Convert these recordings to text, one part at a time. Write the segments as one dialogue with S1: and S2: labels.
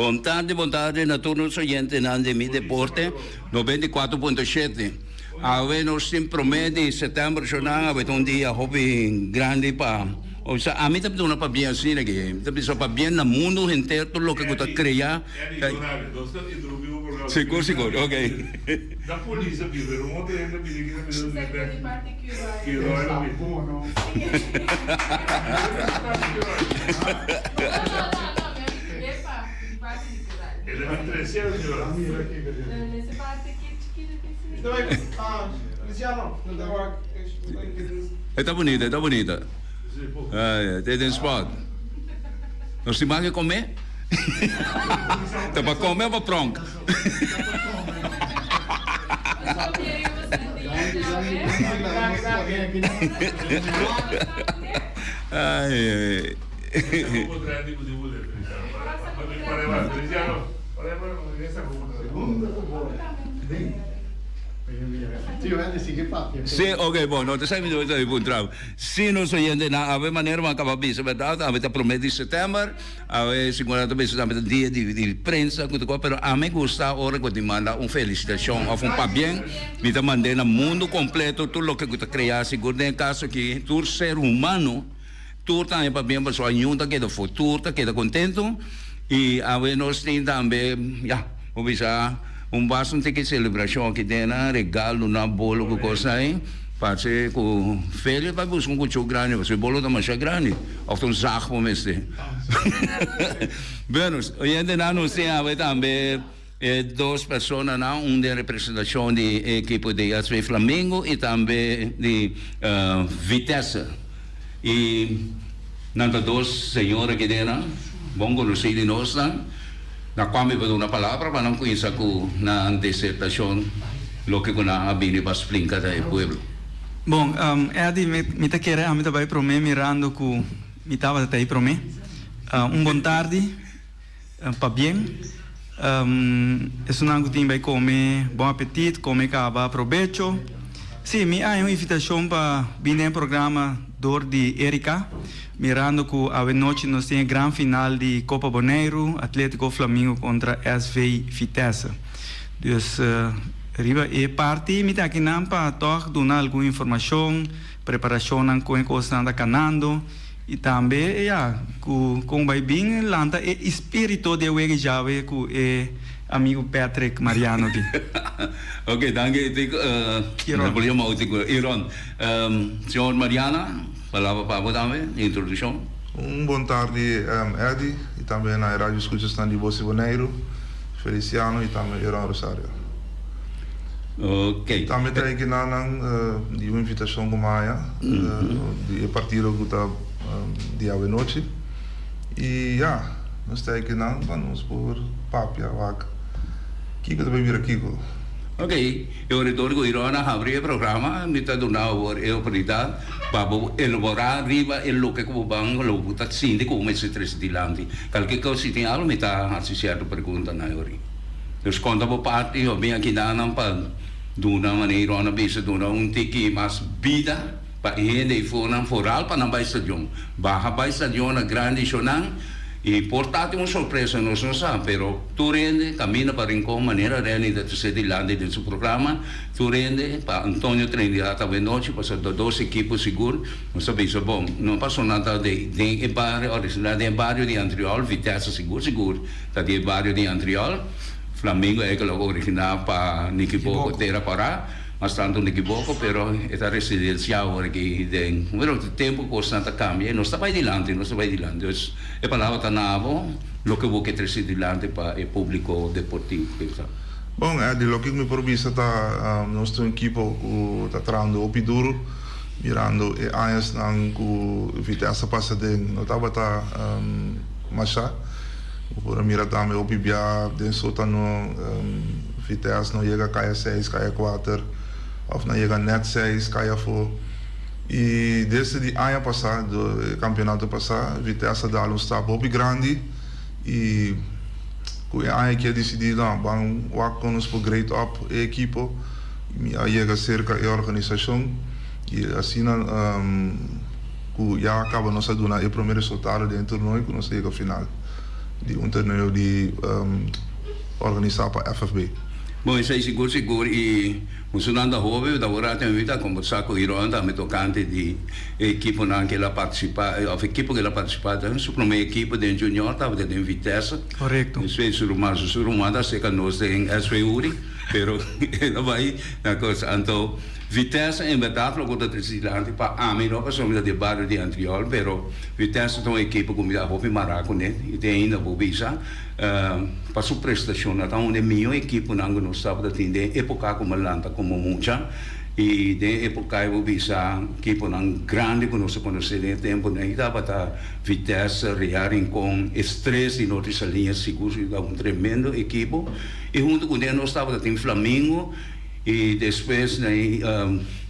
S1: Bon tardi, bon tardi na tur nos oyentenan di Mi Deporte 94.7. Awe nos tin prome di september shornan, awe ta un dia hopi grandi pa, osea ami ta duna pabien asina aki, mi ta bisa pabien na mundu henter tur loke ku ta krea. Sigur, sigur, ok. E ta bunita, e ta bunita. Te den spot. Nos tin mas ke come? Ta pa come o pa pronk? Ay. Sí, ok, bon, no ta sa mi ta puntra. Si nos oyentenan awe manera bo a kaba bisa berdad, awe ta prome di september, awe segun nan ta bisa tambe ta dia di di prensa ku ta kos, pero ami gusta ora ku tin manda un felisitashon òf un pabien, mi ta mand'é na mundu kompleto tur loke ku ta krea, sigur den e kaso aki tur ser humano. Tur ta haña pabien pasobra niun ta keda for, tur ta keda contento y awe nos tin tambe ya bo bisa un basta un tiki celebracion aki den nan regalo nan bolo cu cosnan ahi parce cu Feli a bay busca un cuchou grandi pasobra e bolo ta masha grandi of ta un zag bo mester bueno oyentenan nos tin awe tambe. E dos personanan, un den representacion di e ekipo di SV Flamengo y tambe di Vitesse. Y nan ta dos señor aki den nan, bon conoci di nos nan, na cual mi por duna palabra pa nan cuminsa cu nan disertacion, loke cu nan a bini pa splinca ta e pueblo.
S2: Bon, Eddy, mi ta kere ami ta bay prome mirando cu mi tabata ta ey prome. Un bon tardi. Pabien. Esunnan ku tin bai kome, bon apetit, kome kaba, probecho. Sí, mi haña un invitashon pa bin den e programa dor di Erika, mirando ku awe nochi nos tin e gran final di Kopa Boneiru, Atletico Flamingo kontra SV Vitesse. Dus riba e parti mi ta akinan pa tòg duna algun informashon, preparashonnan kon e kosnan ta kanando. I tambe, ya, ku kon bai bin lanta e ispirito di e wega djawe ku e amigu Patrick Mariano di.
S1: Ok, danki Tico.
S2: Iron.
S1: Por yama bo Tico. Iron. Señor Mariana, palabra pa bo tambe, introdukshon.
S3: Un bon tardi Eddy i tambe na e radio skuchasnan di Bos di Boneiru, Feliciano i tambe Iron Rosario.
S1: Ok.
S3: Tambe ta e kinanan di un invitashon ku maya di e partido ku ta di awenochi. I ya, nos ta e kinan pa nos por papia wak kiko ta bay bira kiko.
S1: Ok, e orador ku Irona habri e programa, mi ta duna awor e oportunidat pa bo elaborá riba e loke ku bo ban lo bo ta sinti ku bo mester trese dilanti. Kalke kos si tin algu mi ta hasi sierto pregunta na e ori. Dus konta bo parti yo bin aki danan pa duna manera Ron a bisa duna un tiki mas bida pa e hende ei fonan foral pa nan bai stadion. Baha bai stadion na grandi shonan y por ta tin un sorpresa nos no sa pero tur hende caminda pa Rincon manera Renny ta trece dilanti den su programa tur hende pa Antonio Trinidad awe nochi pasobra ta dos ekipo sigur nos ta bisa bon no pasobra nan ta den e bario original den e bario di Antriol Vitesse sigur sigur Ta di e bario di Antriol. Flamingo e lo originá pa Nikiboko, Tera Kòrá. Mas tantu Nikiboko, pero e ta residensiá awor aki den. Bueno, tempu kosnan ta kambia i nos ta bai dilanti, nos ta bai dilanti. Dus e palabra ta na abo, loke bo ke trese dilanti pa e públiko deportivo.
S3: Bon, Eddy, loke mi por bisa ta nos ta un ekipo ku ta trahando hopi duru, mirando e añasnan ku Vitesse a pasa den no tabata mashá. Bo por a mira tambe hopi bia den sotano Vitesse no yega kaya seis, kaya kuater of nan yega net seis kaya afo. I desde di aña pasá, e kampionato pasá, Vitesse a dal un stap hopi grandi i ku e aña aki a disidí no ban wak kon nos por grade up e ekipo. Mi a yega serka e organisashon i asina. Ku ya kaba nos a duna e prome resultado den e torneo ku nos a yega final. Di un torneo di organisá pa FFB.
S1: Bon, esei sigur sigur i musunan ta hopi, ta ora tin mi ta kombersá ku Iron tambe tokante di e ekiponan ku el a partisipá òf ekipo ku el a partisipá den. Su promé ekipo den junior tabata den Vitesse.
S2: Korekto.
S1: Despues su ruman su ruman ta seka nos den SV Uri, pero el a bai na kos. Anto Vitesse en bèrdat loke ta trese dilanti pa ami no pasobra mi ta di e bario di Antriol, pero Vitesse ta un ekipo ku mi ta hopi mará kuné i te ainda bo bisa pa su prestashonnan ta un di e mihó ekiponan ku nos tabata tin den epoka ku mi a lanta komo mucha i den e epoka ei bo bisa ekiponan grandi ku nos a konosé den e temponan ei tabata Vitesse, Real Rincon, Estrés di Norte Saliña sigur sigur tabata un tremendo ekipo i huntu kuné nos tabata tin Flamingo. I despues na e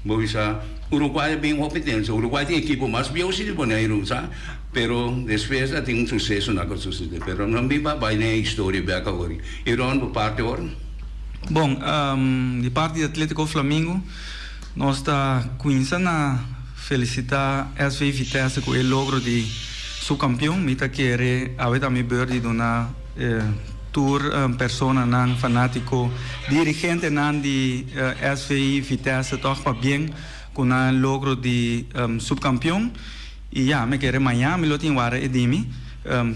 S1: bo bisa Uruguay a bin hopi tenso. Uruguay tin ekipo mas bieu si di Boneiru sa, pero despues a tin un suseso na ku a susede. Pero no bin pa bai den e historia bek awor. I Ron bo parti awor?
S2: Bon, di parti di Atletico Flamingo nos ta cuinsa na felicita SV Vitesse cu e logro di subcampeon. Mi ta kere awe ta mi beurt di duna Tur personanan fanátiko, dirigentenan di SV Vitesse tòg pabien ku nan logro di supkampion. I ya, mi kere maña mi lo tin wara e di mi.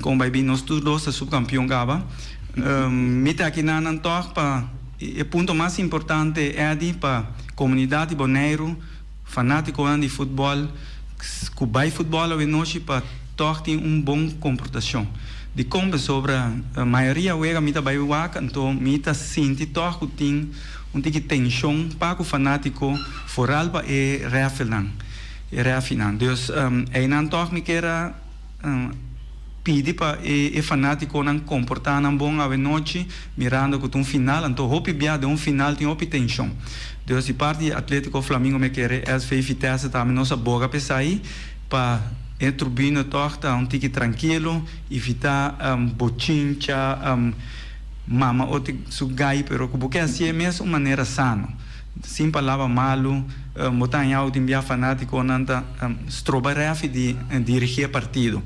S2: Kon bai bin nos tur dos ta supkampion kaba. Mi ta aki nan nan tòg pa e punto mas importante Eddy pa komunidat di Boneiru, Fanátikonan di futbòl ku bai futbòl awenochi pa tòg tin un bon komportashon. Dikon? Pasobra mayoria wega mi ta bai wak anto mi ta sinti tòg ku tin un tiki tenshon pa ku fanátiko foral pa e rèfelnan, e rèfinan. Dus einan tòg mi kier a Pidi pa e fanátikonan komportá nan bon awenochi, mirando ku ta un final, anto hopi bia den un final tin hopi tenshon. Dus di parti di Atlétiko Flamingo mi a kere SV Vitesse tambe nos a boga pa esei pa e trubina tòg ta un tiki trankilo, evitá bochincha, mama otro su gai, pero ku bo ke hasié mes un manera sano. Sin palabra malu, bo ta haña tin bia fanátikonan ta stroba rèfi di dirigí e partido.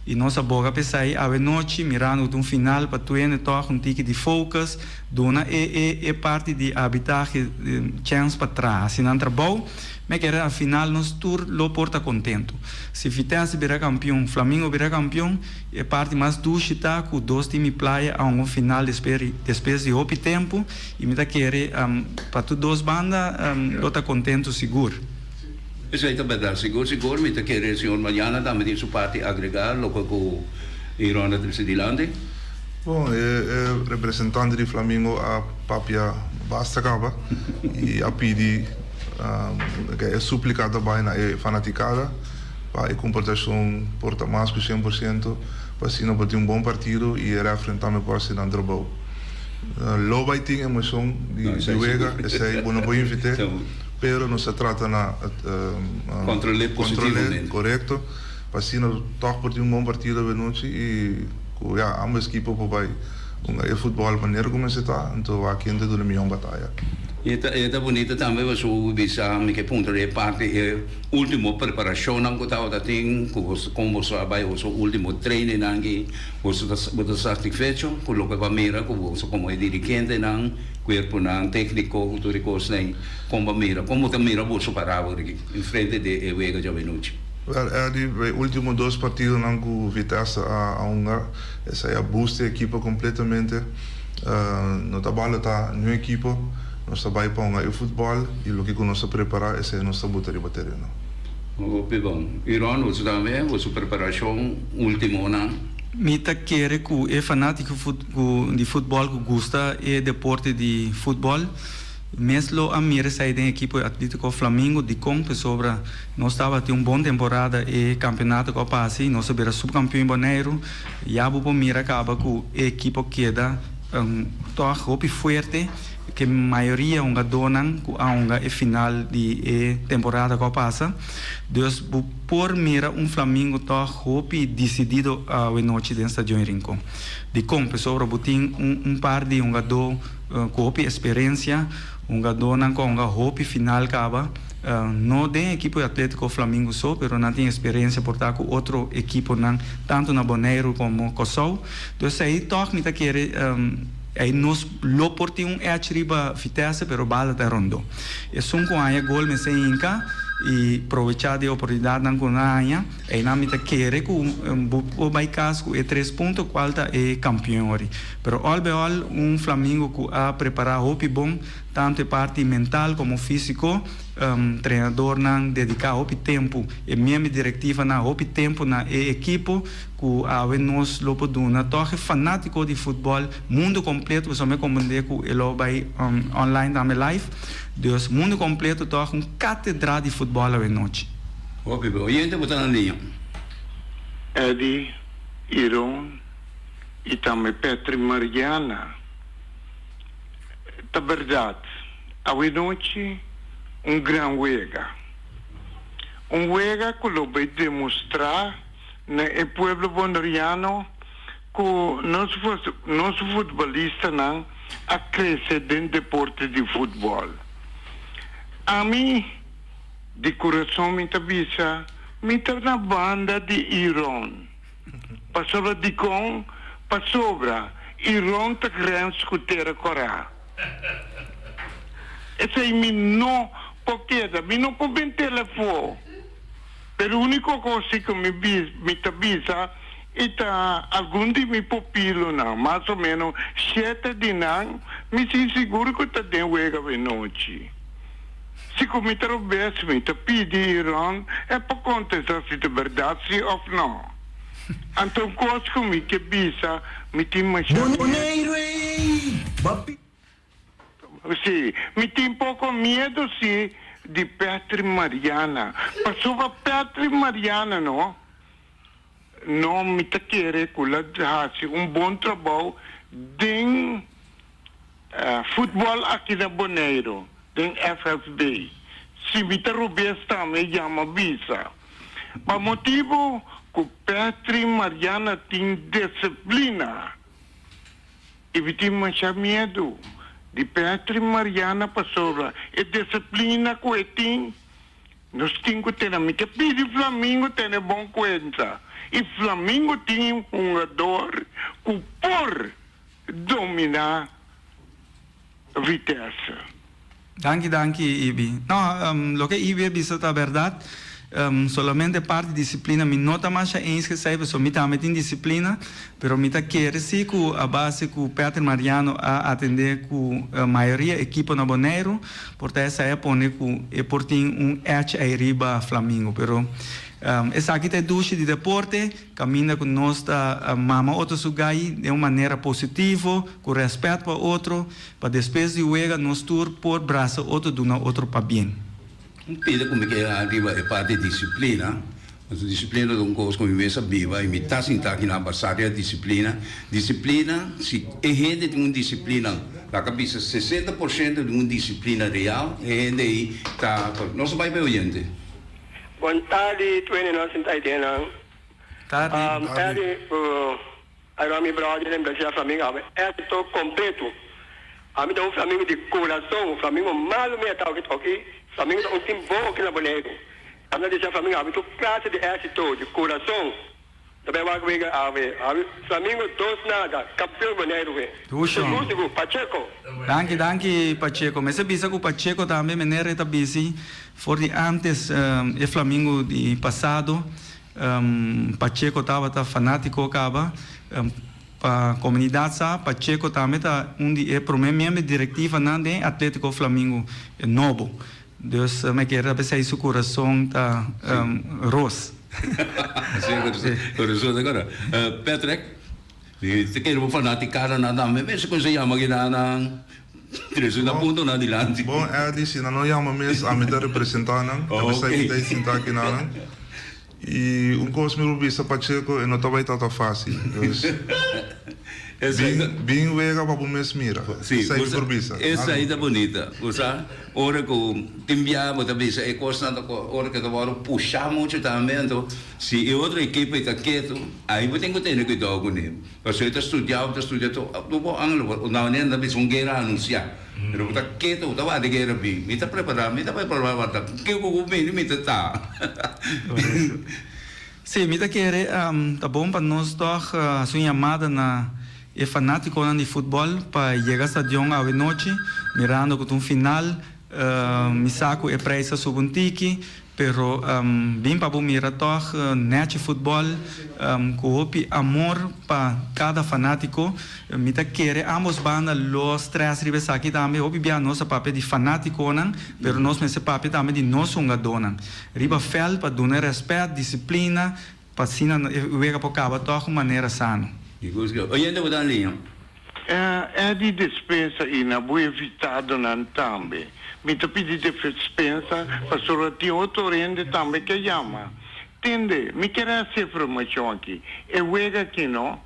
S2: I nos a boga p'esei awe nochi, mirando ku ta un final pa tuende tòg un tiki di focus, duna e e e parti di arbitahe chèns pa traha. Si nan trabou, mi a kere al final nos tur lo por ta kontentu. Si Vitesse bira kampion, Flamingo bira kampion, E parti mas dushi ta ku dos di mi playa a hunga un final despues di hopi tempu i mi ta kere pa tur dos banda lo ta kontentu sigur.
S1: Esei ta bèrdat, sigur sigur mi ta kere señor Mariana tambe tin su parti agregá loke ku Iron a trese dilanti.
S3: Bon, e representante di Flamingo a papia basta kaba i a pidi e suplika ta bai na e fanatikada. Pa e komportashon por ta mas ku 100% pa asina por tin un bon partido i e refren tambe por hasi nan trabou. Lo bai tin emoshon di wega, esei bo no por invit'é, pero nos ta trata na
S1: Kontrol'é positivamente.
S3: Korekto, pa asina tòg por tin un bon partido awe nochi i ku ya ambos ekipo por bai hunga e futbòl manera ku mester ta, anto wak ken ta duna mihó bataya.
S1: E ta bunita tambe pasobra bo bisa mi ke puntra di e parti e. Ultimo preparashonnan ku tabata tin ku boso kon boso a bai boso ultimo trainingnan aki boso ta bo ta satisfecho ku loke bo a mira ku boso komo e dirigentenan kuerponan tekniko ku tur e kosnan ei kon bo a mira kon bo ta mira boso pará awor aki en frente di e wega djawe nochi?
S3: Wèl Eddy e ultimo dos partidonan ku Vitesse a hunga esei a boost e ekipo kompletamente no ta balotá niun ekipo. Nos ta bai pa hunga e futbòl i loke ku nos a prepará esei nos ta buta riba tereno.
S1: Hopi bon. I Ron, boso tambe, boso preparashon ultimonan?
S2: Mi ta kere ku e fanátiko di futbòl ku gusta e deporte di futbòl mes lo a mira esei den ekipo di Atlético Flamingo. Dikon? Pasobra nos tabatin un bon temporada e kampeonato ku a pasa i nos a bira supkampion di Boneiru. Ya bo por mira kaba ku e ekipo keda tòg hopi fuerte. Ke mayoria hungadónan ku a hunga e final di e temporada ku a pasa. Dus bo por mira un Flamingo tòg hopi disidido awenochi den Stadion Rincon. Dikon? Pasobra bo tin un par di hungadó ku hopi esperensia, hungadónan ku a hunga hopi final kaba. No den ekipo di Atletico Flamingo so, pero nan tin experiencia por ta cu otro ekiponan tanto na Boneiru como Kòrsou. Dus ei tòg mi ta kere ei nos lo por tin un edge riba Vitesse, pero bala ta rondó. Esun cu haña gol mester hinca y probecha di e oportunidadnan cu nan haña. Einan mi ta kere cu bo por bay cas cu e tres punto cual ta e campeon ori. Pero all by all un Flamingo cu a prepara hopi bon. Tantu e parti mental komo físiko, trenadornan dediká hopi tempu, e miembro direktivanan hopi tempu na e ekipo ku awe nos lo por duna tòg e fanátiko di futbòl mundu kompleto, pasobra mi a komprendé ku e lo bai online tambe live, dus mundu kompleto tòg un katedra di futbòl awe nochi.
S1: Hopi bon. Oyente bo ta na liña.
S4: Eddy, Iron y tambe Petri Mariana. Ta berdad, awenochi un gran wega. Un wega cu lo bay demostra na e pueblo Boneriano cu nos nos futbolistanan a crece den deporte di futbol. Ami di curason mi ta bisa mi ta na banda di Iron. Pasobra dikon? Pasobra Iron ta grens ku Tera Kòrá. Esei mi no por keda, mi no por bin telefó. Pero úniko kos si ku mi mi ta bisa i ta algun di mi pupilonan, mas o ménos shete di nan, mi sin sigur ku ta den wega awenochi. Si ku mi ta robes mi ta pidi Iron e pa kontesta si ta bèrdat si òf nò. Anto un kos ku mi ke bisa mi tin masha
S5: Boneiru ei! Bo a pi.
S4: Si, mi tin poko miedu si di Petri Mariana. Pasobra Petri Mariana no, no mi ta kere ku la hasi un bon trabou den Futbòl aki na Boneiru, den FFB. Si mi ta robes tambe yama bisa. Pa motibu ku Petri Mariana tin disiplina i mi tin masha miedu di Petri Mariana pasobra e disiplina ku e tin nos tin ku tene. Mi ta pidi Flamingo tene bon kuenta i Flamingo tin hungador ku por Dominá Vitesse.
S2: Danki danki Ibi. No, loke Ibi a bisa ta berdad. Solamente parti disciplina mi no ta masha eens cu esey pasobra mi tambe tin disciplina, pero mi ta kere si cu a base cu Patrick Mariano a atende cu mayoria ekipo na Boneiru, por ta esey a pone cu e por tin un edge ey riba Flamingo. Pero esaki ta e dushi di deporte. Kaminda ku nos ta mama otro su gai den un manera positivo, ku rèspèt pa otro, pa despues di wega nos tur por brasa otro duna otro pabien.
S1: Un pida ku mi ke riba e parti disiplina, pasobra disiplina ta un kos ku mi mes a biba i mi ta sinta aki na basa riba disiplina. Disiplina, si e hende tin un disiplina, laga bisa 60% di un disiplina real, e hende ei ta, nos a bai pa e oyente.
S6: Bon tardi tuene nos sinta ei den nan.
S2: Tardi.
S6: Tardi ku Iron mi brother den Brazil Flamingo awe éxito completo. Ami ta un Flamingo di corazon, Flamingo malo mi a ta oki oki Flamingo ta un team bon oki na Boneiru. Ami ta desea Flamingo awe tur clase di éxito di corazon. Ta bay wak wega awe awe Flamingo dos nada campeon Boneiru we.
S2: Dushon.
S6: Sigur sigur Pacheco.
S2: Danki danki Pacheco. Mester bisa ku Pacheco tambe meneer e ta bisti for di antes e Flamingo di pasado. Pacheco tabata fanatico caba. Pa comunidad sa, Pacheco tambe ta un di e prome miembro directivanan den Atletico Flamingo nobo. Dus mi kere ta pesey su curason ta ros.
S1: Si, curason ta cora. Patrick, mi ta kere bo fanaticadanan tambe mester cuminsa yama kinanan trece nan puntonan dilanti.
S3: Bon Eddie, si nan no yama mes, ami ta representa nan. Ta pesey mi ta e sinta kinanan. I un kos mi por bisa Pacheco, e no ta bai tata fácil. Dus, bin, bin wega pa bo mes mira.
S1: Sí,
S3: Esei mi por bisa.
S1: Esei ta bunita. Bo sa, ora ku tin bia bo ta bisa e kosnan ta ora ku ta wòrdu pushá muchu tambe, anto si e otro ekipo ei ta ketu, ai bo tin ku tene kuidou kuné. Pasobra e ta studiá, bo ta studia tur, bo anglo, bo na manera nan ta bisa un guera anunsiá. Pero bo ta ketu, bo ta wak di guera bin. Mi ta prepará, mi ta prepará pa kiko ku bini mi ta ta.
S2: Sí, mi ta kere ta bon pa nos tòg hasi un yamada na e fanátikonan di futbòl pa yega stadion awe nochi, mirando ku ta un final. Mi sa ku e preis a subi un tiki, pero bin pa bo mira tòg nèchi futbòl ku hopi amor pa kada fanátiko. Mi ta kere ámbos banda lo strès riba esaki tambe. Hopi bia nos a papia di fanátikonan, pero nos mester papia tambe di nos hungadónan riba vèlt pa duna e rèspèt, disiplina, pa asina e wega por kaba tòg un manera sano.
S1: Oyente bo ta liña.
S4: E di despensa i na bo invitadonan tambe. Mi ta pidi despensa pasobra tin otro hende tambe ke yama. Tende, mi kier hasi e afirmashon aki. E wega aki no,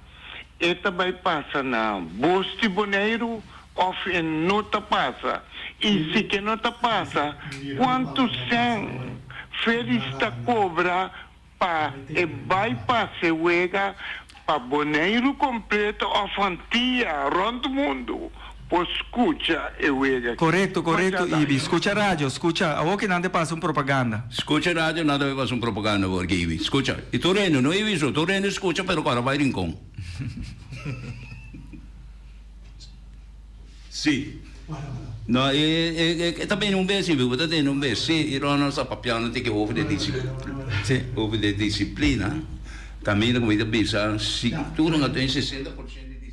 S4: e ta bai pasa na Bos di Boneiru òf e no ta pasa? I si ke no ta pasa, kuantu sèn Fedis ta kobra Pa e bai pasa e wega pa Boneiru kompleto òf Antia rònt mundu por skucha e wega aki.
S2: Korekto, korekto Ibi. Skucha radio, skucha. Awor ki nan ta pasa un propaganda.
S1: Skucha radio, nan ta bai pasa un propaganda awor ki Ibi. Skucha. I tur hende, no Ibi so, tur hende skucha pero kòrda bai Rincon. Sí. No, e e ta bini un bes, Ibi, bo ta tende un bes. Sí, i Ronald sa papiando tiki over de disciplina. Over de disciplina. Caminda cu mi ta bisa, si tur nan a tin 60% di disciplina.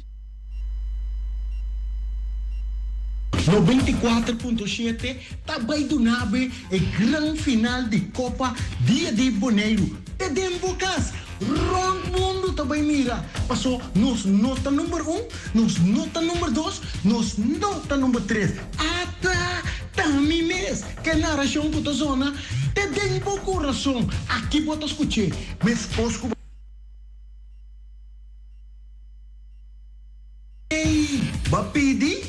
S5: 94.7 ta bai duna be e gran final di Copa Dia di Boneiru te den bo cas. Rond mundu ta bai mira, paso nos no ta number un, nos no ta number dos, nos no ta number tres. Ata ta mi mes ke narashon ku ta zona te den bo kurason. Aki bo ta skuch'é meskos ku bo. Ey, bo pidi,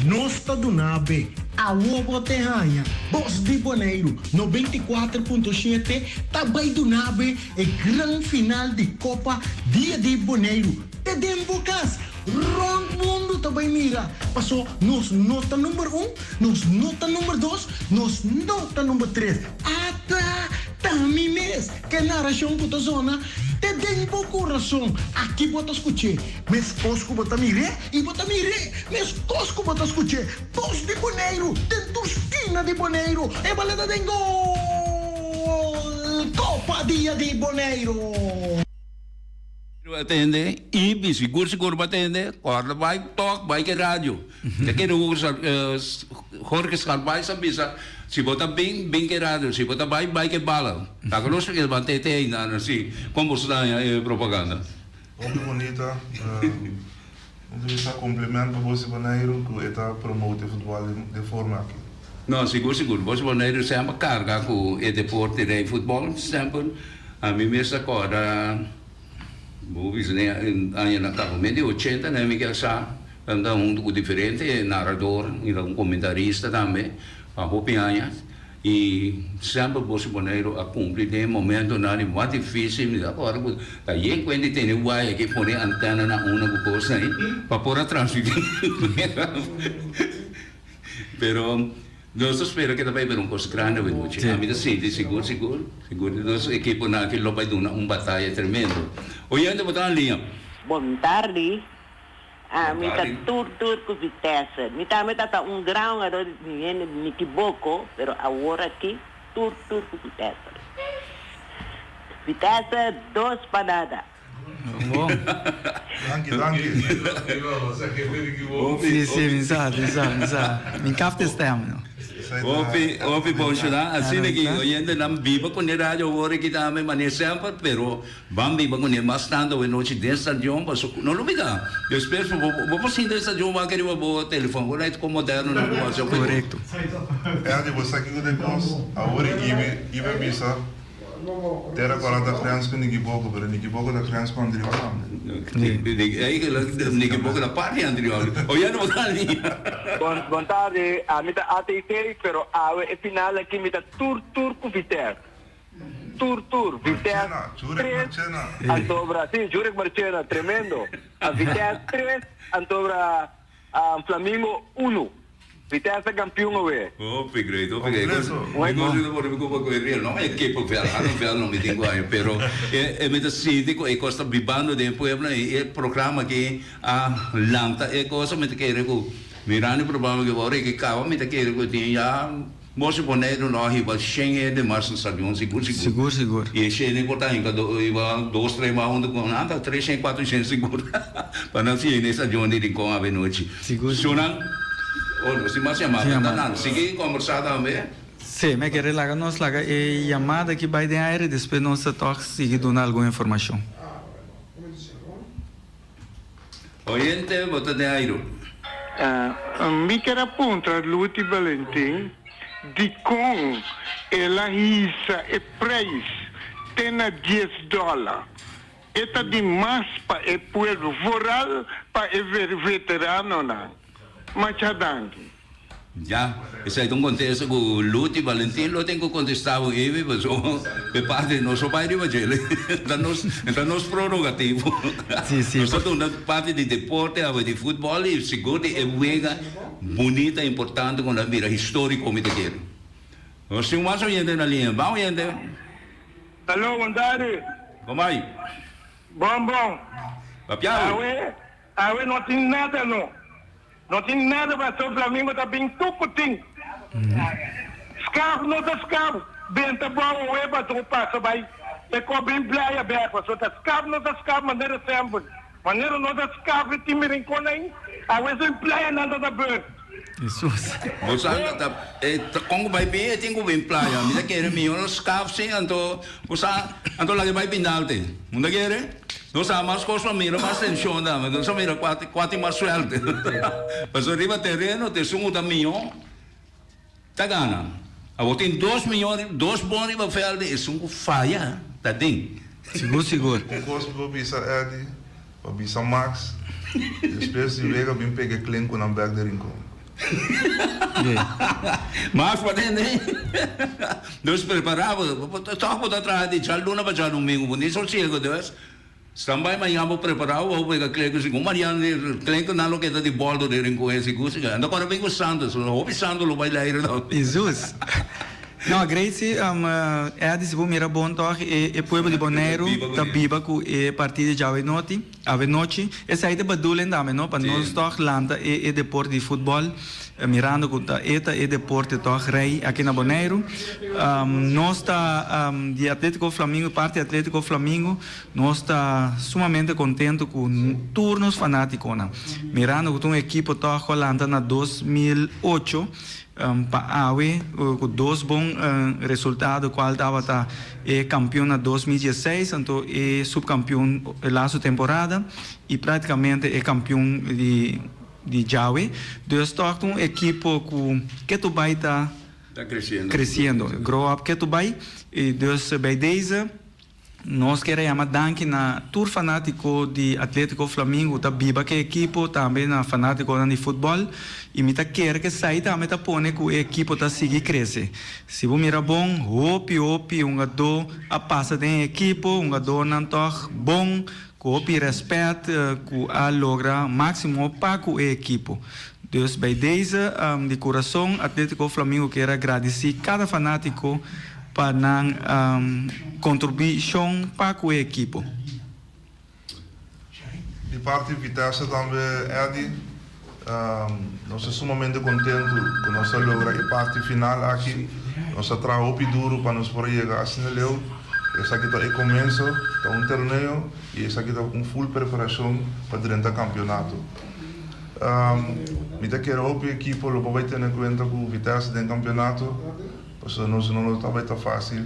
S5: nos ta duna be. Awo bo te haña. Bos di Boneiru, 94.7 ta bai duna be e gran final di Kopa Dia di Boneiru. Te den bo kas. Rònt mundu ta bai mira. Paso nos no ta number un, nos no ta number dos, nos no ta number tres. Ata ta mi mes ke narashon ku ta zona te den bo kurason. Aki bo ta skuch'é. Meskos ku bo ta mir'é i bo ta mir'é, meskos ku bo ta skuch'é. Bos di Boneiru den tur skina di Boneiru, e bala ta den gol! Kopa Dia di Boneiru!
S1: Bo tende i mi sigur sigur bo tende kòrda bai tòk bai ke radio. Ta kere Jorge Scarbay sa bisa si bo ta bin bin ke radio si bo ta bai bai ke bala. Ta ku nos e ban tete einan asi kon bo sta haña e propaganda.
S3: Hopi bunita. Mi ta bisa compliment pa Bosi Boneiru ku e ta promote e futbòl den e forma aki.
S1: No, sigur sigur. Bosi Boneiru semper karga ku e deporte den futbòl semper. Ami mes ta kòrda bo bisa den añanan kaba medio ochenta nan mi kel sa anda huntu ku diferente narador i algun komentarista tambe pa hopi aña. I semper Boso Boneiru a kumpli den e momentonan di mas difísil. Mi ta akorda ku ta yen kuenta di tene waya ke pone antena na una ku kos ei pa por a transmití. Pero nos ta spera ke ta bai bira un kos grandi awe nochi. Ami ta sinti sigur sigur sigur di nos ekiponan aki lo bai duna un bataya tremendo. Oyente bo ta na liña.
S7: Bon tardi. Ami ta tur tur ku Vitesse. Mi tambe ta ta un gran hugador di hende di Nikiboko, pero awor aki tur tur ku Vitesse. Vitesse dos pa nada.
S2: Bon.
S3: Danki, danki.
S2: Si, si, mi sa, mi sa, mi sa. Mi kafta e stem, no.
S1: Hopi, hopi bon shona. Asina ki oyentenan biba ku ne radio awor aki tambe manera semper, pero. Ban biba ku ne mas tantu awe nochi den stadion paso no lo bida despues bo bo por sinta den stadion wak riba bo telefon bo right kon moderno nan ku whatsapp
S2: Korekto.
S3: Erdi bo sa kiko den kos awor i ibi ibi a bisa tera kora ta grens ku Nikiboko pero Nikiboko ta grens ku Andriol tambe.
S1: Eigenlijk Nikiboko ta parti di Andriol oye no bo ta liña.
S6: Bon bon tardi ami ta ATT pero awe e final aki mi ta tur tur ku Vitesse. Tur tur, Vitesse tres, antobra, si, Jurek Marchena, tremendo. A Vitesse tres, antobra Flamingo uno.
S8: Vitesse kampion awe.
S1: Hopi great, hopi great. Mi kos mi ta pone mi kupa ku e riel, no e kepo vel, ano vel no mi tin ku haña, pero e mi ta sinti ku e kos ta bibando den e pueblo i e programa aki a lanta e kos, mi ta kere ku mirando e programa aki ora e ke kaba mi ta kere ku tin ya Mos di Boneiru no a hiba shen hende mas na stadion sigur sigur.
S2: Sigur sigur.
S1: I e shen ei por ta hinka hiba dos tres mas huntu ku nan ta tres shen kuater shen sigur pa nan siña na e stadion di Rincon avenochi.
S2: Sigur sigur.
S1: Shownan oh nos tin mas yamada
S2: Tin
S1: ta
S2: yamada.
S1: nan sigui kombersá tambe.
S2: Sí, mi a kere laga nos laga e yamada aki bai den aire despues nos ta tòg sigui duna algun informashon.
S1: Oyente, bo ta den airu.
S4: Mi ker a puntra Luti Balentin dikon el a hisa e prijs te na dies dòler. E ta di mas pa e pueblo, vooral pa e veteranonan. Masha danki.
S1: Ya, esei ta un kontesta ku Luti Valentin lo tin ku kontestá bo Ivy, pasobra e parti nos no bai riba djele. Ta nos, ta nos prerogativo.
S2: Sí, sí.
S1: Nos ta duna parti di deporte awe di futbòl i sigur di e wega bunita, importante ku nos a bira históriko mi ta kere. Nos tin un mas oyente na liña. Ban oyente.
S9: Aló, bon tardi.
S1: Kon bai?
S9: Bon, bon.
S1: Papiao.
S9: Awe, awe no tin nada no. No tin nada paso Flamingo ta bin tur ku tin. Skaf no ta skaf benta bou oe paso pasa bai e ko bin playa bek paso ta skaf no ta skaf manera semper manera no ta skaf e tin mirinkonnan ei awe so playa nan ta ta beurt.
S2: Jesus.
S1: Bo sa ta e ta kon ku bai bin e tin ku bin playa mi ta kere miho lo skaf si anto bo sa anto laga e bai bindalte bo ta kere. Nos a mas kos pa mira mas tenshon tambe. Nos a mira kua kua tin mas suerte. Pasobra riba tereno ta esun ku ta mihó ta gana. Awor tin dos mihó dos bon riba vèld i esun ku faya ta den.
S2: Sigur sigur.
S3: Un kos mi por bisa Eddy, pa bisa Max, despues di wega bin pega e klenkunan bek den Rincon.
S1: Mas pa tende. Dus prepara bo. Toch bo ta traha di djaluna pa djadumingu. Bo ni sosiego dus. Standby mañan bo prepara bo bo pega klenku sigur. Marian di klenku nan loke ta di boldo den rincon e sigur sigur. Anda kora bin ku Santos. Hopi Santos lo bai leira tambe.
S2: Jesus. No, Gracie, Eddy si bo mira bon toch e pueblo di Boneiru ta biba ku e partido di djawe noti. Awenochi, esei ta bedoeling tambe no, pa nos tòg lanta e e deporte di futbòl, mirando ku ta e ta e deporte tòg rei aki na Boneiru. Nos ta di Atletico Flamingo, parti Atletico Flamingo, nos ta sumamente kontento ku tur nos fanatikonan, mirando ku ta un ekipo tòg ku a lanta na 2008, Pa awe ku dos bon resultado kual tabata e kampion na 2016 anto e supkampion e lastu temporada i praktikamente e kampion di di djawe. Dus tòg ta un ekipo ku ketu bai ta kresiendo, grow up ketu bai i dus bij deze. Nos kier a yama danki na tur fanátiko di Atlétiko Flamingo ku ta biba ku e ekipo, tambe na fanátikonan di futbòl i mi ta kere ku esei tambe ta pone ku e ekipo ta sigui krese. Si bo mira bon, hopi hopi hungadó a pasa den e ekipo, hungadónan tòg bon, ku hopi rèspèt ku a logra máksimo pa ku e ekipo. Dus bij deze di kurason Atlétiko Flamingo kier a gradisí kada fanátiko pa nan kontribushon pa ku e ekipo.
S3: Di parti Vitesse tambe Eddy, nos ta sumamente kontentu ku nos a logra e parti final aki. Nos a traha hopi duru pa nos por a yega asina leu. Esaki ta e komienso, ta un torneo i esaki ta un full preparashon pa drenta kampionato. Mi ta kere hopi ekipo lo por bai tene kuenta ku Vitesse den kampionato. Pasobra nos no lo ta bai ta fácil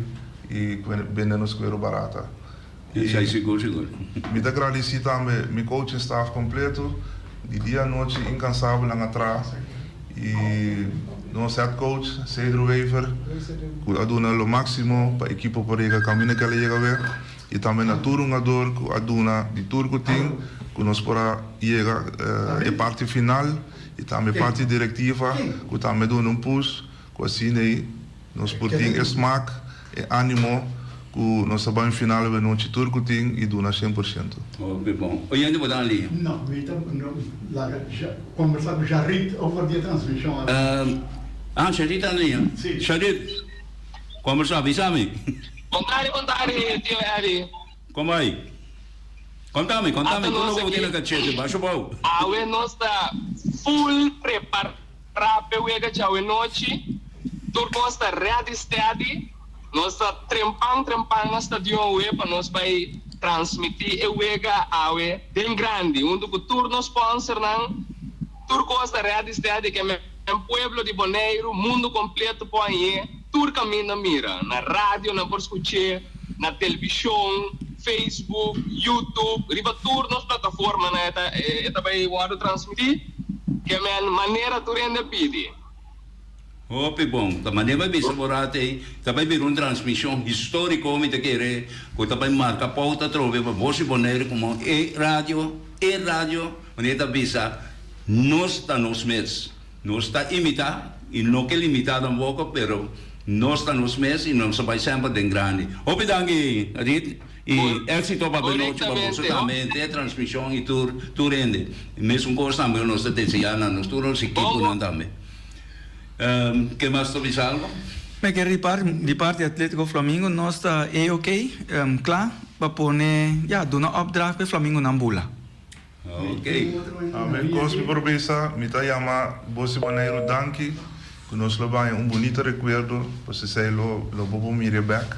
S3: i bende nos kuero barata.
S1: Esei sigur sigur.
S3: Mi ta gradisí tambe mi coaching staff kompleto, di dia anochi inkansabel nan a traha i nos head coach Cedro Wever ku a duna lo máksimo pa ekipo por yega kaminda ku el a yega awe i tambe na tur hungador ku a duna di tur ku tin ku nos por a yega e parti final i tambe parti direktiva ku tambe duna un push. Ku asina ei nos por tin e smak, e ánimo. Ku nos ta bai final awe nochi tur ku tin i duna 100%.
S1: Hopi bon. Oyente bo ta na liña?
S8: No, mi ta laga kombersá ku Sharit over di e transmishon awe.
S1: Ah, Sharit ta na liña?
S8: Si.
S1: Sharit, kombersá, bisa mi.
S10: Bon tardi, bon tardi, tio Eddy.
S1: Kon bai? Konta mi, konta mi,
S10: Ata
S1: tur
S10: nos
S1: loke bo tin na
S10: aki.
S1: kachete, basha bou.
S10: Awe nos ta full prepará p'e wega djawe nochi. Tur kos ta ready steady. Nos ta trempan trempan na stadion awe pa nos bai transmiti e wega awe den grandi hunto ku tur nos sponsornan. Tur kos ta ready steady ke men pueblo di Boneiru, mundo kompleto por hañ'é tur kaminda mira. Na radio nan por skuch'é, na televishon, Facebook, YouTube, riba tur nos plataformanan e ta e ta bai wòrdu transmití ke men manera tur hende a pidi.
S1: Hopi bon. Ta manera mi bisa bo rato ei, ta bai bira un transmision historico mi ta kere cu ta bai marca pauta atrobe pa Voz di Bonaire como e radio, e radio manera ta bisa nos ta nos mes. Nos ta imita y no ke limita tampoco pero nos ta nos mes y nos ta bai semper den grandi. Hopi danki Rit y exito pa benochi pa boso tambe den e transmision y tur tur hende. Mesun cos tambe nos ta desea na nos tur nos equiponan tambe. Ke mas ta bisa algo?
S2: Mi ke di parti di parti Atletico Flamingo nos ta e ok kla pa pone ya duna opdracht pa e flamingonan bula.
S1: Ok.
S3: Amen kos mi por bisa mi ta yama Bos di Boneiru danki ku nos lo baña un bunito rekuerdo pasobra esei lo lo bo por mira bek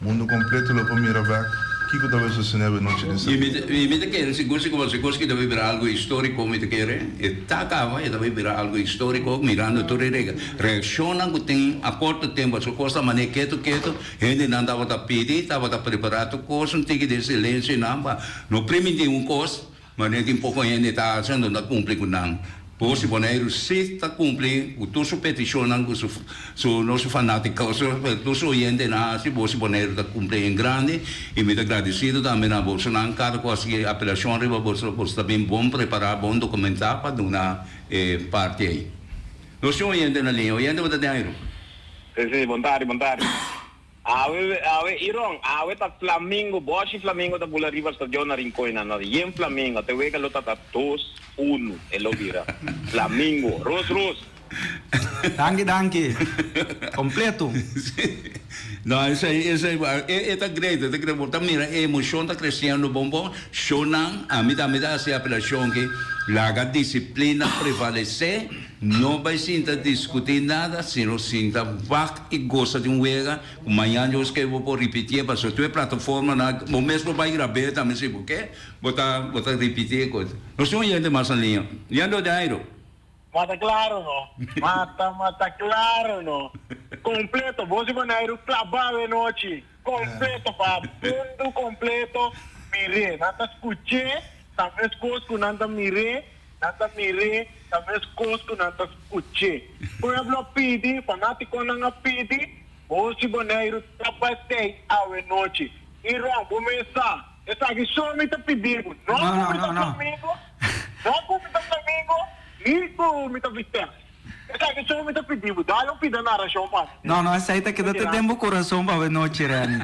S3: Mundo completo lo por mira bek kiko ta bay sosode awe nochi den
S1: I mi ta i mi ta kere sigur si como si cos ki ta bay bira algo historico mi ta kere e ta caba e ta bay bira algo historico mirando tur e rega reaccionnan cu tin a corto tempo pasobra cos ta mane keto keto hendenan tabata pidi tabata prepara tur cos un tiki den silencio y nan pa no priminti un cos Manera tin poko hende ta hasi anto ta kumpli ku nan. Por si Boneiru si ta kumpli ku tur su petishonnan ku su su no su fanatiko su tur su oyentenan hasi por si Boneiru ta kumpli en grandi i mi ta gradesido tambe na bosonan kada ku a sigui apelashon riba boso boso ta bin bon prepará bon dokumentá pa duna e parti ei. Nos tin oyente na liña. Oyente bo ta den airu?
S11: Si si bon tardi bon tardi. Awe awe Iron awe ta flamingo boshi flamingo ta bula riba stadion na Rincon na no yen flamingo te wega lo ta ta dos uno e lo bira flamingo ros ros.
S2: Danki danki. Completo.
S1: No esei esei e ta great e ta great bo ta mira e emocion ta creciendo bon bon shownan ami tambe ta haci apelacion ki laga disciplina prevalece no bay sinta discuti nada sino sinta wak I gosa di un wega ku mañan Dios ke bo por ripitié pasobra tur e plataformanan bo mes por bai grab'é tambe si bo ke bo ta bo ta ripitié e kos. Nos tin un yente mas na liña. Yendo Jairo.
S9: Mata claro no. Mata mata claro no. Completo bo si Boneiru claba awe nochi. Completo pa mundu completo mir'é. Nan ta scuch'é ta mescos cu nan ta mir'é. Nan ta mir'é, ta meskos ku nan ta skuch'é. Pueblo a pidi, fanátikonan a pidi, Bos di Boneiru ta batei awe nochi. Iron, bo mes sa, esaki so mi ta pidi bo, no ku mi ta Flamingo, no ku mi ta Flamingo, ni ku mi ta Vitesse. Esaki so mi ta pidi bo, dal un pida narashon pa mi.
S2: No, no, esei ta keda te den bo kurason pa awe nochi, Reni.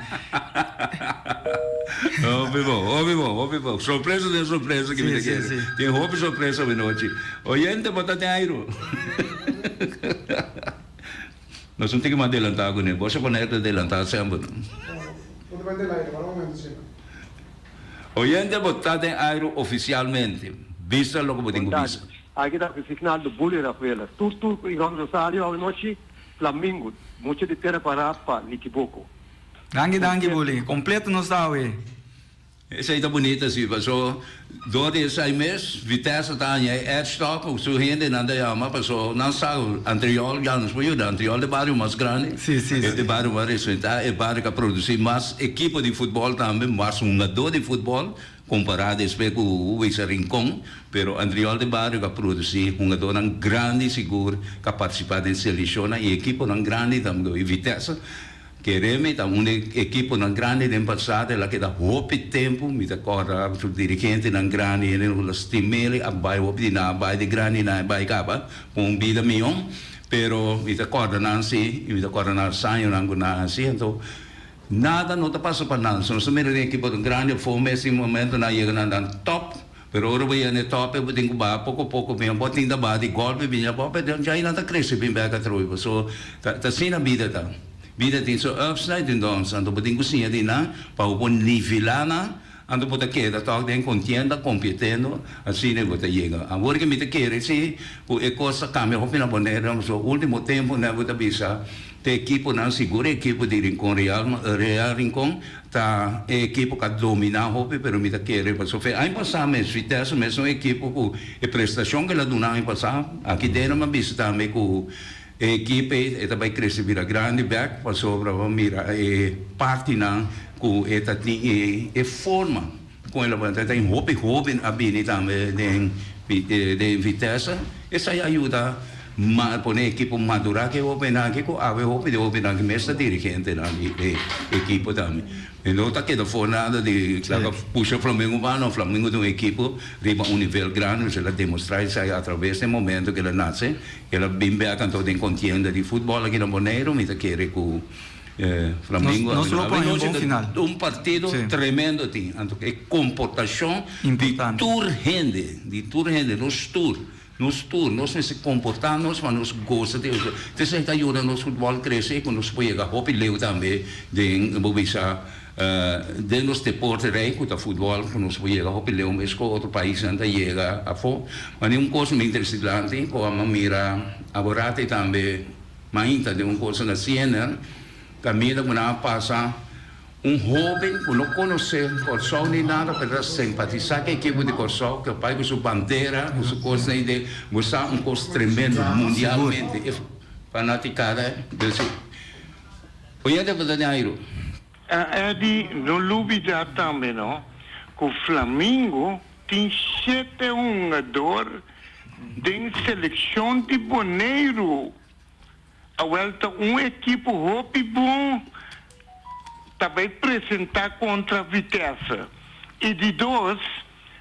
S1: Hopi bon, hopi bon, hopi bon. Sorpresa den sorpresa ki mi ta
S2: Sí, sí,
S1: kere.
S2: sí.
S1: Tin hopi sorpresa awe nochi. Oyente, bo ta den airu. Nos no tin ke mas delantá kuné. Bo sa poner ta delantá semper.
S8: Bo ta bai den aire, para un momento, señor.
S1: Oyente, bo ta den airu ofisialmente. Bisa loke bo tin ku bisa.
S6: Aki ta Signaldo Bully Rafaela. Tur tur ku Iron Rosario awe nochi Flamingo mucha di tera para pa Nikiboko.
S2: Danki danki Bully. Completo nos ta awe.
S1: Esei ta bunita si paso dor di esei mes Vitesse ta haña e edge tok ku su hendenan ta yama paso nan sa ku Antriol ya nos por yuda Antriol ta e bario mas grandi e ta e bario mas respetá e bario ku a produsi mas ekipo di futbòl tambe mas hungadó di futbòl Kompará despues ku Wisa Rincon, pero Antriol de Bario ku a produsí hungadónan grandi sigur ku a partisipá den selekshonnan i ekiponan grandi tambe i Vitesse kere mi ta un di ekiponan grandi den pasado el a keda hopi tempu mi ta kòrda su dirigentenan grandi hende ku ta stim'el a bai hopi di nan a bai di grandinan a bai kaba ku un bida mihó pero mi ta kòrda nan si i mi ta kòrda nan hañonan ku nan a hasi anto. Nada no ta pasa pa nada. So nos ta mira den ekipo grandi afó mes tin momento nan yega na nan top, pero ora bo yega na e top bo tin ku baha poko poko bin bo tin ta baha di golpe bin abou pero djai nan ta krese bin bek atrobe paso ta asina bida ta. Bida tin su ups i tin downs anto bo tin ku siña di nan pa bo por nivelá nan anto bo ta keda tòg den kontienda kompetendo asina bo ta yega. Awor ke mi ta kere si ku e kos ta kambia hopi na Boneiru pasobra ultimo temponan bo ta bisa te ekiponan sigur e ekipo di Rincon Real Real Rincon ta e ekipo ku a dominá hopi pero mi ta kere pasobra fe aña pasá mes Vitesse mes un ekipo ku e prestashon ku el a duna aña pasá aki den nan a bisa tambe ku E ekip ei e ta bai krese bira grandi bek pasobra bo mira e partinan ku e ta tin e e forma kon el a bai ta tin hopi hoben a bini tambe den den Vitesse esei a yuda ma pone e ekipo madura ku e hobennan aki ku awe hopi di hobennan aki mes ta dirigentenan di e ekipo tambe. E no ta keda for nada di laga pusha Flamengo pa no. Flamengo ta un ekipo riba un nivel grandi, el a demostra esei atraves di e momento ku el a nase. El a bin bek anto den kontienda di futbòl aki na Boneiru. Mi ta kere ku Flamengo
S2: Nos lo pone un bon final.
S1: Un partido tremendo tin. Anto e komportashon di tur hende, di tur hende, nos tur, nos tur, nos mester komportá nos pa nos gosa di esei. Esei ta yuda nos futbòl krese i ku nos por yega hopi leu tambe den bo bisa Den nos deporte rei ku ta futbòl ku nos por yega hopi leu mes ku otro paisnan ta yega afó. Ma den un kos mi interesante ku a mira aborati tambe mainta den un kos na CNN kaminda ku nan a pasa un hóben ku no konosé Kòrsou ni nada pero ta simpatisá ku e ekipo di Kòrsou ku bai ku su bandera ku su kosnan i den bo sa un kos tremendo mundialmente e fanatikada Oyente bo ta den airu.
S4: Eddy, no lubida tambe no cu Flamingo tin shete hungador den seleccion di Boneiru. Awel ta un ekipo hopi bon ta bay presenta contra Vitesse. Y di dos,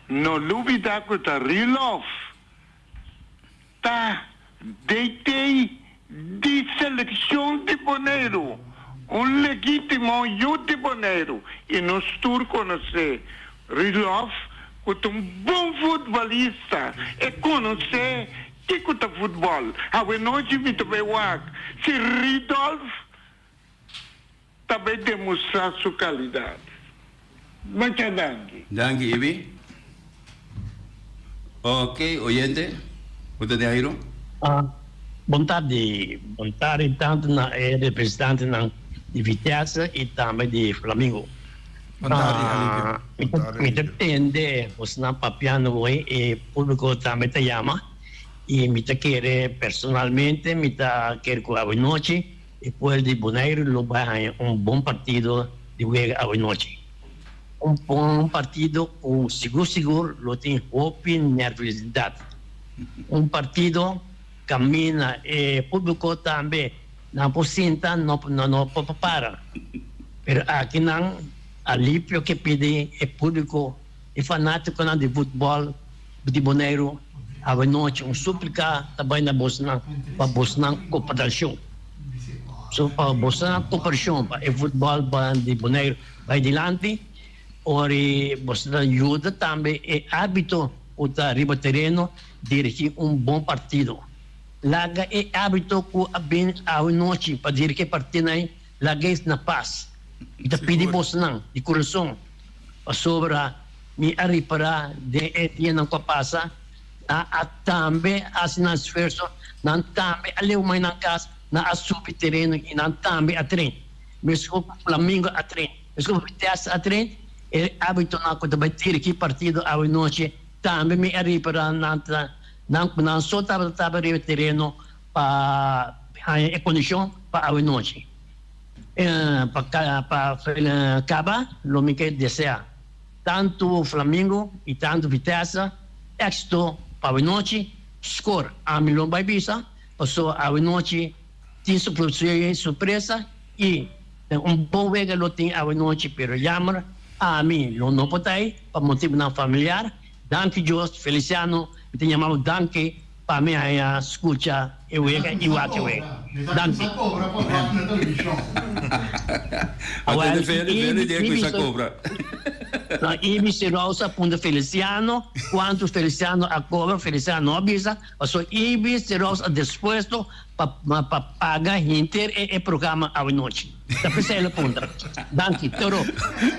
S4: no lubida cu ta Rilov. Ta DT di selekshon di Boneiru, un legítimo yu di Boneiru i nos tur konosé Rudolf ku ta un bon futbolista, e konosé kiko ta futbòl. Awenochi mi ta bai wak si Rudolf ta bai demostrá su kalidat. Masha danki.
S1: Danki Ibi. Ok oyente, bo ta den airo?
S12: Bon tardi, bon tardi tantu na e representantenan di Vitesse i tambe di Flamingo.
S2: Bon tardi Alivio.
S12: Mi ta tende bosnan papiando hoy e publico tambe ta yama i mi ta kere personalmente mi ta kere ku awenochi E pueblo di Boneiru lo bai haña un bon partido di wega awenochi. Un bon partido ku sigur sigur lo tin hopi nerviosidad. Un partido kaminda e publico tambe nan por sinta no no por para. Pero aki nan Alipio ke pidi e publico e fanaticonan di futbol di Boneiru awenochi un suplica ta bai na bosnan pa bosnan cooperacion. So pa bosnan cooperacion pa e futbol di Boneiru bai dilanti ora bosnan yuda tambe e arbitro cu ta riba tereno dirigi un bon partido. Laga e arbitro cu a bin awenochi pa dirigi e partido ei lag'e na pas. Mi ta pidi bosnan di curason. Pasobra mi a ripará den e dianan ku a pasa, nan a tambe hasi nan esfuerso, nan tambe a leu mai nan kas, nan a subi tereno i nan tambe a train. Meskos ku Flamingo a train, meskos ku Vitesse a train, e árbitonan ku ta bai dirigí partido awe nochi tambe mi a ripará nan ta nan ku nan so tabata tabata riba tereno pa haña e kondishon pa awe nochi. Pa kaba lo mi ke desea tantu Flamingo i tantu Vitesse éxito pa awenochi. Skor ami lo bai bisa pasobra awenochi tin sorpresa i un bon wega lo tin awenochi pero jammer ami lo no por ta ei pa motibunan familiar. Danki Dios Feliciano mi ta yama bo danki pa. pa mi haña skucha e wega i wak e wega. Danki. Awel, Ibi Seraus a puntra Feliciano kuantu Feliciano a kobra, Feliciano no a bisa, pasobra Ibi Seraus a dispuesto pa paga henter e programa awenochi. Ta p'esei el a puntra. Danki, Toro.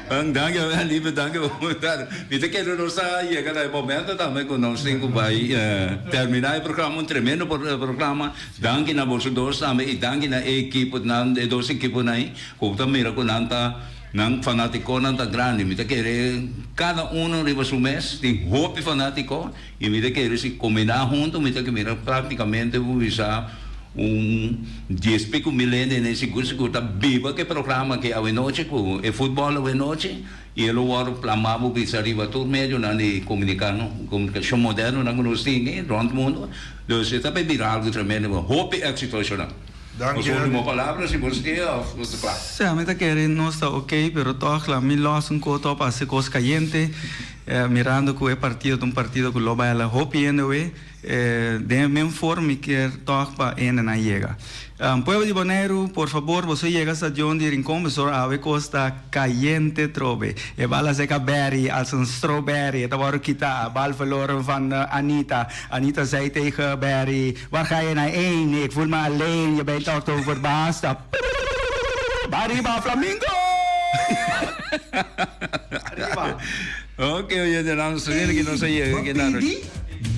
S1: Danki, Lieve, danki pa puntra. Mi ta kere nos a yega na e momento tambe ku nos tin ku bai terminá e programa, un tremendo programa. Danki na boso dos tambe i danki na e ekiponan, e dos ekiponan ei, ku ta mira ku nan ta, nan fanatikonan ta grandi. Mi ta kere kada uno riba su mes tin hopi fanatiko i mi ta kere si kombiná huntu mi ta mira praktikamente bo bisa un dies pico mil hende den sigur sigur ta biba ku e programa aki awenochi ku e futbòl awenochi. I e lo wòrdu plamá bo bisa riba tur medionan di komunikashon modernonan ku nos tin aki rònt mundu. Dus e ta bay bira algu tremendo. Hopi éksito shonnan.
S3: Danki
S1: Boso último palabra si boso tin òf nos ta kla?
S2: Sí, ami ta kere nos ta ok, pero tòg la mi lòs un koto òf hasi kos kayente, mirando ku e partido ta un partido ku lo bay ala hopi hende awe. Den e men forma mi kier tòg pa hendenan yega. Pueblo di Boneiru, por fabor boso yega stadion di Rincon pasobra awe kos ta kayente trobe. E bal a seka berry als een strawberry, e ta wòrdu kita, bal verloren van Anita. Anita zei tegen Berry, Waar ga je nou heen? Ik voel me alleen, je bent toch zo verbaasd. Arriba Flamingo!
S1: Arriba! Ok, oyentenan, nos ta mira ki nos a yega aki na.
S5: Bo pidi,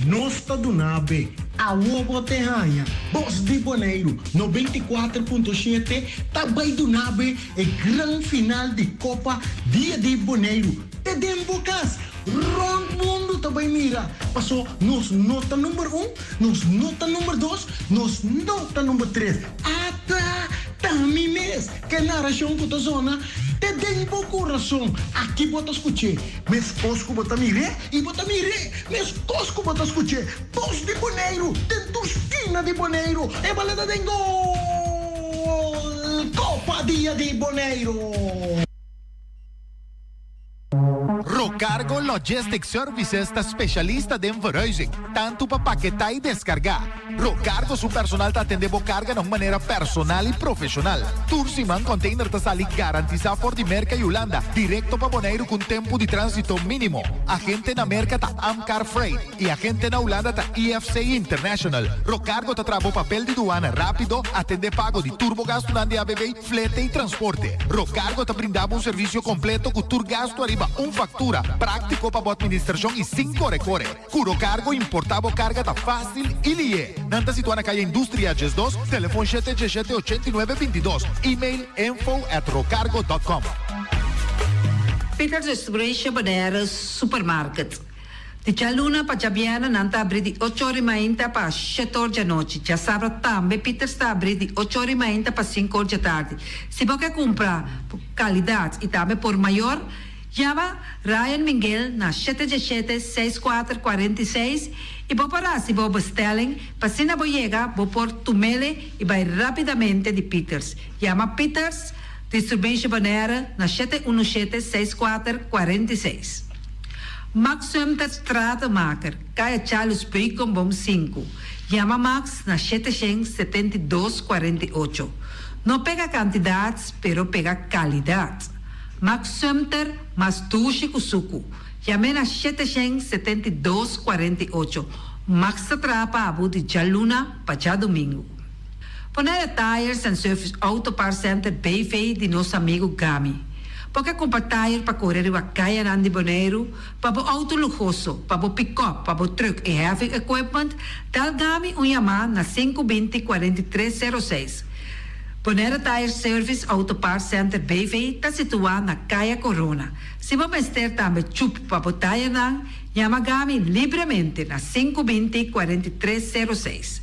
S5: nos ta duna be. Awo bo te haña. Bos di Boneiru, 94.7 ta bai duna be e gran final di Kopa Dia di Boneiru. Te den bo kas. Rònt mundu ta bai mira. Paso nos no ta number un, nos no ta number dos, nos no ta number tres. Ata ta mi mes. Ke narashon ku ta zona te den bo kurason, aki bo ta skuch'é, meskos ku bo ta mir'é, i bo ta mir'é, meskos ku bo ta skuch'é. Bos di Boneiru, den tur skina di Boneiru, e balada den gol! Kopa Dia di Boneiru!
S13: Rocargo Logistic Services ta specialista den verhuizing, tanto pa paketá y descargá. Rocargo su personal ta atendé bo carga na un manera personal y profesional. Tur siman container ta sali garantisá for di Merca y Hulanda directo pa Boneiru cu un tempo di transito minimo. Agente na Merca ta Amcar Freight. Y agente na Hulanda ta IFC International. Rocargo ta traha bo papel di duana rapido, atende pago di tur bo gastunan di ABB, flete y transporte. Rocargo ta brinda bo un servicio completo cu tur gastu ariba un factura, practico pa bo administracion y sin core core. Cu Rocargo importa bo carga ta facil y lihe. Nan ta situa na Caya Industria 12, telefon shete djeshete 89 22, email info at rocargo dot com.
S14: Peters Distribution Bonaire Supermarket. Di djaluna pa djabièrnè nan ta abrí di ocho ora i mainta pa shete or djanochi. Djasabra tambe Pieters ta abrí di ocho ora i mainta pa sinku or djatardi. Si bo ke kumpra kalidat i tambe por mayor, yama Ryan Minguel na shete djeshete seis kuater 46 i bo por hasi bo bestelling pa asina bo yega bo por tumele i bai rapidamente di Pieters. Yama Pieters Distribution Bonaire na shete unu shete seis kuater 46. Max Sumter Stratemaker, Kaya Charles Beukenboom sinku. Yama Max na 772 48. No pega kantidat, pero pega kalidat. Max Sumter mas dushi ku suku. Yam'é na 772 48. Max ta traha pa abo di djaluna pa djadumingu. Bonaire Tires and Service Auto Parts Center BV di nos amigu Gami. Bo ke kumpra tire pa kore riba kayanan di Boneiru, pa bo outo luhoso, pa bo pikòp, pa bo trùk i heavy equipment, dal Gami un yamá na sinku binti 43 sero seis. Bonaire Tire Service Auto Parts Center BV ta situá na Kaya Corona. Si bo mester tambe chup pa bo tayernan, yama Gami libremente na sinku binti 43 sero seis.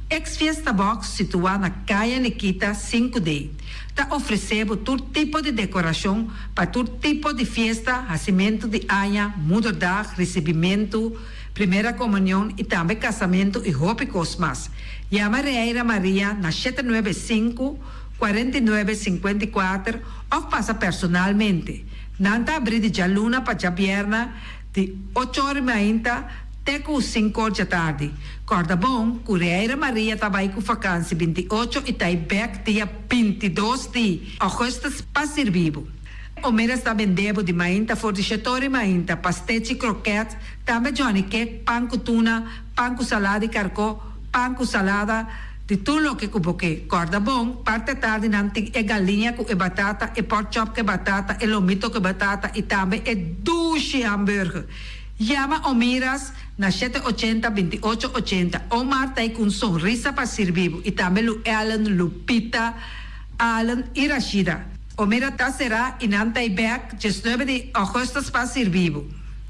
S14: Ex Fiesta Box situá na Kaya Nikita sinku D ta ofresé bo tur tipo di dekorashon pa tur tipo di fiesta, hasimentu di aña, moederdag, risibimentu, primera komunion i tambe kasamentu i hopi kos mas. Yama Reira Maria na shete nuebe sinku, 49, 54 òf pasa personalmente. Nan ta abrí di djaluna pa djabièrnè di ocho ora i mainta. te ku sinkor djatardi. Kòrda bon ku Reira Maria ta bai ku fakansi 28 i ta i bèk dia 22 di ògùstus pa sirbi bo. Omeras ta bende bo di mainta for di shetor i mainta, pastechi, krokèt, tambe johnny cake, pan ku tuna, pan ku salada di karkó, pan ku salada, di tur loke ku bo ke. Kòrda bon, parti atardi nan tin e galiña ku e batata, e pork chop ku e batata, e lomito ku e batata i tambe e dushi hamburger. Yama Omiras na shete ochenta, 28 ochenta. Omar ta ei ku un sonrisa pa sirbi bo i tambe Lu Ellen, Lupita, Allen i Rashida. Omira ta será i nan ta ei bèk 19 di ògùstus pa sirbi bo.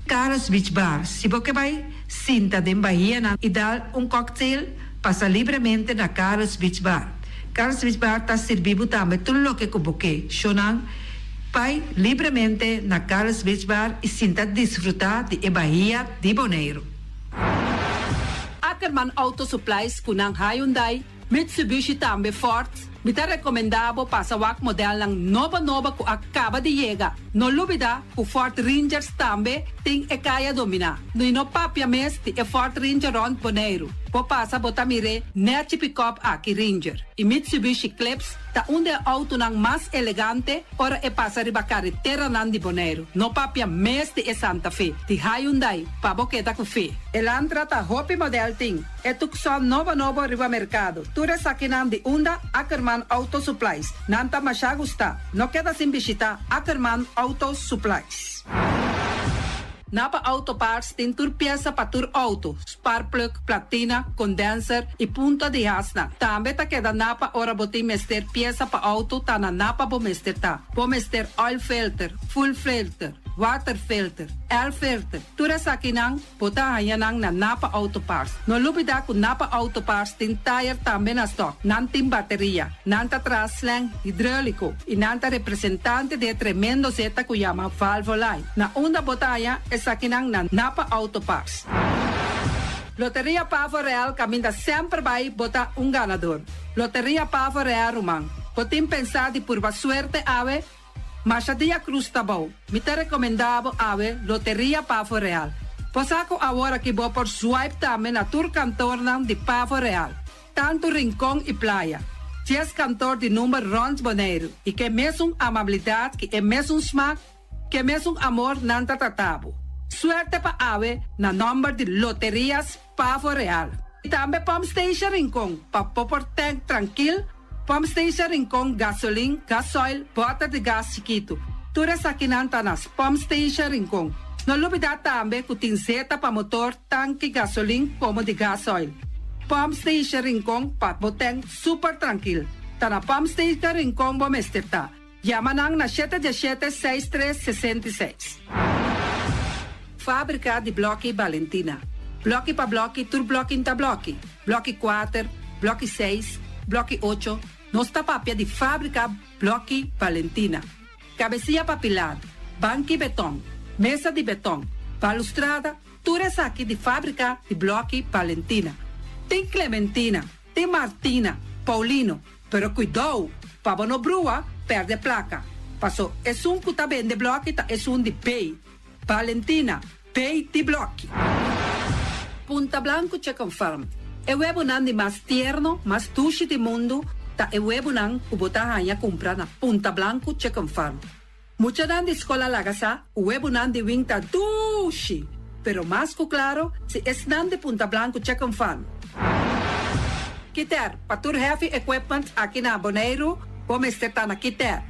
S14: Carlos Beach Bar, Si bo ke bai sinta den bahianan i dal un cocktail, pasa libremente na Carlos Beach Bar. Carlos Beach Bar ta sirbi bo tambe tur loke ku bo ke. Shownan, bai libremente na Carlos Beach Bar i sinta disfrutá di e bahia di Boneiru.
S15: Ackerman Auto Supplies ku nan Hyundai, Mitsubishi tambe Ford, mi ta recomenda bo pasa wak modelnan nobo nobo cu a caba di yega. No lubida cu Ford Rangers tambe tin e caya domina. No y no papia mes di e Ford Ranger rond Boneiru. Bo pasa bo ta mir'e nechi pick-up aki Ranger. Y Mitsubishi Eclipse ta un di e autonan mas elegante ora e pasa riba careteranan di Boneiru. No papia mes di e Santa Fe di Hyundai pa bo keda cu fe. Elantra ta hopi model tin. E Tucson nobo nobo riba merkado. Tur esakinan di unda Ackerman Auto Supplies. Nan ta masha gusta. No keda sin bishita Ackerman Auto Supplies. Napa Auto Parts tin tur piesa pa tur auto, sparkplug, platina, condenser y punta di hasnan. Tambe ta keda Napa ora bo tin mester piesa pa auto ta na Napa bo mester ta. Bo mester oil filter, fuel filter, water filter, air filter, tur esakinan Bo ta haña nan na Napa Auto Parts. No lubidá ku Napa Auto Parts tin tayer tambe na stòk. Nan tin bateria, nan ta traha slèng hidróliko i nan ta representante di e tremendo zeta ku yama Valvoline. Na unda bo ta haña esakinan na Napa Auto Parts. Loteria Pavo Real kaminda semper bai bo ta un ganador. Loteria Pavo Real ruman, bo tin pensá di purba suerte awe? Masha dia cruz ta bou. Mi ta recomenda bo awe Loteria Pavo Real. Bo sa cu awor aki bo por swipe tambe na tur kantornan di Pavo Real, tanto Rincon y Playa. Dies kantor di number rond Boneiru y ke mesun amabilidad ki e mesun smaak, ke mesun amor nan ta trata bo. Suerte pa awe na nomber di Loterias Pavo Real. Y tambe Pump Station Rincon pa bo por tank trankil, Pump Station Rincon gasolin, gasoil, boter di gas chikitu. Tur esakinan ta na Pump Station Rincon. No lubida tambe cu tin zeta pa motor, tanki gasolin como di gasoil. Pump Station Rincon pa bo tank super trankil. Ta na Pump Station Rincon bo mester ta. Yama nan na shete diesshete seis tres 66. Fábrika di blòki Balentina. Blòki pa blòki tur blòki n'ta blòki. Blòki kuater, blòki seis, blòki ocho, nos ta papia di fábrika blòki Balentina. Kabesia pa pilar, banki betòn, mesa di betòn, balustrada, tur esaki di fábrika di blòki Balentina. Tin Clementina, tin Martina, Paulino, Pero kuidou, pa bo no brua, pèrdè plaka. Paso esun ku ta bende blòki ta esun di Bay. Valentina, Bay di blòki. Punta Blanco Chicken Farm, E webonan di mas tierno, mas dushi di mundu ta e webonan ku bo ta haña kumpra na Punta Blanco Chicken Farm. Muchanan di skol a laga sa ku webonan di wing ta dushi, pero mas ku klaro si esnan di Punta Blanco Chicken Farm. Kiter, pa tur heavy equipment aki na Boneiru, bo mester ta na Kiter.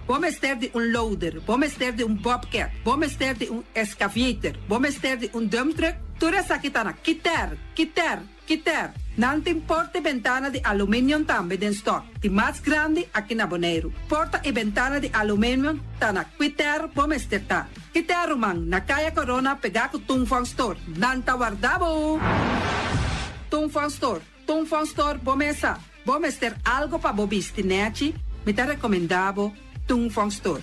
S15: Bo mester di un loader, bo mester di un bobcat, bo mester di un excavator, bo mester di un dump truck, tur esaki ta na Kiter, Kiter. Kiter, nan tin porta i bentana di aluminium tambe den stock, di mas grandi aki na Boneiru. Porta i bentana di aluminium ta na Kiter bo mester ta. Kiter ruman, na Kaya Corona pegá ku Tung Fong Store. Nan ta warda bo! Tung Fong Store, Tung Fong Store bo mesa. Bo mester algo pa bo bisti nechi, mi ta rekomendá bo Tung Fong Store.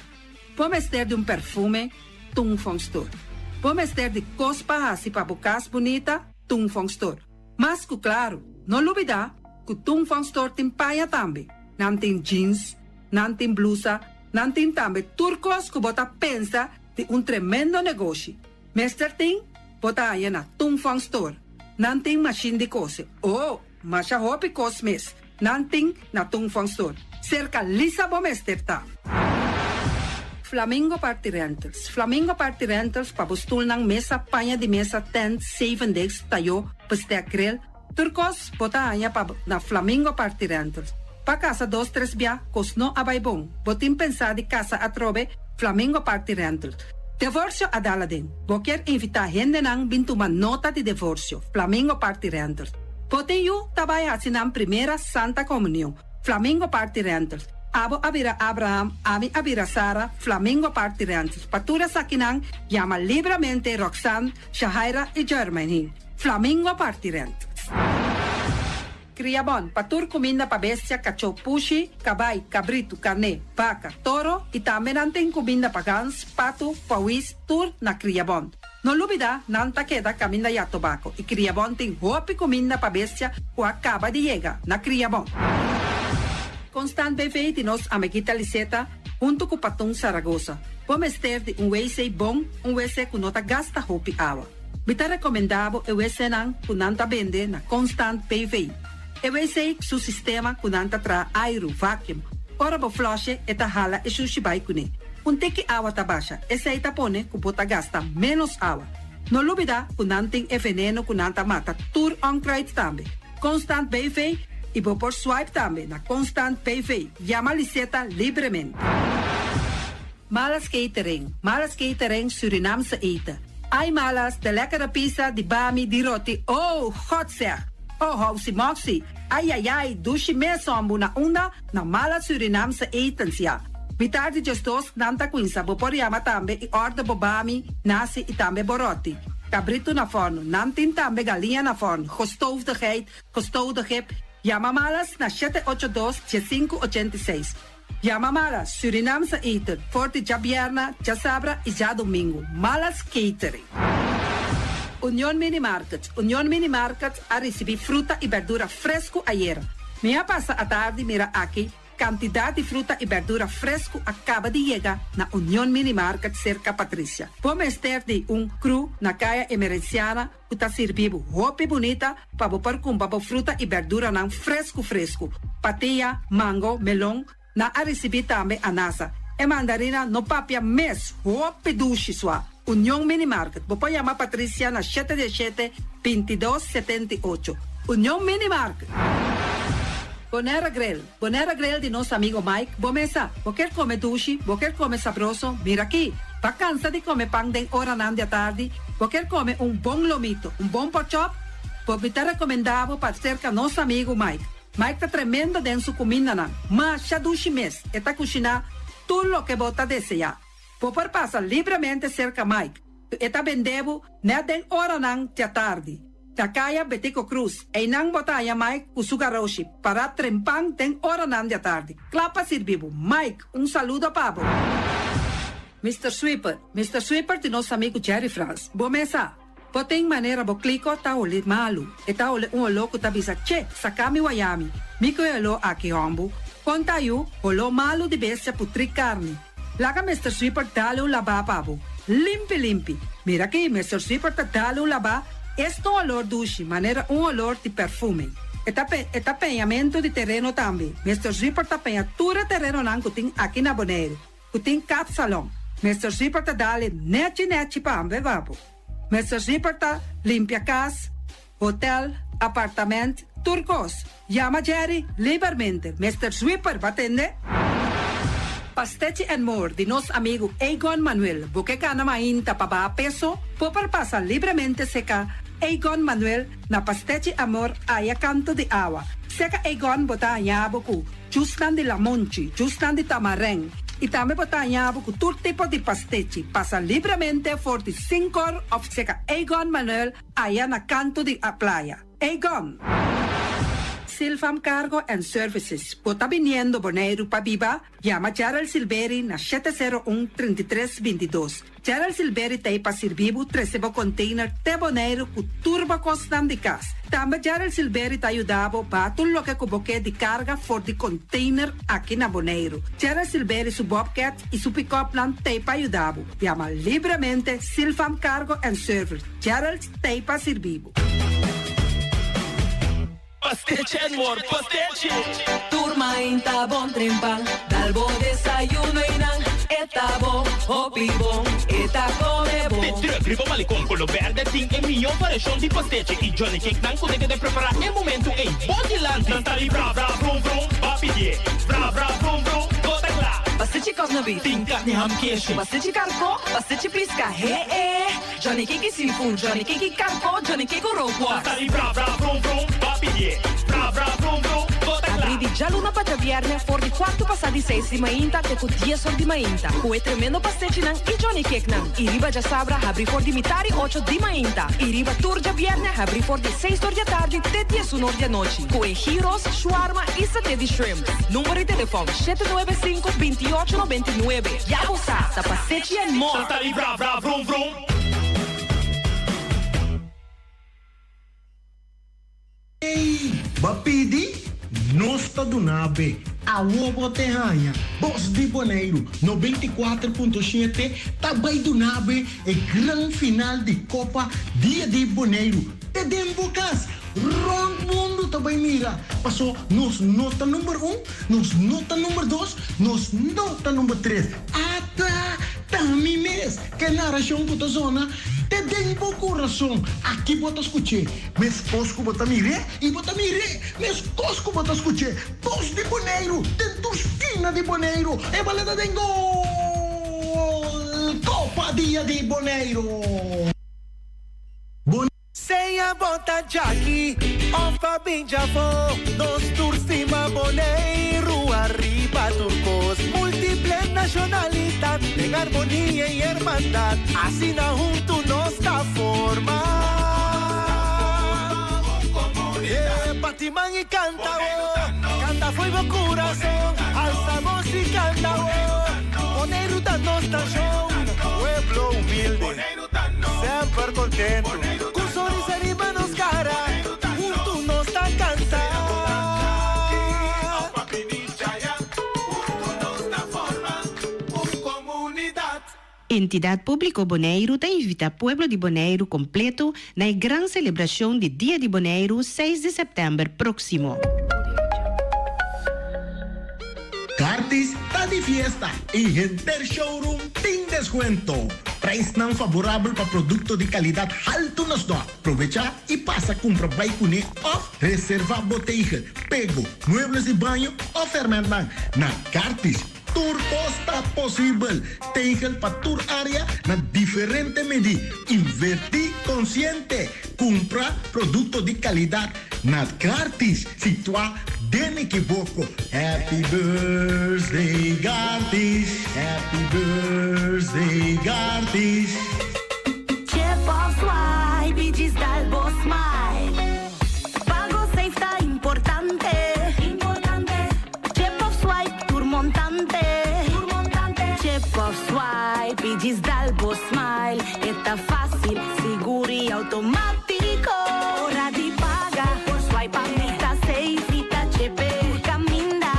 S15: Bo mester di un perfume, Tung Fong Store. Bo mester di kos pa hasi pa bo kas bunita, Tung Fong Store. Mas ku klaru, no lubidá ku Tung Fong Store tin paña tambe. Nan tin jeans, nan tin blusa, nan tin tambe tur kos ku bo ta pensa di un tremendo negoshi. Mester tin?
S14: bo ta haña na Tung Fong Store. Nan tin mashin di kose. Oh, masha hopi kos mes nan tin na Tung Fong Store. Serka Lisa bo mester ta. Flamingo Party Rentals Flamingo Party Rentals pa bo stulnan, mesa, paña di mesa, tent, zevendegs, tayó, bestek, grill, Tur kos bo ta haña pa na Flamingo Party Rentals. Pa kasa dos tres bia kos no a bai bon. Bo tin pensá di kasa atrobe? Flamingo Party Rentals. Devorsio a dal aden. Bo kier invitá hendenan bin tuma nota di devorsio? Flamingo Party Rentals. Bo tin yu ta bai hasi nan primera Santa Komunion? Flamingo Party Rentals. Abo a bira Abraham, ami a bira Sara, Flamingo Party Rentals. Pa tur esakinan yama libramente Roxanne, Shahaira i Jermaine. Flamingo parti rent. Kriabon, pa tur kuminda pa bestia, kachó, pushi, kabai, kabritu, karné, baka, toro i tambe nan tin kuminda pa gans, patu, pawis, tur na Kriabon. No lubida, nan ta keda kaminda ya tobako i Kriabon tin hopi kuminda pa bestia ku a kaba di yega na Kriabon. Constant BV di nos amiguita Liseta huntu ku Patun Saragosa. Bo mester di un wc bon, un wc ku no ta gasta hopi awa. Mi ta rekomendá bo e wcnan ku nan ta bende na Constant BV. E wc ku su sistema ku nan ta traha airu, vacuum. Ora bo flush'e e ta hala e shushi bai kuné. Un tiki awa ta basha, esei ta pone ku bo ta gasta ménos awa. No lubidá ku nan tin e veneno ku nan ta mata tur onkruid tambe. Constant BV i bo por swipe tambe na Constant BV. Yama Liseta libremente. Malas Catering, Malas Catering Surinaamse eten. Ai Malas, de lekkere pizza, di bami, di roti, oh, God zeg! Oh, housi moxi, ai ai ai, dushi mes hombu na unda? Na Malas Surinaamse etens ya. Mitar di djesdos nan ta cuinsa, bo por yama tambe y order bo bami, nasi y tambe bo roti. Cabrito na forno, nan tin tambe galiña na forno, gestoofde geit, gestoofde gip, yama Malas na shete ocho dos, diesinku ochenta i seis. Yama Malas Surinaamse eten for di djabierna, djasabra y djadomingo. Malas Catering. Union Mini Market Union Mini Market a ricibi fruta y berdura fresco ayera. Mi a pasa atardi mira aki cantidad di fruta y berdura fresco a caba di yega na Union Mini Market cerca Patricia. Bo mester di un cru na Caya Emerenciana ku ta sirbi bo hopi bunita pa bo por kumpra bo fruta i berduranan fresku fresku. Patia, mango, melon, nan a risibí tambe anasa. E mandarina no papia mes, hopi dushi sua. Union Mini Market, bo por yama Patricia na shete diesshete, bintidos, setenta i ocho. Union Mini Market. Bonaire Grill, Bonaire Grill di nos amigo Mike, bo mesa, bo kier come dushi, bo kier come sabroso, mira aki! Bo a cansa di come pan den oranan di atardi, bo kier come un bon lomito, un bon porkchop? Bo mi ta recomenda bo pa cerca nos amigo Mike. Mike ta tremendo den su cumindanan, masha dushi mes, e ta cushina tur loke bo ta desea. Bo por pasa libremente cerca Mike, e ta bende bo net den oranan di atardi. Na Kaya Betico Cruz, einan bo ta haña Mike ku su garoshi pará trempan den oranan di atardi, kla pa sirbi bo. Mike, un saludo pa bo. Mister Sweeper, Mister Sweeper di nos amigu Jerry Frans. Bo mes sa, bo tin manera bo kliko ta holi malu. E ta holi un oló ku ta bisa, Che, saka mi wayami. Mi ku e oló aki hòmbu. Kon ta yu, holó malu di bestia putrí karni. Laga Mister Sweeper dale un labá pa bo. Limpi limpi. Mira aki, Mister Sweeper ta dale un labá, es ta un olor dushi, manera un olor di perfume. E ta pe, e ta peñamentu di tereno tambe. Mister Sweeper ta peña tur e terenonan ku tin aki na Boneiru, ku tin kapsalon. Mister Sweeper ta dale nechi nechi pa ambe pa bo. Mister Sweeper ta limpia kas, hotel, apartament, tur kos. Yama Jerry libermente. Mister Sweeper ba tende? Pastechi and More di nos amigu Egon Manuel. Bo ke gana mainta pa baha peso? Bo por pasa libremente seka Egon Manuel na Pastechi Amor aya kanto di awa. Seka Egon bo ta haña bo ku jusnan di lamonchi, jusnan di tamarèn i tambe bo ta haña bo ku tur tipo di pastechi. Pasa libremente for di sinkor òf seka Egon Manuel aya na kanto di playa. Egon! Silvam Cargo and Services. Bo ta biniendo Boneiru pa biba? Yama Gerald Silberi na 701 33 22. Gerald Silberi ta ei pa sirbi bo trese bo container te Boneiru ku tur bo kosnan di kas. Tambe Gerald Silberi ta yuda bo baha tur loke ku bo ke di karga for di container aki na Boneiru. Gerald Silberi su bobcat i su pick-upnan ta ei pa yuda bo. Yama libremente Silvam Cargo and Service. Gerald ta ei pa sirbi bo.
S16: Pastechi and more, pastechi! Tur mainta bon trempan, dal bo desayuno y nan e ta bon, hopi bon, e ta come bon.
S17: De truck riba Malecon Colo Berde tin e miyo variacion di pastechi y Johnny Cake nan cu ta keda prepara e momento ey bo dilanti. Nan ta di bra bra vrum vrum, ba pidie, bra bra vrum vrum, bo ta cla.
S16: Pastechi cosna beef.
S17: Tin carni ham keshi.
S16: Pastechi carco, pastechi pisca, he e. Johnny Cake seafood, Johnny Cake karko, Johnny Cake rookworst.
S17: Ta di bra bra vrum vrum, ba pidié. Bra bra vrum vrum, bo ta kla.
S16: Abrí di djaluna pa djabièrnè for di kuartu pasá di seis di mainta te ku dies or di mainta ku e tremendo pastechinan i Johnny Cakenan. I riba djasabra habrí for di mitá di ocho di mainta i riba tur djabièrnè habrí for di seis or di atardi te diesun or di anochi ku e gyros, shawarma i saté di shrimp. Number di telefòn, 795 28 99. Ya bo sa, ta Pastechi and More!
S17: Ta di bra bra vrum vrum.
S5: Ey, bo a pidi? Nos ta duna be. Awo bo te haña. Bos di Boneiru 94.7 ta bai duna be e gran final di Kopa Dia di Boneiru te den bo kas. Rond mundu ta bai mira, paso nos no ta number un, nos no ta number dos, nos no ta number tres. Ata ta mi mes ke narashon ku ta zona te den bo kurason. Aki bo ta skuch'é, meskos ku bo ta mir'é, i bo ta mir'é, meskos ku bo ta skuch'é. Bos di Boneiru den tur skina di Boneiru, e bala ta den gol! Kopa Dia di Boneiru!
S18: Sea bo ta djaki of a bin djafó, nos tur stima Boneiru ariba tur kos. Multiple nashonalidat den armonia i hermandat, asina huntu nos ta forma un komunidat. Bati man i kanta wo, kanta fo'i bo kurason, alsa bos i kanta wo, Boneiru ta nos nashon, pueblo humilde. Semper kontentu, ku sonrisa riba nos kara, huntu nos ta kanta.
S19: Entidat Públiko Boneiru ta invitá pueblo di Boneiru kompleto na e gran selebrashon di Dia di Boneiru seis di sèptèmber próksimo.
S5: Cartis ta di fiesta y henter showroom tin descuento. Prijsnan favorabel pa producto di calidad halto na stock. Probecha y pasa cumpra bay cune of reserva bo tegel, pego, muebles di baño of fermentnan na Cartis. Tur cos ta posibel. Tegel pa tur area na diferente medi. Inverti consciente. Cumpra producto di calidad na Gartis, situá den Ekiboco. Happy birthday Gartis, happy birthday Gartis.
S20: Chip of swipe i djis dal bo smile. Pago safe ta importante. Chip of swipe tur montante. Chip of swipe i djis dal bo smile. E ta fácil, sigur i automátiko. Ora di paga por swipe pa mi ta safe. Mi ta chepe tur kaminda.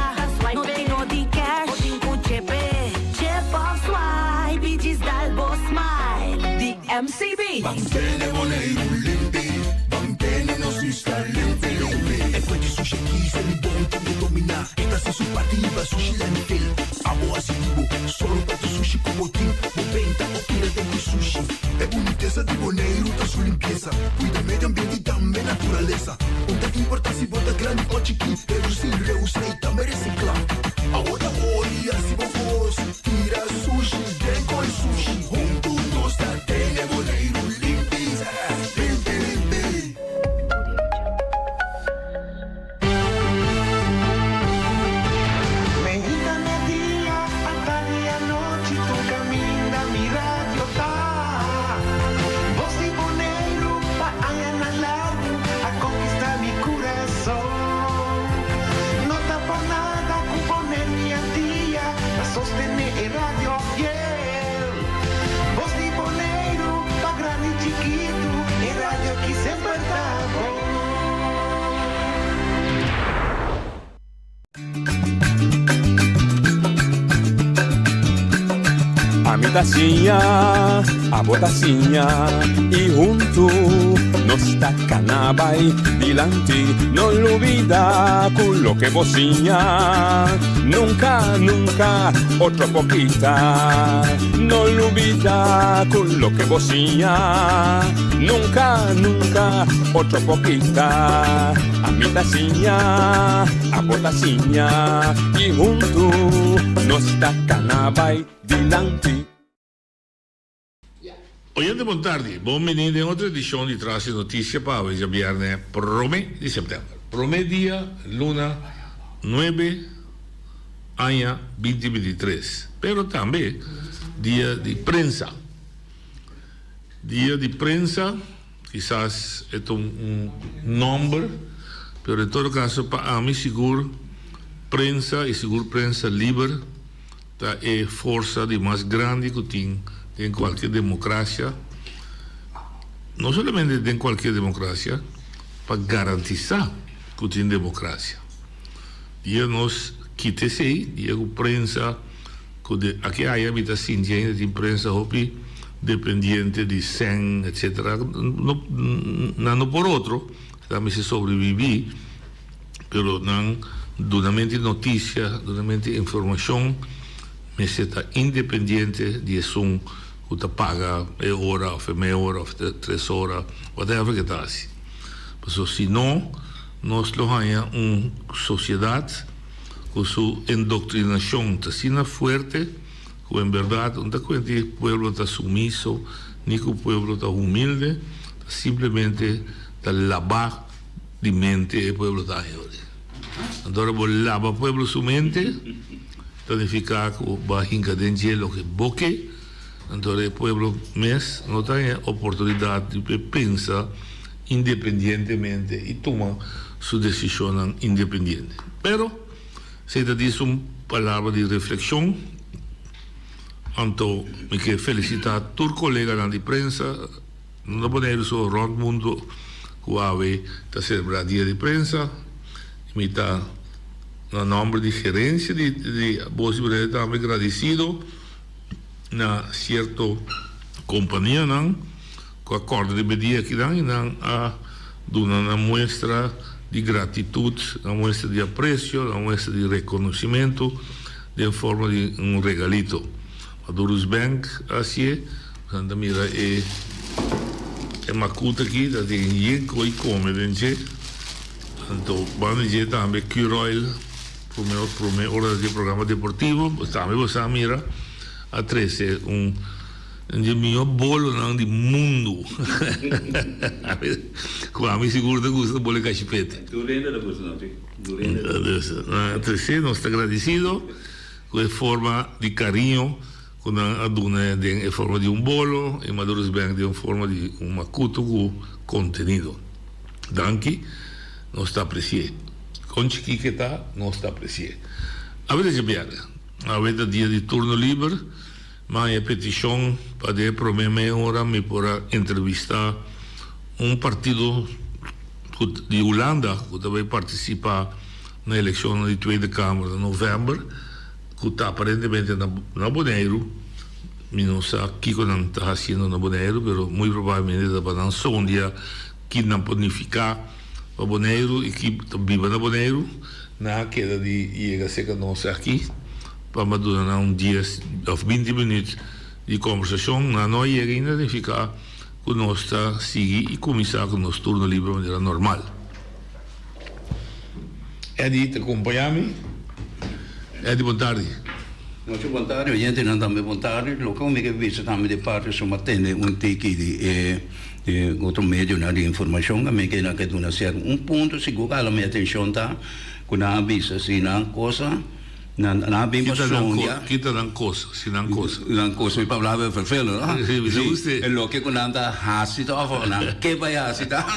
S20: No tin no di cash, bo tin ku chepe. Chip of swipe i djis dal bo smile.
S16: Di MCB.
S21: Ban tene Boneiru limpi, ban tene nos isla limpi limpi. E fuente sushi aki se mi bon tin ku dominá. E ta hasi su parti riba sushi landfill. Abo hasi di bo, solo pa tu sushi ku bo tin. Bo benta o tira den ku sushi. E bunitesa di Boneiru ta su limpiesa. Kuida medio ambiente i tambe naturalesa. Un ta importá si bo ta grandi o chikí. Redusí, reusá i tambe resiklá. Abo ta hori hasi bo kos. Tira sushi den koi sushi. Huntu nos ta tene Boneiru limpi. Limpi limpi.
S18: Meinta media ata di anochi tur caminda mi radio ta. Voz di Boneiru pa añanan largu a conquista mi curason.
S7: Ami ta siña, abo ta siña y huntu nos ta cana bay dilanti. No lubida cu loke bo siña nunca, nunca otro por kita. No lubida cu loke bo siña nunca, nunca otro por kita. Ami ta siña, abo ta siña y huntu nos ta cana bay dilanti.
S22: Oyente bon tardi, bon bini den otro edicion di Tras di Noticia pa awe djabierne prome di september. Prome dia luna nuebe aña binti 23, pero tambe dia di prensa. Dia di prensa kisas e ta un nomber, pero en todo caso pa ami sigur prensa y sigur prensa liber Ta e forsa di mas grandi ku tin den kualke demokrasia, no solamente den kualke demokrasia, pa garantisá ku tin demokrasia. Dia nos kita esei, dia ku prensa ku de aki aya mi ta sinti ainda tin prensa hopi dependiente di sèn etsetera, no nan no por otro, ta mester sobreviví. Pero nan dunamento di noticia, dunamento di informacion mester ta independiente di esun cu ta paga e ora of e mei ora of e tres ora, whatever ke ta haci. Pasobra si no, nos lo haña un sociedad cu su indoctrinacion ta asina fuerte cu en berdad no ta cuenta di pueblo ta sumiso ni cu pueblo ta humilde, ta simplemente ta laba. Di mente e pueblo ta haña ora. Anto ora bo laba pueblo su mente, ta nifiká ku bo a hinka den dje loke bo ke, anto ora e pueblo mes no ta haña oportunidat di por pensa independientemente i tuma su desishonnan independiente. Pero, esei ta dis un palabra di reflekshon, anto mi ke felisitá tur koleganan di prensa. No ta Boneiru so, rònt mundu ku awe ta selebrá Dia di Prensa. Mi ta na nòmber di gerensia di di Bos di Boneiru tambe gradisido na sierto kompanianan ku a kòrda riba e dia akinan i nan a duna nan muestra di gratitut, nan muestra di apresio, nan muestra di rekonosimentu den forma di un regalito. Madurus Bank a hasié. Nan ta mira e e makuta aki ta tin yen koi kome den dje. Anto banda di dje tambe Curoil prome prome ora di programa deportivo tambe bo sa mira a trese un un dje mihó bolonan di mundu ku ami sigur ta gusta bolo di kashipete.
S1: Tur hende ta gusta nan si. Tur hende ta gusta.
S22: Nan a trese nos ta gradisido ku e forma di kariño. Ku nan a duna den e forma di un bolo i Madurus Bank den forma di un makutu ku kontenido. Danki, nos ta apresi'é. Kon chikí ke ta, nos ta apresi'é. Awe ta djabièrnè. Awe ta dia di turno liber. Mi a haña petishon pa den e promé mei ora mi por a entrevistá un partido ku di Hulanda ku ta bai partisipá na elekshonnan di Tweede Kamer na novèmber. Ku ta aparentemente na na Boneiru, mi no sa kiko nan ta hasiendo na Boneiru, pero muy probablemente ta pa nan sondia ki nan por nifiká pa Boneiru i ki ta biba na Boneiru. Nan a keda di yega serka nos aki pa mi a duna nan un dies òf binti minüt di kombersashon. Nan no a yega ainda, nifiká ku nos ta sigui i kuminsá ku nos turno liber manera normal. Eddie ta compaña mi. Eddie bon tardi.
S1: Nochi bon tardi oyentenan tambe bon tardi. Loke mi ke bisa tambe di parti su m'a tende un tiki di e e otro medionan di informashon ku mi ke nan ke duna sierto un punto sigur ku hala mi atenshon ta ku nan a bisa si nan kosa nan nan a bin pa sondia.
S22: Kita nan kosa si nan kosa.
S1: Nan kosa mi papia a vervelend no.
S22: Si mi ta gusta.
S1: E loke ku nan ta hasi ta òf nan ke bai hasi ta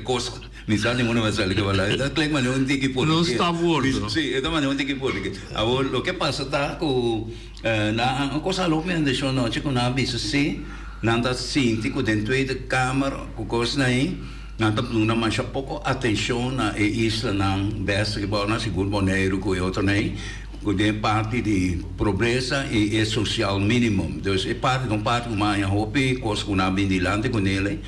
S1: kos. Mi sa ningun a sali ke bala. E ta klink manera un tiki
S22: No stop woord.
S1: Si, e ta manera un tiki politike. Awor loke pasa ta ku nan a cosa loke mi a deshon anochi ku nan a bisa si nan ta sinti ku den Tweede Kamer ku kosnan ei nan ta duna masha poko atenshon na e islanan bes riba nan sigur Boneiru ku e otronan ei. ku den parti di pobresa i e social minimum. Dus e parti ta un parti ku m'a haña hopi kos ku nan a bin dilanti ku nele.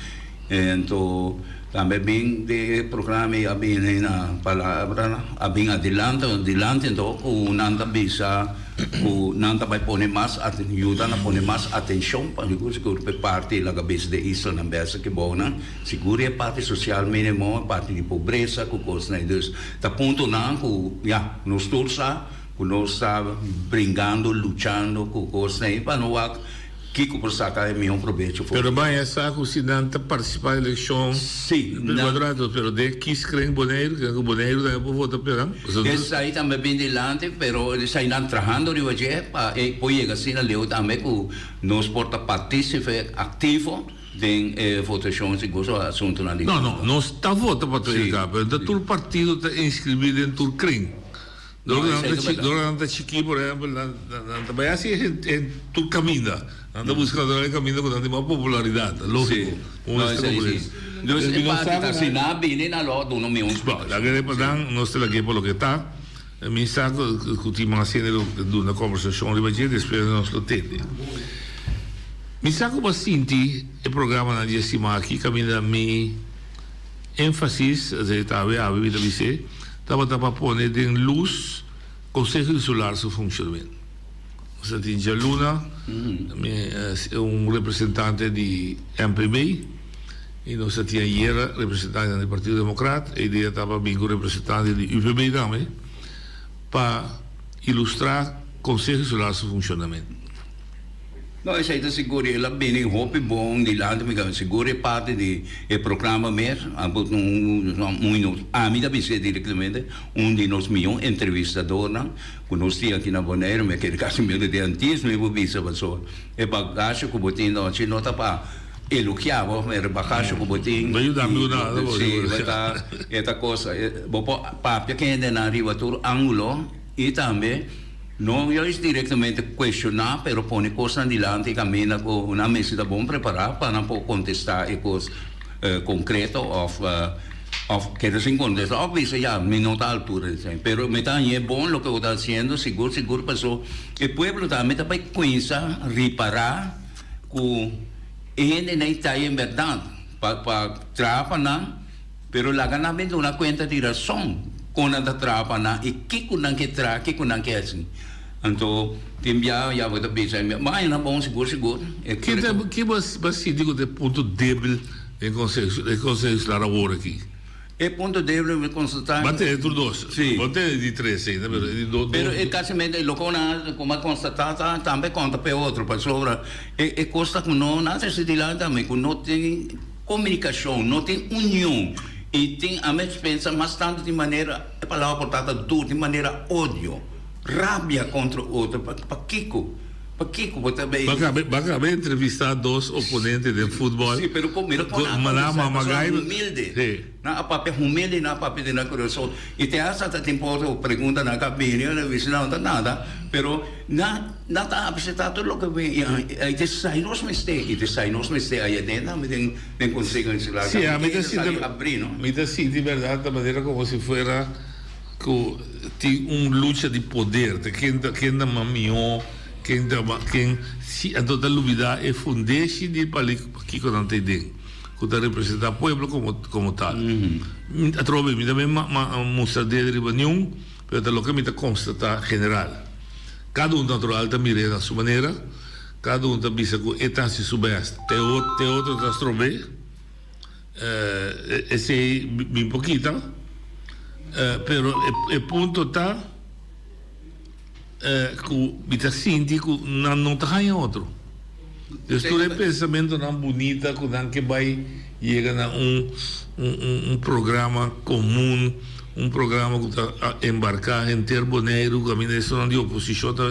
S1: Anto tambe bin di e programa ei a bini na palabra a bin adelante dilanti anto ku nan ta bisa ku nan ta bai pone mas yuda na pone mas atenshon pa sigur sigur pa e parti laga bisa di e islanan bèsa ki bounan sigur e parti sosial minimo e parti di pobresa ku kosnan ei dus ta puntonan ku ya nos tur sa ku nos ta bringando luchando ku kosnan ei pa no wak Kiko por saka e mihó probecho for
S22: Pero
S1: di.
S22: baña sa ku si nan ta partisipá den elekshon
S1: Sí, nan.
S22: Cuadrado, pero den kieskring Boneiru, kende ku Boneiru tambe por vota p'e nan. Pasobra tur.
S1: Esei tambe bin dilanti, pero esei nan trahando riba dje pa e por yega asina leu tambe ku nos por ta partísipe aktivo den e votashon sigur so asuntunan di.
S22: No, no, nos ta vota pa
S1: Sí.
S22: Tweede Kamer, pero ta tur partido ta inskribí den tur kring.
S1: No,
S22: Dor nan
S1: esei
S22: ta
S1: ta
S22: chi,
S1: berdad.
S22: dor nan ta chikí, por ehèmpel, nan, nan ta bai hasi en tur kaminda. Nan ta buska natural e kaminda ku nan tin mas popularidat, lógiko.
S1: Sí.
S22: Un
S1: No,
S22: mester
S1: esei
S22: komprendé.
S1: sí. Dus
S22: Dus
S1: e
S22: mi no
S1: parti
S22: sa
S1: ta
S22: ku
S1: si
S22: nan.
S1: nan a bini nan lo a duna mi un
S22: Bo,
S1: splikashon.
S22: laga e pa
S1: Sí.
S22: nan, nos ta lag'é pa loke ta. Mi sa ku ku tin mas hende lo duna kòmbersashon riba dje, despues nos lo tende. Mi sa ku bo a sinti e programanan di e siman aki kaminda mi énfasis, esei ta awe awe mi ta bis'é, Tabata pa pone den lus Conseho Insular su funcionamento. Nos a tin djaluna un representante di MPB y nos a tin ayera representantenan di Partido Democrat. E idea ta pa bin cu representante di UPB tambe pa ilustra Conseho Insular su funcionamento.
S1: No, esei ta sigur, el a bini hopi bon dilanti mi ka sigur e parti di e programa mes, a por un un ami ta bis'é directamente, un di nos mion entrevistadornan ku nos tin aki na Boneiru, mi a kere kasi mira di antis mi por bisa pasobra e bagashe ku bo tin nochi no ta pa elogiá bo, pero e bagashe ku bo tin
S22: Bo yuda mi ku nada bo
S1: si, bo ta e ta cosa, bo por papia kendenan riba tur angulo i tambe. No juist directamente cuestiona, pero pone cosnan dilanti caminda cu nan mester ta bon prepara pa nan por contesta e cos concreto of of keda sin contesta of bisa ya mi no ta altura di esey. Pero mi ta hañ'e bon loke bo ta haciendo sigur sigur paso e pueblo tambe ta bay cuminsa ripara cu e hendenan ta en berdad pa pa traha pa nan. Pero laga nan bin duna kuenta di rason kon nan ta traha pa nan i kiko nan ke traha, kiko nan ke hasi. Anto tin bia ya bo ta bisa, ma aña nan bon sigur sigur. E
S22: Ke ta ke bo a sinti ku ta e punto debil den konseho den konseho insular awor aki?
S1: E punto debil mi konstatá.
S22: Bo a tene tur dos.
S1: Si.
S22: Bo a tene di tres ainda pero e di dos.
S1: Pero e kasimente loke nan ku mi a konstatá ta tambe konta pa e otro pasobra e e kos ta ku no nan ta hasi dilanti tambe ku no tin. Komunikashon, no tin union i tin a mes pensa mas tantu di manera, e palabra por ta ta dur, di manera odio, rabia kontra otro, pakiko? Pakiko bo ta bay?
S22: Bo a kaba entrevista dos oponente den futbol.
S1: Si, pero mira kon nan a kombersa, pasobra humilde. Nan a papia humilde, nan a papia den nan kurason. I te hasta ta tin por pregunta nan ka bini, nan bisa nan no ta nada, pero nan nan ta acepta tur loke bini. I ta esai nos mester, i ta esai nos mester aya den tambe den den Conseho Insular.
S22: Sí, ami ta
S1: Kende
S22: sinti,
S1: sali abri, no?
S22: mi ta sinti berdad ta manera como si fuera cu tin un lucha di poder, ta ken ta ken ta mas mihó, ken ta mas ken, si anto ta lubida e fundeshi di pakiko nan ta den. Ku ta representá pueblo komo komo tal. Atrobe mi ta bin mustra dede riba niun, pero ta loke mi ta konstatá general. Kada un natural ta mir'é na su manera, kada un ta bisa ku e ta hasi su bèst, te te otro ta strob'é. Esei mi por kita, pero e punto ta. Ku mi ta sinti ku nan no ta haña otro. Dus tur e pensamentonan bunita ku nan ke bai yega na un un programa komun, un programa ku ta embarká henter Boneiru, kaminda esunnan di oposishon ta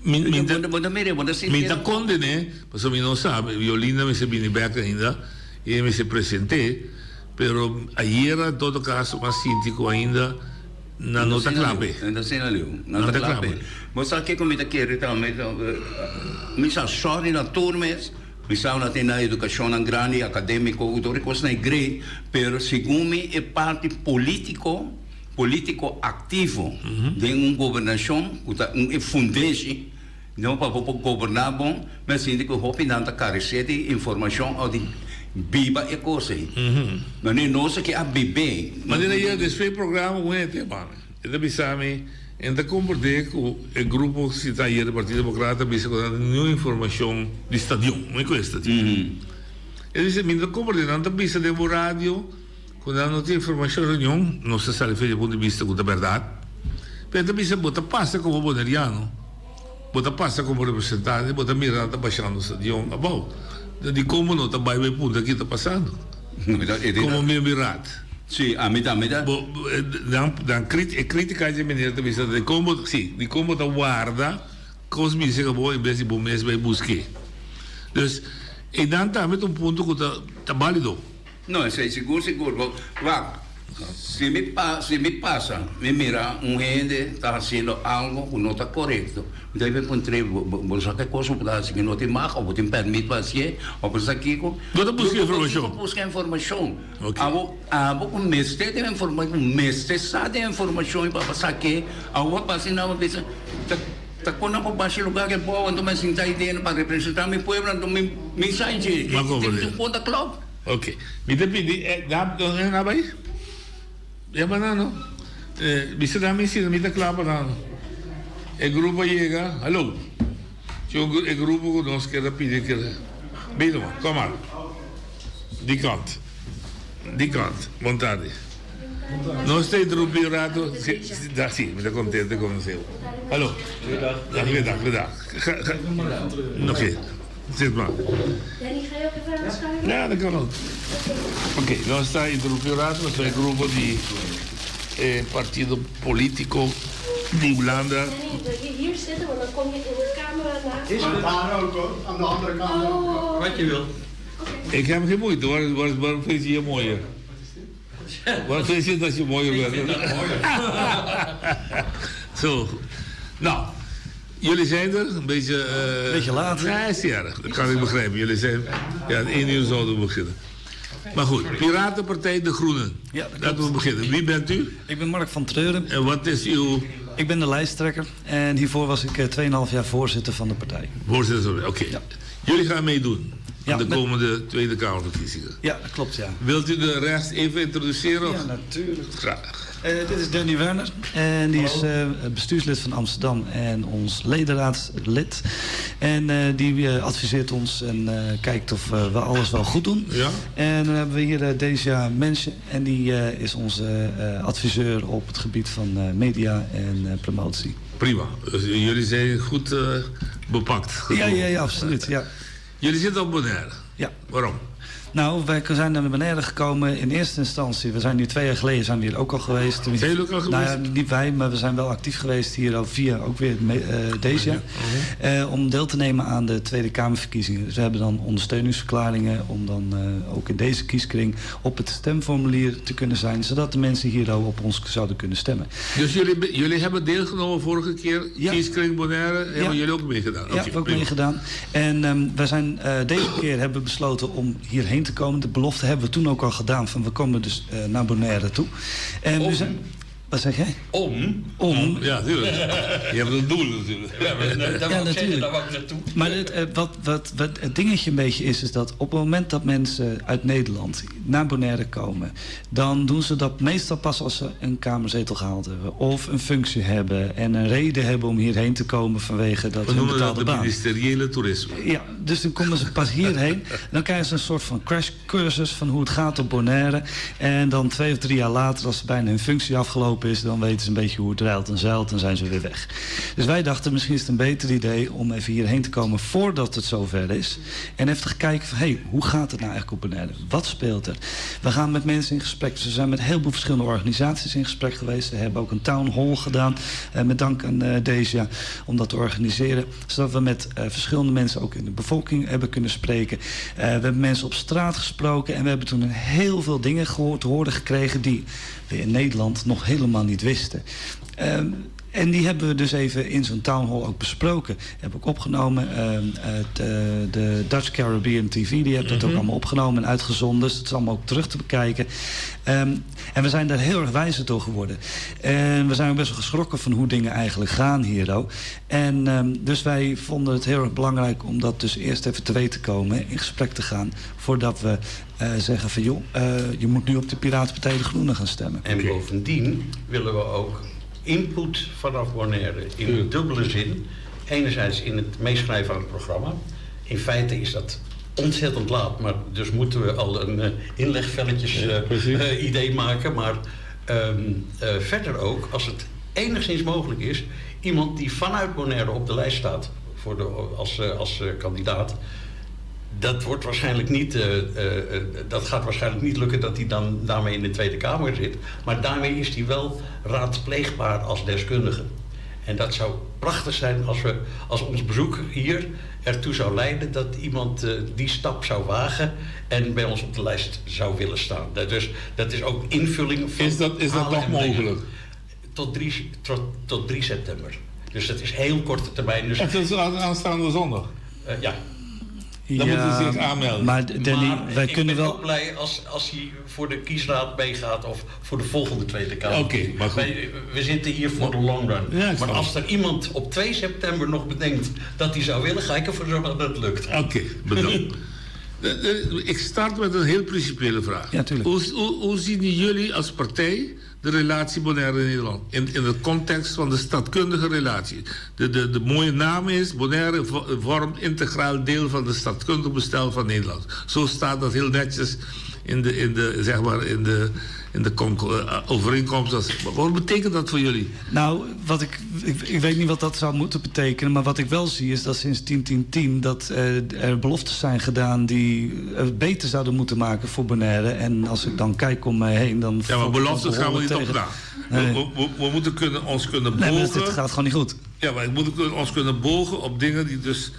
S22: mi mi ta mi ta kondené, pasobra mi no sa, Yolinda mester bini bèk ainda i e mester present'é, pero ayera en todo kaso mi a sinti ku ainda. Nan no ta kla p'e.
S1: Nan ta asina leu. Nan ta kla p'e. Bo sa kiko mi ta kere tambe? Mi sa sòri na tur mes. Mi sa nan tin nan edukashonnan grandi, akadémiko, ku tur e kosnan e great. Pero segun mi e parti polítiko. Polítiko aktivo den un gobernashon ku ta un e fundeshi no pa bo por goberná bon, mi a sinti ku hopinan ta karesé di informashon òf di biba e kos ei. Manera nos aki a bib'é.
S22: Manera ayer despues e programa un hende a mami e ta bisa mi e ta komprendé ku e grupo si ta ayer di Partido Demokrata ta bisa ku nan tin niun informashon di stadion, mi ku e stadion. E ta bisa mi no ta komprendé nan ta bisa den bo radio. Ku nan no tin informashon reunion, nos ta sali fe di punto di bista ku ta bèrdat. Pero e ta bisa bo ta pasa komo boneriano, bo ta pasa komo representante, bo ta mira nan ta bashando stadion abou. Dikon bo no ta bai bai puntra ki ta pasando? Komo miembro di raad.
S1: Sí, ami tambe ta.
S22: Bo, nan, nan krit, e kritika dje meneer ta bisa dikon bo, sí, dikon bo ta warda kos bisa ku bo en bes di bo mes bai busk'é. Dus, einan tambe ta un punto ku ta, ta bálido.
S1: No, esei sigur sigur. Bo, wak, si mi pa, si mi pasa, mi mira un hende ta hasiendo algo ku no ta korekto, mi ta bin puntr'é, bo, bo, bo sa ke kos ku bo ta hasi ku no tin mag, òf bo tin pèrmit pa hasié, òf bo sa kiko?
S22: Bo ta buska informashon.
S1: Bo buska informashon. Abo, abo ku mester den informa, ku mester sa den informashon pa bo sa ke, abo a pasa i nan a bisa, ta, ta kon nan por basha e lugar ke bo, anto mi a sinta ei den pa representá mi pueblo, anto mi, mi sa dje, e tin konta klòp.
S22: Ok, mi ta pidi e dam don e na bai? Yama nan no. Bisa nan mi si mi ta kla pa nan. E grupo a yega, hallo. Tin un e grupo ku nos kier a pidi kier bin no, kom maar. Di kant, di kant. Bon tardi. Nos ta interumpi un rato, si, si, mi ta kontento di konosé bo. Hallo. Goeiedag, goeiedag. Oké. Zit maar.
S10: Danny, ga je ook even aanschuiven?
S22: Ja, dat kan ook. Oké, nos ta interrumpi un rato pasobra e grupo di e partido politico di Hulanda.
S10: Danny, wil je hier zitten? Want dan kom je in de camera naast
S8: me. Maar daar ook hoor, aan de andere kant ook.
S11: Wat je wil.
S22: Ik heb geen moeite, waarom, waarom, waarom vind je je mooier? Waarom vind je dat je mooier bent? Zo, nou. Jullie zijn er, een beetje... Uh,
S11: beetje laat.
S22: Nee, is niet erg. Dat kan ik begrijpen. Jullie zijn... Ja, één uur zouden we beginnen. Maar goed, Piratenpartij De Groenen.
S11: Ja, dat
S22: Laten we beginnen. Wie bent u?
S11: Ik ben Mark van Treuren.
S22: En wat is uw...
S11: Ik ben de lijsttrekker. En hiervoor was ik 2,5 eh, jaar voorzitter van de partij.
S22: Voorzitter, oké. Okay. Ja. Jullie gaan meedoen aan de komende Tweede Kamerverkiezingen.
S11: Ja, dat klopt, ja.
S22: Wilt u de rest even introduceren?
S11: Ja, natuurlijk.
S22: Graag.
S11: Uh, dit is Danny Werner. En die is uh, bestuurslid van Amsterdam en ons ledenraadslid. En uh, die adviseert ons en kijkt of we alles wel goed doen.
S22: Ja.
S11: En dan hebben we hier Deja Mensen. En die is onze adviseur op het gebied van media en promotie.
S22: Prima. Dus jullie zijn goed bepakt.
S11: Ja, ja, ja, absoluut. Ja.
S22: Jullie zitten op Bonaire?
S11: Ja.
S22: Waarom?
S11: Nou, wij zijn naar beneden gekomen in eerste instantie. We zijn nu twee jaar geleden zijn we hier ook al geweest.
S22: Zijn jullie ook al geweest?
S11: Nou ja, niet wij, maar we zijn wel actief geweest hier al via ook weer uh, deze jaar. Uh, om deel te nemen aan de Tweede Kamerverkiezingen. Dus we hebben dan ondersteuningsverklaringen om dan uh, ook in deze kieskring op het stemformulier te kunnen zijn. Zodat de mensen hier ook op ons zouden kunnen stemmen.
S22: Dus jullie, jullie hebben deelgenomen vorige keer, ja. kieskring Bonaire, hebben ja. jullie ook meegedaan?
S11: Ja, okay, ook meegedaan. En um, wij zijn, uh, deze keer hebben we besloten om hierheen te komen. De belofte hebben we toen ook al gedaan. Van we komen dus uh, naar Bonaire toe. En
S1: Om?
S11: we zijn, wat zeg jij?
S1: Om?
S11: Om.
S22: Ja, tuurlijk. Je hebt een doel natuurlijk.
S11: Ja, maar, daar ja, natuurlijk.
S23: daar wou ik naartoe.
S11: Maar het, eh, wat, wat, wat het dingetje een beetje is, is dat op het moment dat mensen uit Nederland naar Bonaire komen, dan doen ze dat meestal pas als ze een kamerzetel gehaald hebben. Of een functie hebben en een reden hebben om hierheen te komen vanwege dat
S22: We
S11: hun
S22: noemen dat
S11: betaalde
S22: de
S11: baan.
S22: ministeriële toerisme.
S11: Ja, dus dan komen ze pas hierheen. Dan krijgen ze een soort van crashcursus van hoe het gaat op Bonaire. En dan twee of drie jaar later, als bijna hun functie afgelopen is... dan weten ze een beetje hoe het ruilt en zeilt en zijn ze weer weg. Dus wij dachten, misschien is het een beter idee om even hierheen te komen voordat het zover is. En even te kijken van, hé, hey, hoe gaat het nou eigenlijk op Bonaire? Wat speelt er? We gaan met mensen in gesprek. Dus we zijn met heel veel verschillende organisaties in gesprek geweest. We hebben ook een town hall gedaan, eh, met dank aan uh, Deja, om dat te organiseren. Zodat we met uh, verschillende mensen ook in de bevolking hebben kunnen spreken. Uh, we hebben mensen op straat gesproken en we hebben toen heel veel dingen gehoord, te horen gekregen die we in Nederland nog helemaal niet wisten. Uh, En die hebben we dus even in zo'n town hall ook besproken. Heb ik opgenomen. De Dutch Caribbean TV die heeft dat ook allemaal opgenomen en uitgezonden. Dus dat is allemaal ook terug te bekijken. En we zijn daar heel erg wijzer door geworden. En we zijn ook best wel geschrokken van hoe dingen eigenlijk gaan hier ook. En dus wij vonden het heel erg belangrijk om dat dus eerst even te weten te komen, in gesprek te gaan, voordat we zeggen van joh, je moet nu op de Piratenpartij de Groenen gaan stemmen.
S6: En bovendien willen we ook input vanaf Bonaire in dubbele zin. Enerzijds in het meeschrijven aan het programma. In feite is dat ontzettend laat, maar dus moeten we al een inlegvelletjes idee maken. Maar verder ook, als het enigszins mogelijk is, iemand die vanuit Bonaire op de lijst staat als kandidaat. Dat wordt waarschijnlijk niet, dat gaat waarschijnlijk niet lukken dat hij dan daarmee in de Tweede Kamer zit. Maar daarmee is hij wel raadpleegbaar als deskundige. En dat zou prachtig zijn als ons bezoek hier ertoe zou leiden dat iemand die stap zou wagen en bij ons op de lijst zou willen staan. Dus dat is ook invulling van
S22: Is dat
S6: halen
S22: nog
S6: en brengen.
S22: mogelijk?
S6: Tot 3 september. Dus dat is heel korte termijn. Dus
S22: Het is aanstaande zondag.
S6: Ja.
S22: Dan moeten ze zich aanmelden.
S11: Maar Danny,
S6: Maar
S11: wij
S6: ik
S11: kunnen
S6: ben
S11: wel...
S6: ook blij als hij voor de kiesraad meegaat of voor de volgende Tweede Kamer.
S22: Oké, maar goed.
S6: We zitten hier voor de long run.
S22: Ja, ik snap
S6: maar als er iemand op 2 september nog bedenkt dat hij zou willen, ga ik ervoor zorgen dat het lukt.
S22: Oké, bedankt. Ik start met een heel principiële vraag.
S11: Ja, tuurlijk.
S22: Hoe zien jullie als partij de relatie Bonaire-Nederland? In de context van de stadkundige relatie. De mooie naam is, Bonaire vormt integraal deel van de stadkundig bestel van Nederland. Zo staat dat heel netjes in de, zeg maar, in de overeenkomst. Wat betekent dat voor jullie?
S11: Nou, wat ik, ik, ik weet niet wat dat zou moeten betekenen, maar wat ik wel zie is dat sinds 10-10-10 dat er beloftes zijn gedaan die beter zouden moeten maken voor Bonaire. En als ik dan kijk om mij heen, dan
S22: Ja, maar
S11: valt het
S22: beloftes gaan we niet
S11: behoorlijk
S22: opdaan.
S11: tegen. Nee.
S22: We moeten ons kunnen
S11: Nee, maar
S22: bogen.
S11: dit gaat gewoon niet goed.
S22: Ja, maar we moeten ons kunnen bogen op dingen die dus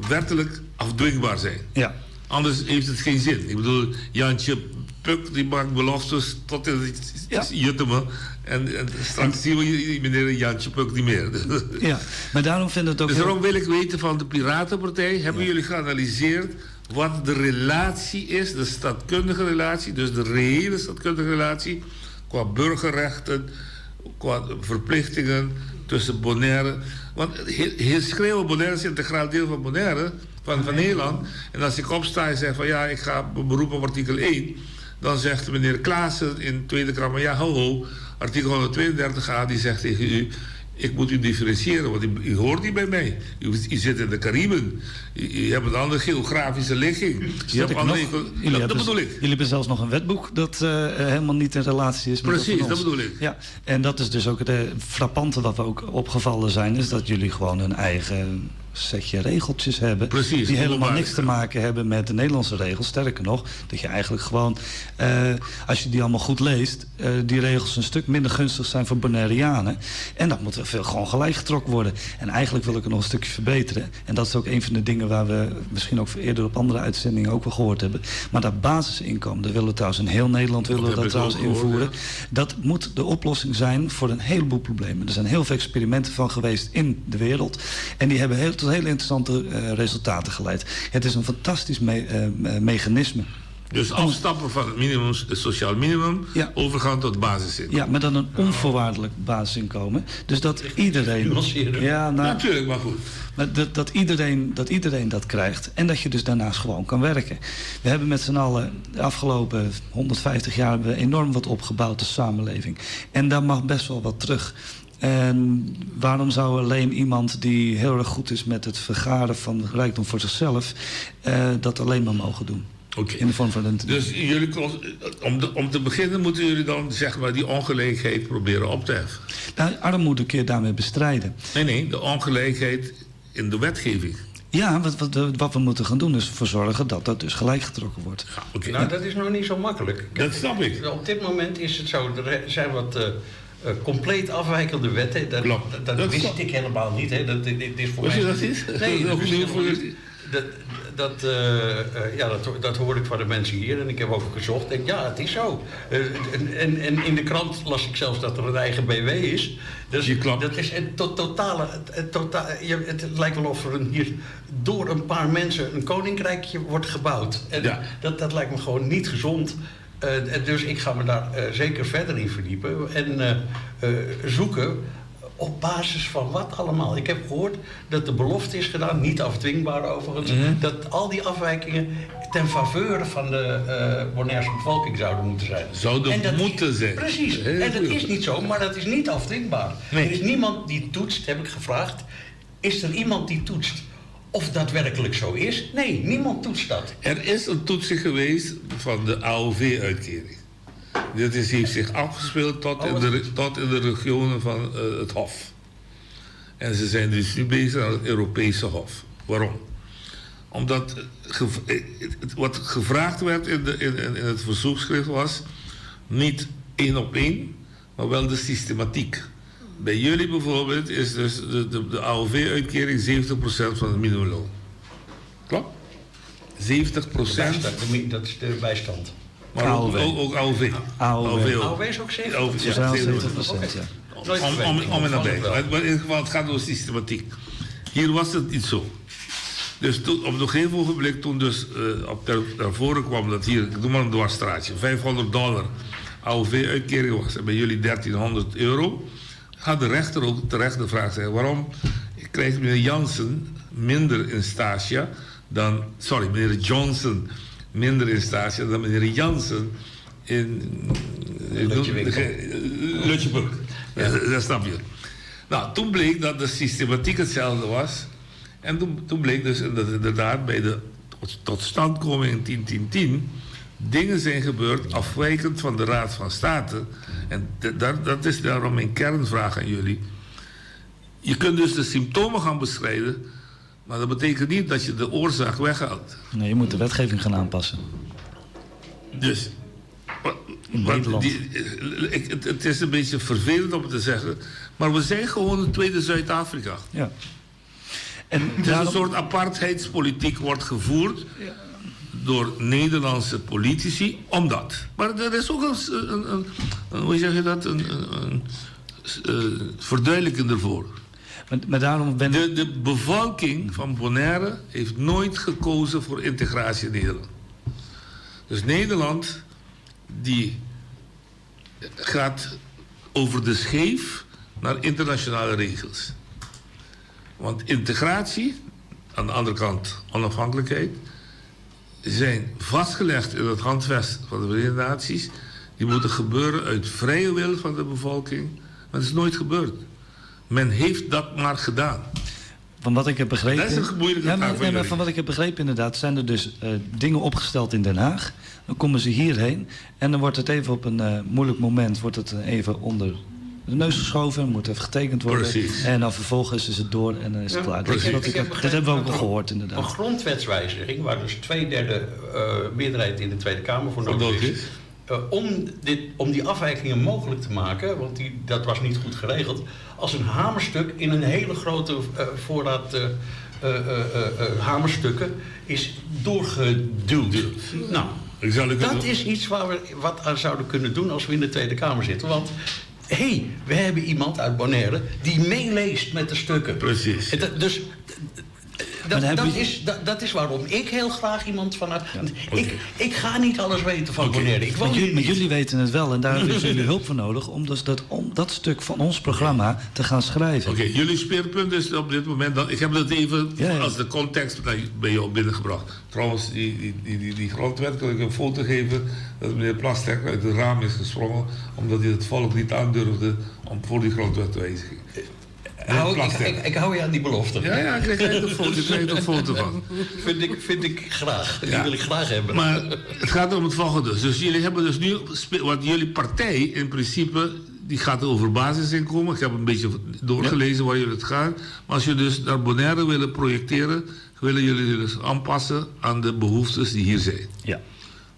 S22: wettelijk afdwingbaar zijn. Anders heeft het geen zin. Ik bedoel, Jantje Puk die maakt beloftes tot in het jutte me. En straks zien we meneer Jantje Puk niet meer.
S11: Ja, maar daarom vind ik het ook
S22: Dus
S11: heel
S22: daarom wil ik weten van de Piratenpartij... hebben jullie geanalyseerd wat de relatie is, de stadkundige relatie... dus de reële stadkundige relatie... qua burgerrechten, qua verplichtingen tussen Bonaire... Want heel schreeuwen, Bonaire is integraal deel van Bonaire, van Nederland. En als ik opsta en zeg van ja, ik ga me beroepen op artikel 1... dan zegt meneer Klaassen in de Tweede Kamer... ja, ho, ho, artikel 132a, die zegt tegen u... ik moet u differentiëren, want u hoort niet bij mij. U zit in de Cariben. U hebt een andere geografische ligging. U hebt
S11: Sterker
S22: andere
S11: nog,
S22: eco-
S11: jullie
S22: dat
S11: hebben
S22: bedoel ik.
S11: Jullie hebben zelfs nog een wetboek dat helemaal niet in relatie is met dat
S22: Precies,
S11: van
S22: dat
S11: ons.
S22: bedoel ik.
S11: Ja, en dat is dus ook het frappante wat we ook opgevallen zijn... is dat jullie gewoon een eigen setje regeltjes hebben... die helemaal niks te maken hebben met de Nederlandse regels. Sterker nog, dat je eigenlijk gewoon, als je die allemaal goed leest... die regels een stuk minder gunstig zijn voor Bonaireanen. En dat moet veel gewoon gelijk getrokken worden. En eigenlijk wil ik het nog een stukje verbeteren. En dat is ook een van de dingen waar we misschien ook eerder op andere uitzendingen ook wel gehoord hebben. Maar dat basisinkomen, dat willen we trouwens in heel Nederland willen we
S22: Dat
S11: dat
S22: heb ik
S11: trouwens
S22: ook gehoord,
S11: invoeren.
S22: ja.
S11: Dat moet de oplossing zijn voor een heleboel problemen. Er zijn heel veel experimenten van geweest in de wereld. En die hebben tot hele interessante resultaten geleid. Het is een fantastisch mechanisme.
S22: Dus afstappen van het minimum, het sociaal minimum, overgaan tot basisinkomen.
S11: Ja, maar dan een onvoorwaardelijk basisinkomen. Dus dat iedereen...
S6: Nuanceren.
S11: Ja, nou,
S22: Natuurlijk, maar goed.
S11: Maar dat iedereen dat krijgt en dat je dus daarnaast gewoon kan werken. We hebben met z'n allen de afgelopen 150 jaar hebben we enorm wat opgebouwd als samenleving. En daar mag best wel wat terug. En waarom zou alleen iemand die heel erg goed is met het vergaren van rijkdom voor zichzelf, dat alleen maar mogen doen? In de vorm van een
S22: Dus om te beginnen moeten jullie dan die ongelijkheid proberen op te heffen.
S11: Nou, armoede kun je daarmee bestrijden.
S22: Nee, nee, de ongelijkheid in de wetgeving.
S11: Ja, wat we moeten gaan doen is ervoor zorgen dat dat dus gelijk getrokken wordt.
S22: Ja, oké.
S6: Nou, dat is nog niet zo makkelijk.
S22: Dat snap ik.
S6: Op dit moment is het zo, er zijn wat compleet afwijkende wetten. Dat
S22: Dat
S6: wist
S22: snap
S6: ik helemaal niet. Hè. Dat, dit, dit is voor
S22: Wist je
S6: mij
S22: dat niet?
S6: Nee,
S22: Dat is
S6: dat
S22: ook
S6: wist ik
S22: nieuw voor
S6: helemaal
S22: jullie.
S6: niet. Dat, dat, eh, eh, ja, dat, dat hoor ik van de mensen hier en ik heb ook gezocht. En ja, het is zo. Eh, en, en, en in de krant las ik zelfs dat er een eigen BW is. Dus dat is een to totale... Het, tota je, het lijkt wel of er een, hier door een paar mensen een koninkrijkje wordt gebouwd. En dat, dat lijkt me gewoon niet gezond. Eh, en dus ik ga me daar eh, zeker verder in verdiepen en eh, eh, zoeken op basis van wat allemaal. Ik heb gehoord dat de belofte is gedaan, niet afdwingbaar overigens, dat al die afwijkingen ten faveur van de eh Bonairse bevolking zouden moeten zijn.
S22: Zouden
S6: En dat-
S22: moeten zijn.
S6: Precies.
S22: Heel
S6: En dat
S22: goed.
S6: is niet zo, maar dat is niet afdwingbaar. Er is niemand die toetst, heb ik gevraagd. Is er iemand die toetst of dat werkelijk zo is? Nee, niemand toetst dat.
S22: Er is een toetsing geweest van de AOV-uitkering. Dit is, heeft zich afgespeeld tot,
S6: Oh,
S22: in, de, tot in de regionen van eh, het Hof. En ze zijn dus nu bezig aan het Europese Hof. Waarom? Omdat eh, gev- het- wat gevraagd werd in, de, in, in, in het verzoekschrift was niet één op één, maar wel de systematiek. Bij jullie bijvoorbeeld is dus de, de, de AOV-uitkering 70% van het minimumloon. Klopt? 70%.
S6: De bijstand, dat is de bijstand.
S22: Maar ook, ook, ook AOV.
S11: AOW.
S22: ook.
S6: AOW is ook 70%?
S22: AOW, ja,
S11: Sociaal
S22: 70%.
S11: 70%, ja.
S6: Nooit
S22: Om, om,
S6: geweten.
S22: om en nabij.
S6: Vast wel.
S22: Maar maar in ieder geval, het gaat om systematiek. Hier was het niet zo. Dus toen, op een gegeven ogenblik, toen dus eh, op ter, naar voren kwam dat hier, ik noem maar een dwarsstraatje, 500 dollar AOV-uitkering was en bij jullie 1300 euro, gaat de rechter ook terecht de vraag stellen: waarom krijgt meneer Jansen minder in stage dan, sorry, meneer Johnson minder in stage dan meneer Jansen in
S6: Lutjewinkel.
S22: Lutjeburg. Dat, dat snap je. Nou, toen bleek dat de systematiek hetzelfde was. En toen, toen bleek dus dat inderdaad bij de totstandkoming in 10-10-10 dingen zijn gebeurd afwijkend van de Raad van State. En d- dat, dat is daarom mijn kernvraag aan jullie. Je kunt dus de symptomen gaan bestrijden, maar dat betekent niet dat je de oorzaak weghaalt.
S11: Nee, je moet de wetgeving gaan aanpassen.
S22: Dus.
S11: In
S22: Want
S11: Nederland.
S22: die- ik, het, het is een beetje vervelend om het te zeggen, maar we zijn gewoon een tweede Zuid-Afrika.
S11: Ja. En
S22: Het is een soort apartheidspolitiek wordt gevoerd door Nederlandse politici, omdat. Maar er is ook een, een, een, een- hoe zeg je dat, een, een, een, eh, verduidelijking ervoor.
S11: Maar, maar daarom ben
S22: de, de bevolking van Bonaire heeft nooit gekozen voor integratie in Nederland. Dus Nederland die gaat over de scheef naar internationale regels. Want integratie, aan de andere kant onafhankelijkheid, zijn vastgelegd in het handvest van de Verenigde Naties. Die moeten gebeuren uit vrije wil van de bevolking. Maar dat is nooit gebeurd. Men heeft dat maar gedaan.
S11: Van wat ik heb begrepen.
S22: Dat is een moeilijke
S11: ja, maar,
S22: vraag van
S11: nee, maar
S22: jullie.
S11: van wat ik heb begrepen, inderdaad, zijn er dus eh, dingen opgesteld in Den Haag. Dan komen ze hierheen en dan wordt het even op een eh, moeilijk moment wordt het eh, even onder de neus geschoven, moet even getekend worden.
S22: Precies.
S11: En dan vervolgens is het door en dan is het
S6: Ja,
S11: klaar. Dat,
S6: precies.
S11: is wat ik
S6: Ik heb
S11: heb- dat hebben we ook al
S6: begrepen
S11: gehoord, inderdaad.
S6: Een grondwetswijziging, waar dus twee derde eh, meerderheid in de Tweede Kamer voor nodig is. eh, om, dit, om die afwijkingen mogelijk te maken, want die, dat was niet goed geregeld, als een hamerstuk in een hele grote eh, voorraad eh, eh, eh, eh, eh, hamerstukken is doorgeduwd. Nou, dat is iets waar we wat aan zouden kunnen doen als we in de Tweede Kamer zitten. Want hé, hey, we hebben iemand uit Bonaire die meeleest met de stukken.
S22: Precies.
S6: Dus
S11: dan
S6: dat,
S11: hebben
S6: dat,
S11: we-
S6: is, dat, dat is waarom ik heel graag iemand vanuit. Ik, ik ga niet alles weten van Bonaire. Ik woon
S11: Maar,
S6: hier
S11: jullie, maar
S6: niet.
S11: jullie weten het wel en daar hebben jullie hulp voor nodig om dus dat, om dat stuk van ons programma te gaan schrijven.
S22: Oké, jullie speerpunt is op dit moment... Dat, ik heb dat even als de context naar- bij jou binnengebracht. Trouwens, die, die, die, die, die grondwet kan ik een foto geven... dat meneer Plasterk uit het raam is gesprongen... omdat hij het volk niet aandurfde om voor die grondwet te wijzigen. Meneer
S6: Hou, ik,
S22: Plasterk.
S6: ik, ik hou je aan die belofte.
S22: Ja, ja, ik krijg er een foto, ik krijg er een foto van.
S6: Vind ik, vind ik graag. Die
S22: Ja.
S6: wil ik graag hebben.
S22: Maar het gaat om het volgende. Dus jullie hebben dus nu, spe- want jullie partij in principe, die gaat over basisinkomen. Ik heb een beetje doorgelezen waar jullie het gaan. Maar als je dus naar Bonaire willen projecteren, willen jullie dus aanpassen aan de behoeftes die hier zijn.
S11: Ja.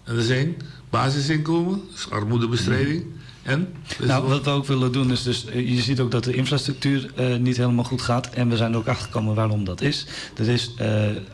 S22: En er zijn basisinkomen, dus armoedebestrijding. En?
S11: Nou, wat we ook willen doen is dus... Je ziet ook dat de infrastructuur niet helemaal goed gaat. En we zijn er ook achtergekomen waarom dat is. Er is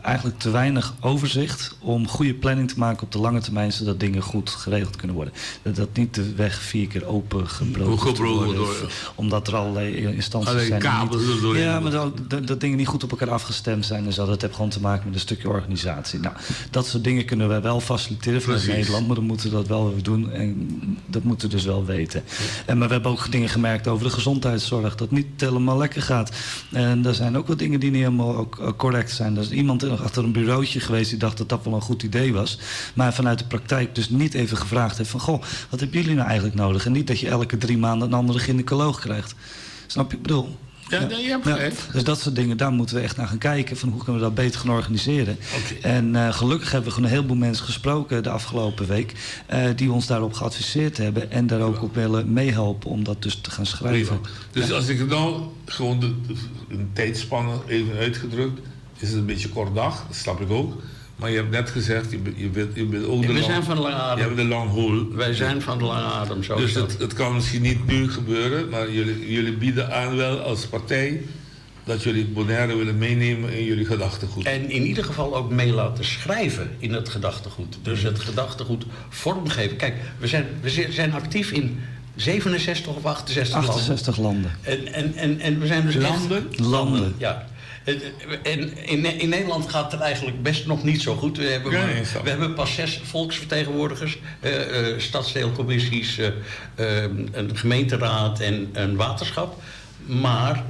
S11: eigenlijk te weinig overzicht om goede planning te maken op de lange termijn, zodat dingen goed geregeld kunnen worden. Dat niet de weg 4 keer open gebroken
S22: Gebroken
S11: wordt.
S22: wordt, ja.
S11: Omdat er allerlei instanties
S22: Allerlei
S11: zijn die niet
S22: kabels er doorheen
S11: Ja, maar
S22: moeten.
S11: dat dingen niet goed op elkaar afgestemd zijn en zo. Dat heeft gewoon te maken met een stukje organisatie. Nou, dat soort dingen kunnen wij wel faciliteren vanuit Nederland, maar dan moeten we dat wel weer doen en dat moeten we dus wel weten. Maar we hebben ook dingen gemerkt over de gezondheidszorg, dat niet helemaal lekker gaat. En er zijn ook wat dingen die niet helemaal ook correct zijn. Er is iemand nog achter een bureautje geweest die dacht dat dat wel een goed idee was. Maar vanuit de praktijk dus niet even gevraagd heeft van, goh, wat hebben jullie nou eigenlijk nodig? En niet dat je elke 3 maanden een andere gynaecoloog krijgt. Snap je? Ik bedoel...
S22: Ja, nee, je hebt gelijk.
S11: Dus dat soort dingen, daar moeten we echt naar gaan kijken. Van hoe kunnen we dat beter gaan organiseren. En gelukkig hebben we gewoon een heleboel mensen gesproken de afgelopen week. Die ons daarop geadviseerd hebben. En daar ook op willen meehelpen om dat dus te gaan schrijven.
S22: Prima. Dus als ik het nou gewoon een tijdspanne even uitgedrukt, is het een beetje kort dag, dat snap ik ook. Maar je hebt net gezegd, je bent ook de
S6: We
S22: lang-
S6: zijn van de lange adem.
S22: Je hebt de long haul.
S6: Wij zijn van de lange adem, zo
S22: Dus
S6: is dat.
S22: het kan misschien niet nu gebeuren, maar jullie bieden aan wel als partij dat jullie Bonaire willen meenemen in jullie gedachtegoed.
S6: En in ieder geval ook mee laten schrijven in het gedachtegoed. Dus het gedachtegoed vormgeven. Kijk, we zijn actief in 67 of 68 landen.
S11: 68 landen.
S6: En we zijn dus echt
S22: Landen?
S11: Landen.
S6: Ja. En in Nederland gaat het eigenlijk best nog niet zo goed. We
S22: Ja, nee, snap ik.
S6: hebben pas 6 volksvertegenwoordigers, stadsdeelcommissies, een gemeenteraad en een waterschap. Maar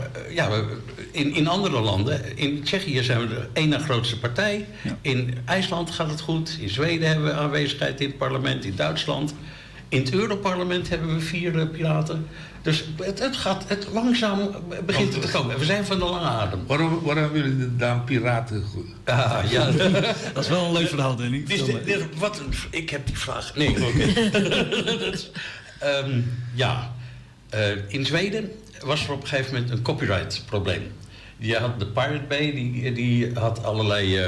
S6: in andere landen, in Tsjechië zijn we de ene grootste partij. In IJsland gaat het goed. In Zweden hebben we aanwezigheid in het parlement, in Duitsland. In het Europarlement hebben we 4 piraten. Dus het langzaam begint het te komen. We zijn van de lange adem.
S22: Waarom hebben jullie de naam piraten goed?
S6: Ah, ja.
S11: Dat is wel een leuk verhaal, Danny.
S6: Dit is de, dit, wat een, ik heb die vraag. Nee, oké. Dat is, ja. In Zweden was er op een gegeven moment een copyright probleem. Die had de Pirate Bay, die had allerlei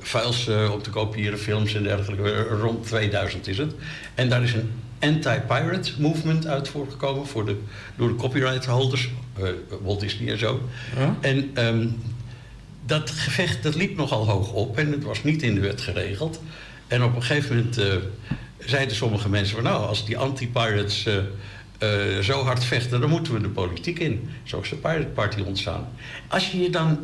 S6: files om te kopiëren, films en dergelijke. Rond 2000 is het. En daar is een anti-pirate movement uit voortgekomen door de copyright holders, Walt Disney en zo. En dat gevecht dat liep nogal hoog op en het was niet in de wet geregeld. En op een gegeven moment zeiden sommige mensen van, nou, als die anti-pirates zo hard vechten, dan moeten we de politiek in. Zo is de Pirate Party ontstaan. Als je je dan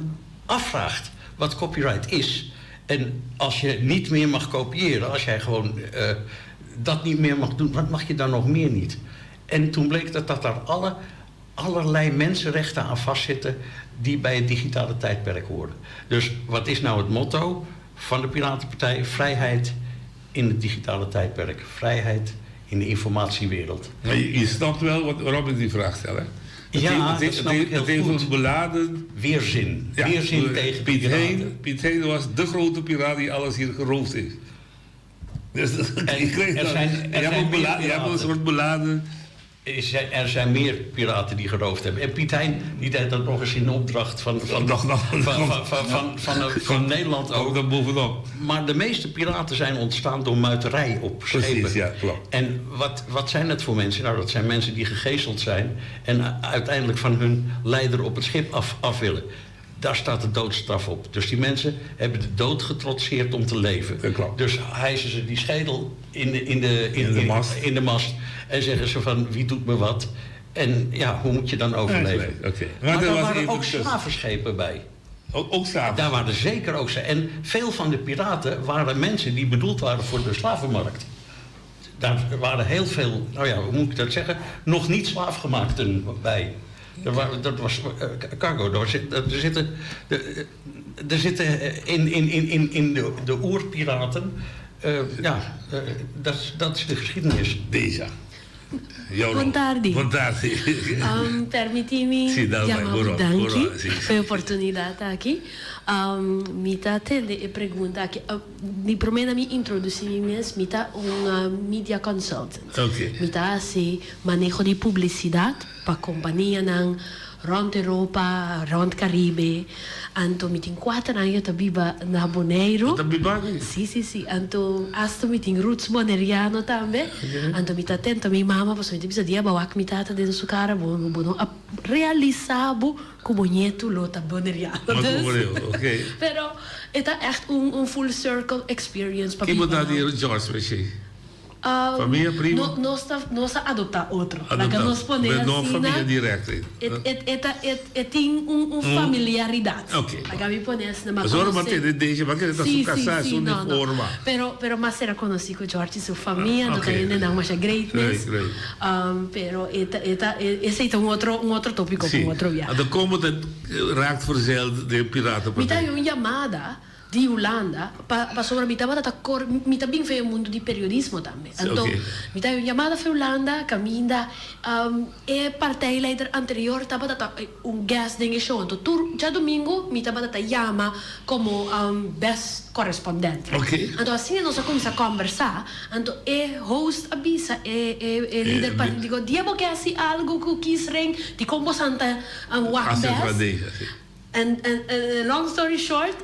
S6: afvraagt wat copyright is, en als je niet meer mag kopiëren, als jij gewoon dat niet meer mag doen, wat mag je dan nog meer niet? En toen bleek dat daar allerlei mensenrechten aan vastzitten die bij het digitale tijdperk horen. Dus wat is nou het motto van de Piratenpartij? Vrijheid in het digitale tijdperk. Vrijheid in de informatiewereld.
S22: Maar je snapt wel waarom ik die vraag stel, hè?
S6: Ja, dat snap ik heel
S22: Het heeft
S6: goed.
S22: een beladen
S6: Weerzin.
S22: Ja,
S6: Weerzin tegen
S22: Piet
S6: piraten.
S22: Hein, Piet Hein was de grote piraat die alles hier geroofd heeft. Dus dat,
S6: En
S22: je kreeg
S6: er
S22: dat.
S6: zijn, er
S22: Je hebt
S6: zijn
S22: een
S6: meer
S22: je hebt een
S6: piraten.
S22: soort beladen...
S6: Er zijn meer piraten die geroofd hebben. En Piet Hein die deed dat nog eens in opdracht
S22: Nog, nog, nog.
S6: van Nederland ook.
S22: Ook bovenop.
S6: Maar de meeste piraten zijn ontstaan door muiterij op schepen.
S22: Precies, ja, klopt.
S6: En wat zijn dat voor mensen? Nou, dat zijn mensen die gegezeld zijn en uiteindelijk van hun leider op het schip af willen. Daar staat de doodstraf op. Dus die mensen hebben de dood getrotseerd om te leven.
S22: Dat klopt.
S6: Dus hijsen ze die schedel
S22: In de mast.
S6: in de mast en zeggen ze van wie doet me wat. En hoe moet je dan overleven?
S22: Ja, oké.
S6: Maar
S22: Maar
S6: daar
S22: er was
S6: waren
S22: even
S6: ook
S22: tussen.
S6: slavenschepen bij.
S22: Ook slaven?
S6: Daar waren zeker ook En veel van de piraten waren mensen die bedoeld waren voor de slavenmarkt. Daar waren heel veel, hoe moet ik dat zeggen, nog niet slaafgemaakten bij. Er dat was cargo. Daar zit, daar zitten, de, er zitten in, in, in, in, in de, de oerpiraten. Dat is de geschiedenis.
S22: Deze. Jouw rol.
S4: Bon tardi.
S22: Bon tardi.
S4: Permitimi
S22: Sì, dai,
S4: yama
S22: buon,
S4: danki
S22: buon, sì, sì.
S4: pa e oportunidat aki. Mi ta tende e pregunta aki. Mi promé mi introduci mi mes, mi ta un media consultant. Mi ta hasi maneho di publisidat pa kompanianan. Rond Europa, rond Caribe. Anto mi tin kuater aña ta biba na Boneiru.
S22: Bo ta biba aki?
S4: Si, si, si. Anto hasta mi tin roots boneriano tambe. Anto mi ta tenta mi mama pasobra mi ta bisa dia bo a wak mi tata den su cara bo bo no a realisa bo cu bo nietu lo ta boneriano.
S22: Bo ta boneriano, ok.
S4: Pero e ta echt un un full circle experience pa
S22: Ki bo
S4: biba
S22: ta
S4: na.
S22: di George Messi? Famia, primo?
S4: No, nos ta, nos a adoptá otro.
S22: Adoptá.
S4: Laga nos pone
S22: Pero no
S4: asina.
S22: famia directo.
S4: E, e, e ta, e, e tin un, un familiaridad.
S22: Ok.
S4: Laga mi pone asina, ma
S22: Pasobra
S4: konosé.
S22: bo a tende Deisha, bo a kere ta su kasá, su uniforma.
S4: Pero, pero mas era konosí ku George i su famia,
S22: Ok.
S4: no ta hende nan masha great mes.
S22: Great, great.
S4: Pero e ta, e ta, esei ta un otro, un otro tópiko pa un otro biaha.
S22: Anto kon bo ta raakt verzeild den Piratenpartij?
S4: Mi ta haña un yamada Di Hulanda, pa pasobra mi tabata ta kor, mi ta bin fe e mundu di periodismo tambe. Anto, mi ta un yamada fe Hulanda kaminda e partijleider anterior tabata ta un guest den e show. Anto tur djadumingu mi tabata ta yama komo best correspondent. Anto asina nos a kuminsá kòmbersá. Anto e host a bisa e e lider partido, dia bo ke hasi algu ku kiesring, dikon bosan ta wak best? And long story short,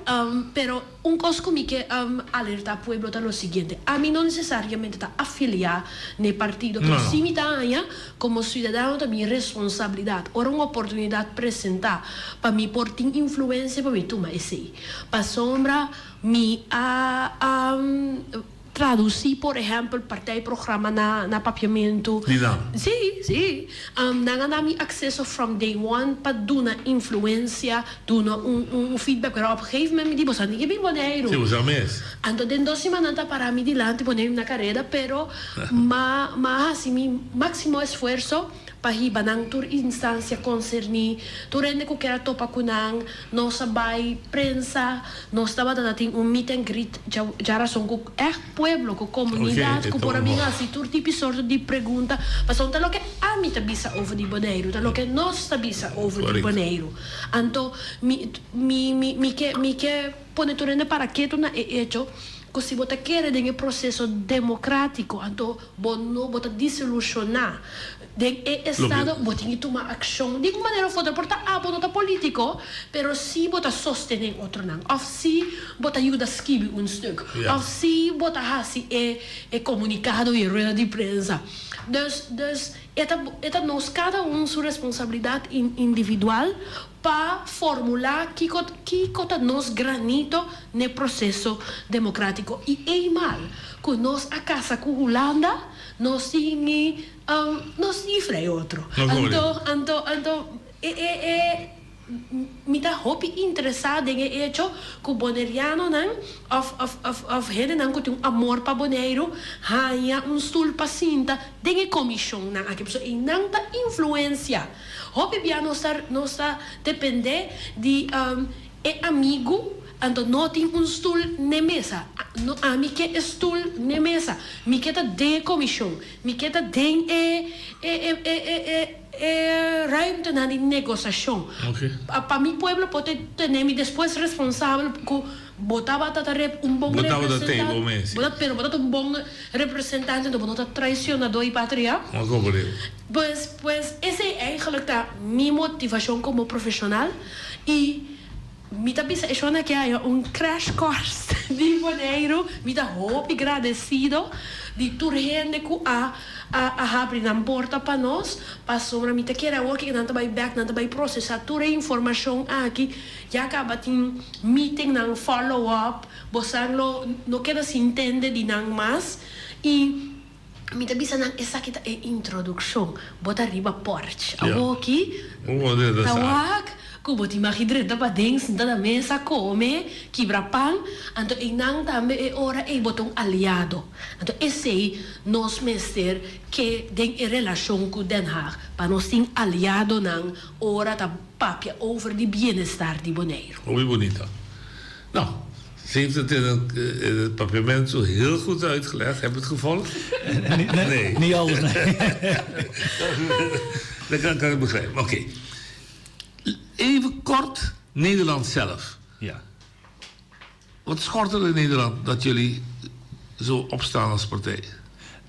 S4: pero un cos cu mi ke alerta pueblo ta lo siguiente, ami no necesariamente ta afilia n'e partido, pero si mi ta haña como ciudadano ta mi responsabilidad ora un oportunidad presenta pa mi por tin influencia pa mi tuma esey, pasobra mi a Traducí, por ehèmpel, partijprogramma na na papiamentu.
S22: Di nan?
S4: Sí, sí. Nan a da mi akseso from day one pa duna influensia, duna un un feedback, pero op gegeven moment mi di, boso a tin ke bin Boneiru.
S22: Sí, boso a mes.
S4: Anto den dos siman nan ta para mi dilanti pone mi na kareda, pero m'a m'a hasi mi máksimo esfuerso pa hiba nan tur instansia konserní, tur hende ku kier a topa ku nan, nos a bai prensa, nos tabata ta tin un meet and greet djarason ku ègt pueblo, ku komunidat ku por a bin hasi tur tipo i sorto di pregunta, pasobra ta loke ami ta bisa over di Boneiru, ta loke nos ta bisa over di Boneiru. Anto mi mi mi ke mi ke pone tur hende para ketu na e echo ku si bo ta kere den e proseso demokratiko anto Bo no bo ta disilushoná den e estado, bo tin ki tuma akshon di un manera of otro. Por ta abo no ta polítiko, pero si bo ta sostené otronan, òf si bo ta yuda skibi un stuk, òf si bo ta hasi e e komunikado i e rueda di prensa. Dus, dus e ta e ta nos kada un su responsabilidat individual pa formulá kiko kiko ta nos granito n'e proseso demokratiko. I eenmaal ku nos a kasa ku Hulanda, nos tin i nos tin i frei otro. Anto anto anto e e e mi ta hopi interesá den e echo ku bonerianonan òf òf òf òf hendenan ku tin un amor pa Boneiru haña un stul pa sinta den e komishonnan aki. Pasobra einan ta influensia. Hopi bia nos ta nos ta depende di e amigu, anto no tin un stul n'e mesa. No, ami ke e stul n'e mesa. Mi ke ta den e komishon. Mi ke ta den e e e e e e e ruimtenan di negosashon. Pa pa mi pueblo por te tene mi despues responsabel ku bo tabata ta rep un bon
S22: Bo tabata tei bo
S4: representante,
S22: mes,
S4: bo ta pero bo ta un bon representante anto bo no ta traicionador di patria.
S22: No komprende.
S4: Pues, pues esei eigenlijk ta mi motivacion como profesional y mi ta bisa e shona aki haya un crash course di Boneiru. Mi ta hopi gradecido di tur hende cu a a a habri nan porta pa nos, pasobra mi ta kere awor cu nan ta bay bek, nan ta bay procesa tur e informacion aki. Ya caba tin meetingnan follow up, bosan lo no keda sin tende di nan mas y. Mi ta bisa nan esaki ta e introdukshon. Bo ta riba porch. Awoki ta wak ku bo tin magi drenta paden, sinta na mesa, kome, kibra pan. Anto einan tambe e ora ei bo ta un aliado. Anto esei nos mester ke den e relashon ku Den Haag, pa nos tin aliadonan ora ta papia over di bienestar di Boneiru.
S22: Hopi bunita. Nou, ze heeft het in het, in het papiamento heel goed uitgelegd. Heb je het gevolgd?
S11: Nee, niet alles, nee.
S22: Dat kan, kan ik begrijpen. Oké. Even kort, Nederland zelf.
S11: Ja.
S22: Wat schort er in Nederland dat jullie zo opstaan als partij?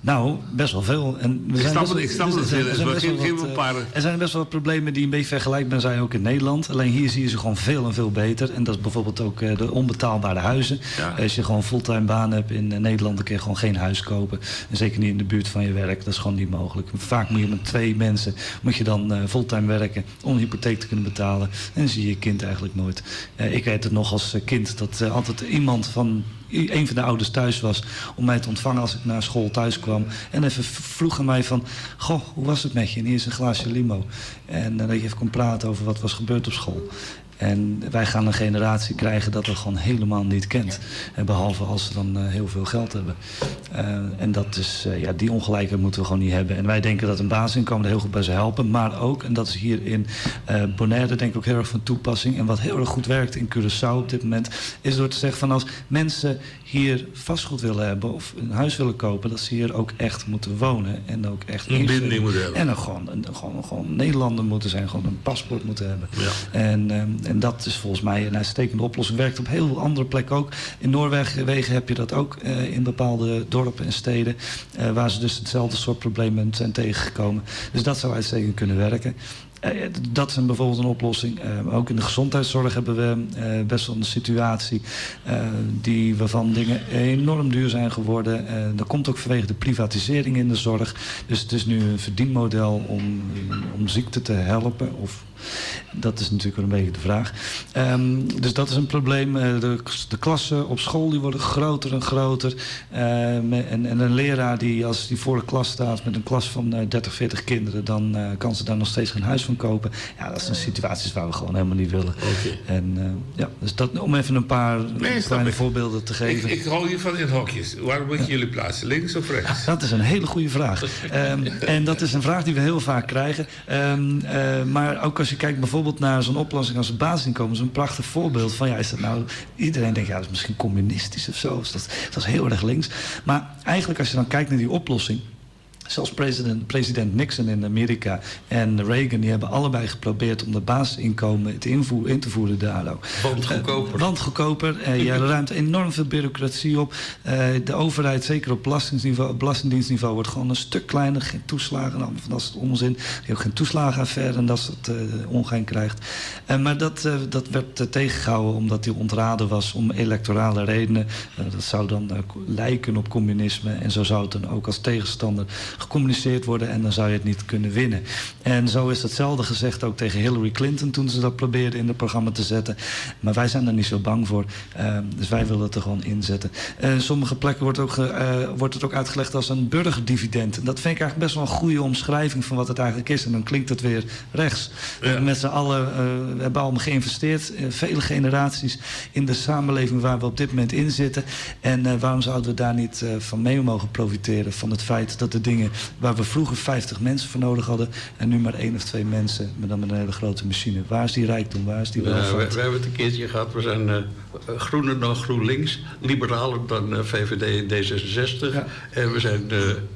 S11: Nou, best wel veel. En we
S22: Ik
S11: zijn
S22: snap
S11: best
S22: het,
S11: wel-
S22: ik snap
S11: er
S22: het
S11: zijn-
S22: veel
S11: er
S22: is,
S11: zijn
S22: maar
S11: best wel
S22: geef- geef
S11: wat,
S22: een paar.
S11: Er zijn best wel wat problemen die een beetje vergelijkbaar zijn ook in Nederland. Alleen hier zie je ze gewoon veel en veel beter. En dat is bijvoorbeeld ook de onbetaalbare huizen. Als je gewoon fulltime baan hebt in Nederland, dan kun je gewoon geen huis kopen. En zeker niet in de buurt van je werk. Dat is gewoon niet mogelijk. Vaak moet je met 2 mensen moet je dan fulltime werken om een hypotheek te kunnen betalen. En dan zie je je kind eigenlijk nooit. Ik weet het nog als kind dat altijd iemand van een van de ouders thuis was om mij te ontvangen als ik naar school thuis kwam. En even vroeg aan mij van, goh, hoe was het met je? En hier is een glaasje limo. En dat je even kon praten over wat was gebeurd op school. En wij gaan een generatie krijgen dat dat gewoon helemaal niet kent. En behalve als ze dan heel veel geld hebben. En die ongelijkheid moeten we gewoon niet hebben. En wij denken dat een basisinkomen er heel goed bij zou helpen. Maar ook, en dat is hier in Bonaire denk ik ook heel erg van toepassing. En wat heel erg goed werkt in Curaçao op dit moment, is door te zeggen van als mensen hier vastgoed willen hebben of een huis willen kopen, dat ze hier ook echt moeten wonen. En ook echt
S22: Een binding
S11: invullen.
S22: moeten hebben.
S11: En dan gewoon Nederlander moeten zijn, gewoon een paspoort moeten hebben. En dat is volgens mij een uitstekende oplossing. Werkt op heel veel andere plekken ook. In Noorwegen heb je dat ook in bepaalde dorpen en steden. Waar ze dus hetzelfde soort problemen zijn tegengekomen. Dus dat zou uitstekend kunnen werken. Dat is bijvoorbeeld een oplossing. Ook in de gezondheidszorg hebben we best wel een situatie waarvan dingen enorm duur zijn geworden. Dat komt ook vanwege de privatisering in de zorg. Dus het is nu een verdienmodel om ziekte te helpen. Of, dat is natuurlijk wel een beetje de vraag. Dus dat is een probleem. De klassen op school die worden groter en groter. En een leraar die als die voor de klas staat met een klas van 30, 40 kinderen, dan kan ze daar nog steeds geen huis van kopen. Ja, dat zijn situaties waar we gewoon helemaal niet willen. Dus dat om even een paar
S22: Nee, snap
S11: kleine
S22: ik.
S11: voorbeelden te geven.
S22: Ik hou hiervan in hokjes. Waar moet je jullie plaatsen? Links of rechts?
S11: Dat is een hele goede vraag. En dat is een vraag die we heel vaak krijgen. Maar ook als je kijkt bijvoorbeeld naar zo'n oplossing als het basisinkomen, is een prachtig voorbeeld van, ja, is dat nou... Iedereen denkt, ja, dat is misschien communistisch of zo. Of dat is heel erg links. Maar eigenlijk als je dan kijkt naar die oplossing, zelfs president Nixon in Amerika en Reagan, die hebben allebei geprobeerd om de basisinkomen in te voeren daar ook.
S6: Want goedkoper.
S11: Want goedkoper. Je ruimt enorm veel bureaucratie op. De overheid, zeker op belastingdienstniveau, wordt gewoon een stuk kleiner. Geen toeslagen, allemaal van dat soort onzin. Je hebt geen toeslagenaffaire en dat soort ongein krijgt. Maar dat werd tegengehouden omdat die ontraden was om electorale redenen. Dat zou dan lijken op communisme en zo zou het dan ook als tegenstander gecommuniceerd worden en dan zou je het niet kunnen winnen. En zo is datzelfde gezegd ook tegen Hillary Clinton toen ze dat probeerden in het programma te zetten. Maar wij zijn daar niet zo bang voor. Dus wij willen het er gewoon inzetten. In sommige plekken wordt het ook uitgelegd als een burgerdividend. En dat vind ik eigenlijk best wel een goede omschrijving van wat het eigenlijk is. En dan klinkt het weer rechts. We hebben met z'n allen we hebben allemaal geïnvesteerd, vele generaties in de samenleving waar we op dit moment in zitten. En waarom zouden we daar niet van mee mogen profiteren van het feit dat de dingen waar we vroeger 50 mensen voor nodig hadden en nu maar 1 of 2 mensen, maar dan met een hele grote machine. Waar is die rijkdom? Waar is die welvaart?
S6: We hebben het een keertje gehad. We zijn groener dan GroenLinks, liberaler dan VVD en D66. En we zijn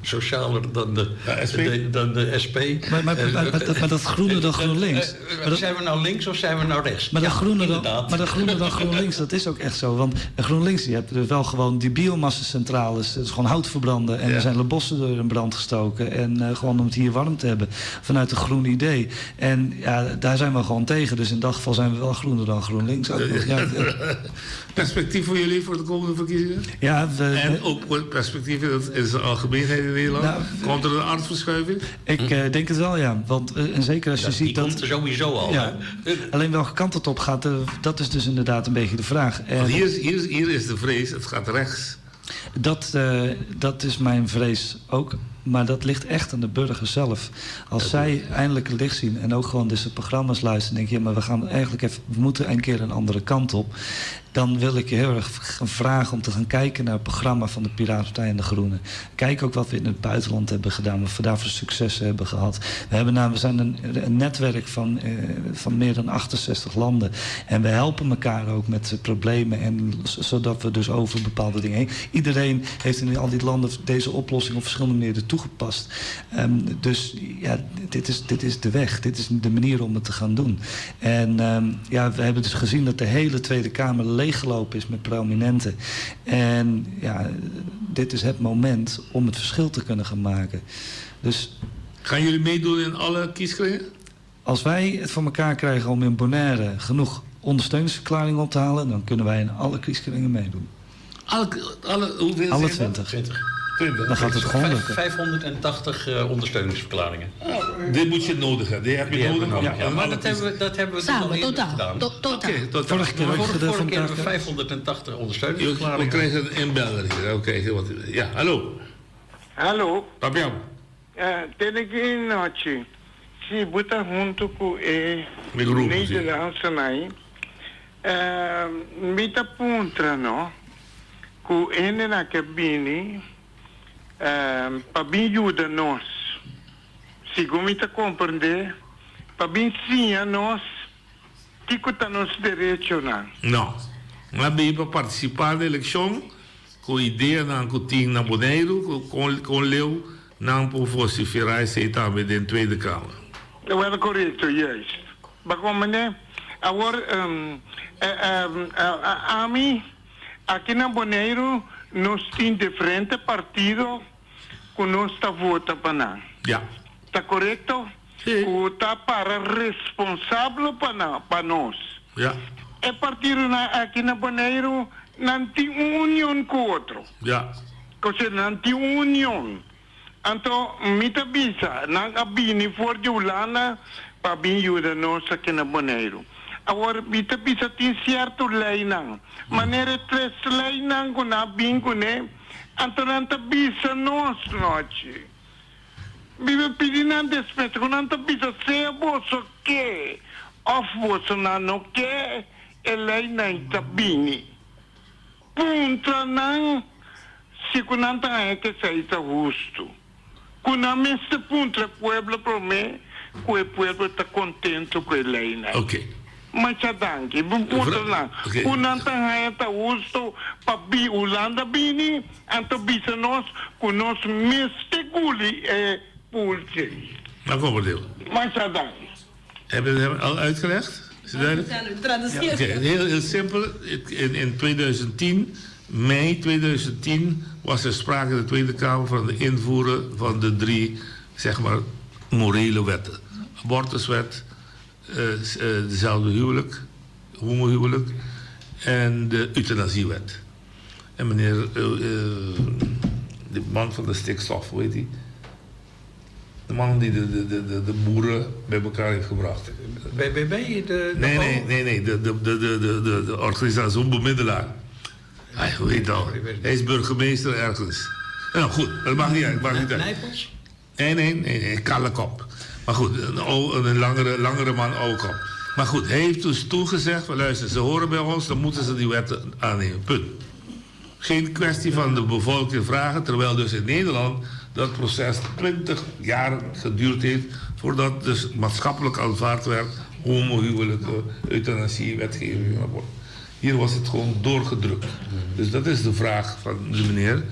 S6: socialer dan
S22: Ja, SP.
S6: de SP.
S11: Maar dat groener dan GroenLinks.
S6: Zijn we nou links of zijn we nou rechts?
S11: Maar
S6: Ja, inderdaad.
S11: dat groener dan GroenLinks, dat is ook echt zo. Want GroenLinks, die hebt er wel gewoon die biomassacentrales. Dat is gewoon hout verbranden. En er zijn de bossen door in brand gestoken. En gewoon om het hier warm te hebben. Vanuit een groen idee. En daar zijn we gewoon tegen. Dus in dat geval zijn we wel groener dan GroenLinks. Ook nog. Ja,
S22: Perspectief voor jullie voor de komende verkiezingen?
S11: Ja, we,
S22: en ook perspectief in zijn algemeenheid in Nederland? Komt er een aardverschuiving?
S11: Ik denk het wel, ja. Want en zeker als je
S6: Ja,
S11: ziet
S6: die
S11: dat
S6: komt er sowieso al,
S11: Ja.
S6: hè?
S11: Alleen welke kant het op gaat, dat is dus inderdaad een beetje de vraag. En
S22: Want hier is de vrees, het gaat rechts.
S11: Dat is mijn vrees ook. Maar dat ligt echt aan de burger zelf. Als zij eindelijk het licht zien en ook gewoon deze programma's luisteren... en denken, ja, maar we gaan eigenlijk even, we moeten een keer een andere kant op. Dan wil ik je heel erg gaan vragen om te gaan kijken naar het programma van de Piratenpartij en de Groenen. Kijk ook wat we in het buitenland hebben gedaan, wat we daar voor successen hebben gehad. We zijn een netwerk van meer dan 68 landen. En we helpen elkaar ook met problemen, en zodat we dus over bepaalde dingen heen. Iedereen heeft in al die landen deze oplossing op verschillende manieren toegepast. toegepast. Um, dus ja, dit is, dit is de weg. Dit is de manier om het te gaan doen. En um, ja, we hebben dus gezien dat de hele Tweede Kamer leeggelopen is met prominenten. En ja, dit is het moment om het verschil te kunnen gaan maken. Dus...
S22: Gaan jullie meedoen in alle kieskringen?
S11: Als wij het voor elkaar krijgen om in Bonaire genoeg ondersteuningsverklaringen op te halen... dan kunnen wij in alle kieskringen meedoen.
S22: Alle, alle, hoeveel
S11: Alle
S22: zijn dat?
S11: 20.
S6: 20.
S22: 20.
S11: Dan gaat het gewoon lukken.
S6: 580 eh, ondersteuningsverklaringen.
S22: Dit moet je nodig hebben. Die heb je
S6: Die hebben
S22: nodig.
S6: we nodig,
S22: om-
S6: ja. Maar
S22: om
S6: dat hebben we, dat hebben we dus
S4: Samen,
S6: al eerder
S4: totaal.
S6: gedaan.
S4: To- totaal.
S22: Oké, totaal.
S11: Vorige keer ook
S6: Vorige,
S11: gedaan
S6: vorige
S11: van
S6: keer hebben we
S11: elkaar.
S6: 580
S22: We
S6: ondersteuningsverklaringen.
S22: krijgen een inbeller hier. Oké, wat- ja, hallo.
S9: Hallo.
S22: Papiam.
S9: Uh, Tene nochi. Si bo ta hunto ku e
S22: Mi grupo, si.
S9: Nederlandse nai. Uh, mi ta puntra no. Ku hendenan ke bini. Uh, pa bin yuda nos. Segun mi ta komprendé. Pa bin siña nos. Kiko ta nos derechonan.
S22: No. Nan a bin pa partisipá den elekshon ku ideanan ku tin na Boneiru ku kon kon leu nan por vosiferá esei tambe den Tweede Kamer.
S9: Wel korekto, juist. Bakon meneer, awor ami aki na Boneiru nos tin diferente partido ku nos ta vota pa nan.
S22: Ja.
S9: Ta korekto? Ku ta para responsablo pa nan, pa nos.
S22: Ja.
S9: E partidonan aki na Boneiru nan tin un union ku otro.
S22: Ja.
S9: Kose nan tin un union. Anto mi ta bisa, nan a bini for di Hulanda pa bin yuda nos aki na Boneiru. Awor mi ta bisa tin sierto leinan, manera e tres leinan ku nan a bin kuné, anto nan ta bisa nos nochi. Mi ta pidi nan despensa ku nan ta bisa sea boso ke òf boso nan no ke e leinan ta bini. Puntra nan si ku nan ta haña ku esei ta hustu. Ku nan mester puntra e pueblo promé ku e pueblo ta kontentu ku e leinan.
S22: Oké.
S9: Masha danki. Bo puntra nan ku nan ta haña ta hustu pa bi Hulanda bini anto bisa nos ku nos mester guli e pulchi.
S22: Nan komprendé.
S9: Masha danki.
S22: Heb je het al uitgelegd? Is het duidelijk?
S16: Traduceer.
S22: Oké, heel, heel simpel. In, in 2010, mei 2010, was er sprake in de Tweede Kamer van het invoeren van de drie, zeg maar, morele wetten. Abortuswet, eh, eh, dezelfde huwelijk, homohuwelijk en de euthanasiewet. En meneer, eh, de man van de stikstof, hoe heet die? De man die de, de, de, de, de boeren bij elkaar heeft gebracht.
S6: BBB? De, de
S22: Nee, nee, nee, nee. De, de, de, de, de, de, de organisatie, zo'n bemiddelaar. Hij, hoe heet dat? Hij is burgemeester ergens. Nou goed, dat maakt niet uit. Maakt niet uit.
S6: Nijpels?
S22: Nee, nee, nee, nee, kale kop. Maar goed, een, ou- een langere, langere man, oude kop. Maar goed, hij heeft dus toegezegd, van, luister, ze horen bij ons, dan moeten ze die wetten aannemen. Punt. Geen kwestie van de bevolking vragen, terwijl dus in Nederland dat proces 20 jaar geduurd heeft voordat dus maatschappelijk aanvaard werd homohuwelijken, euthanasie, wetgeving. Hier was het gewoon doorgedrukt. Dus dat is de vraag van de meneer.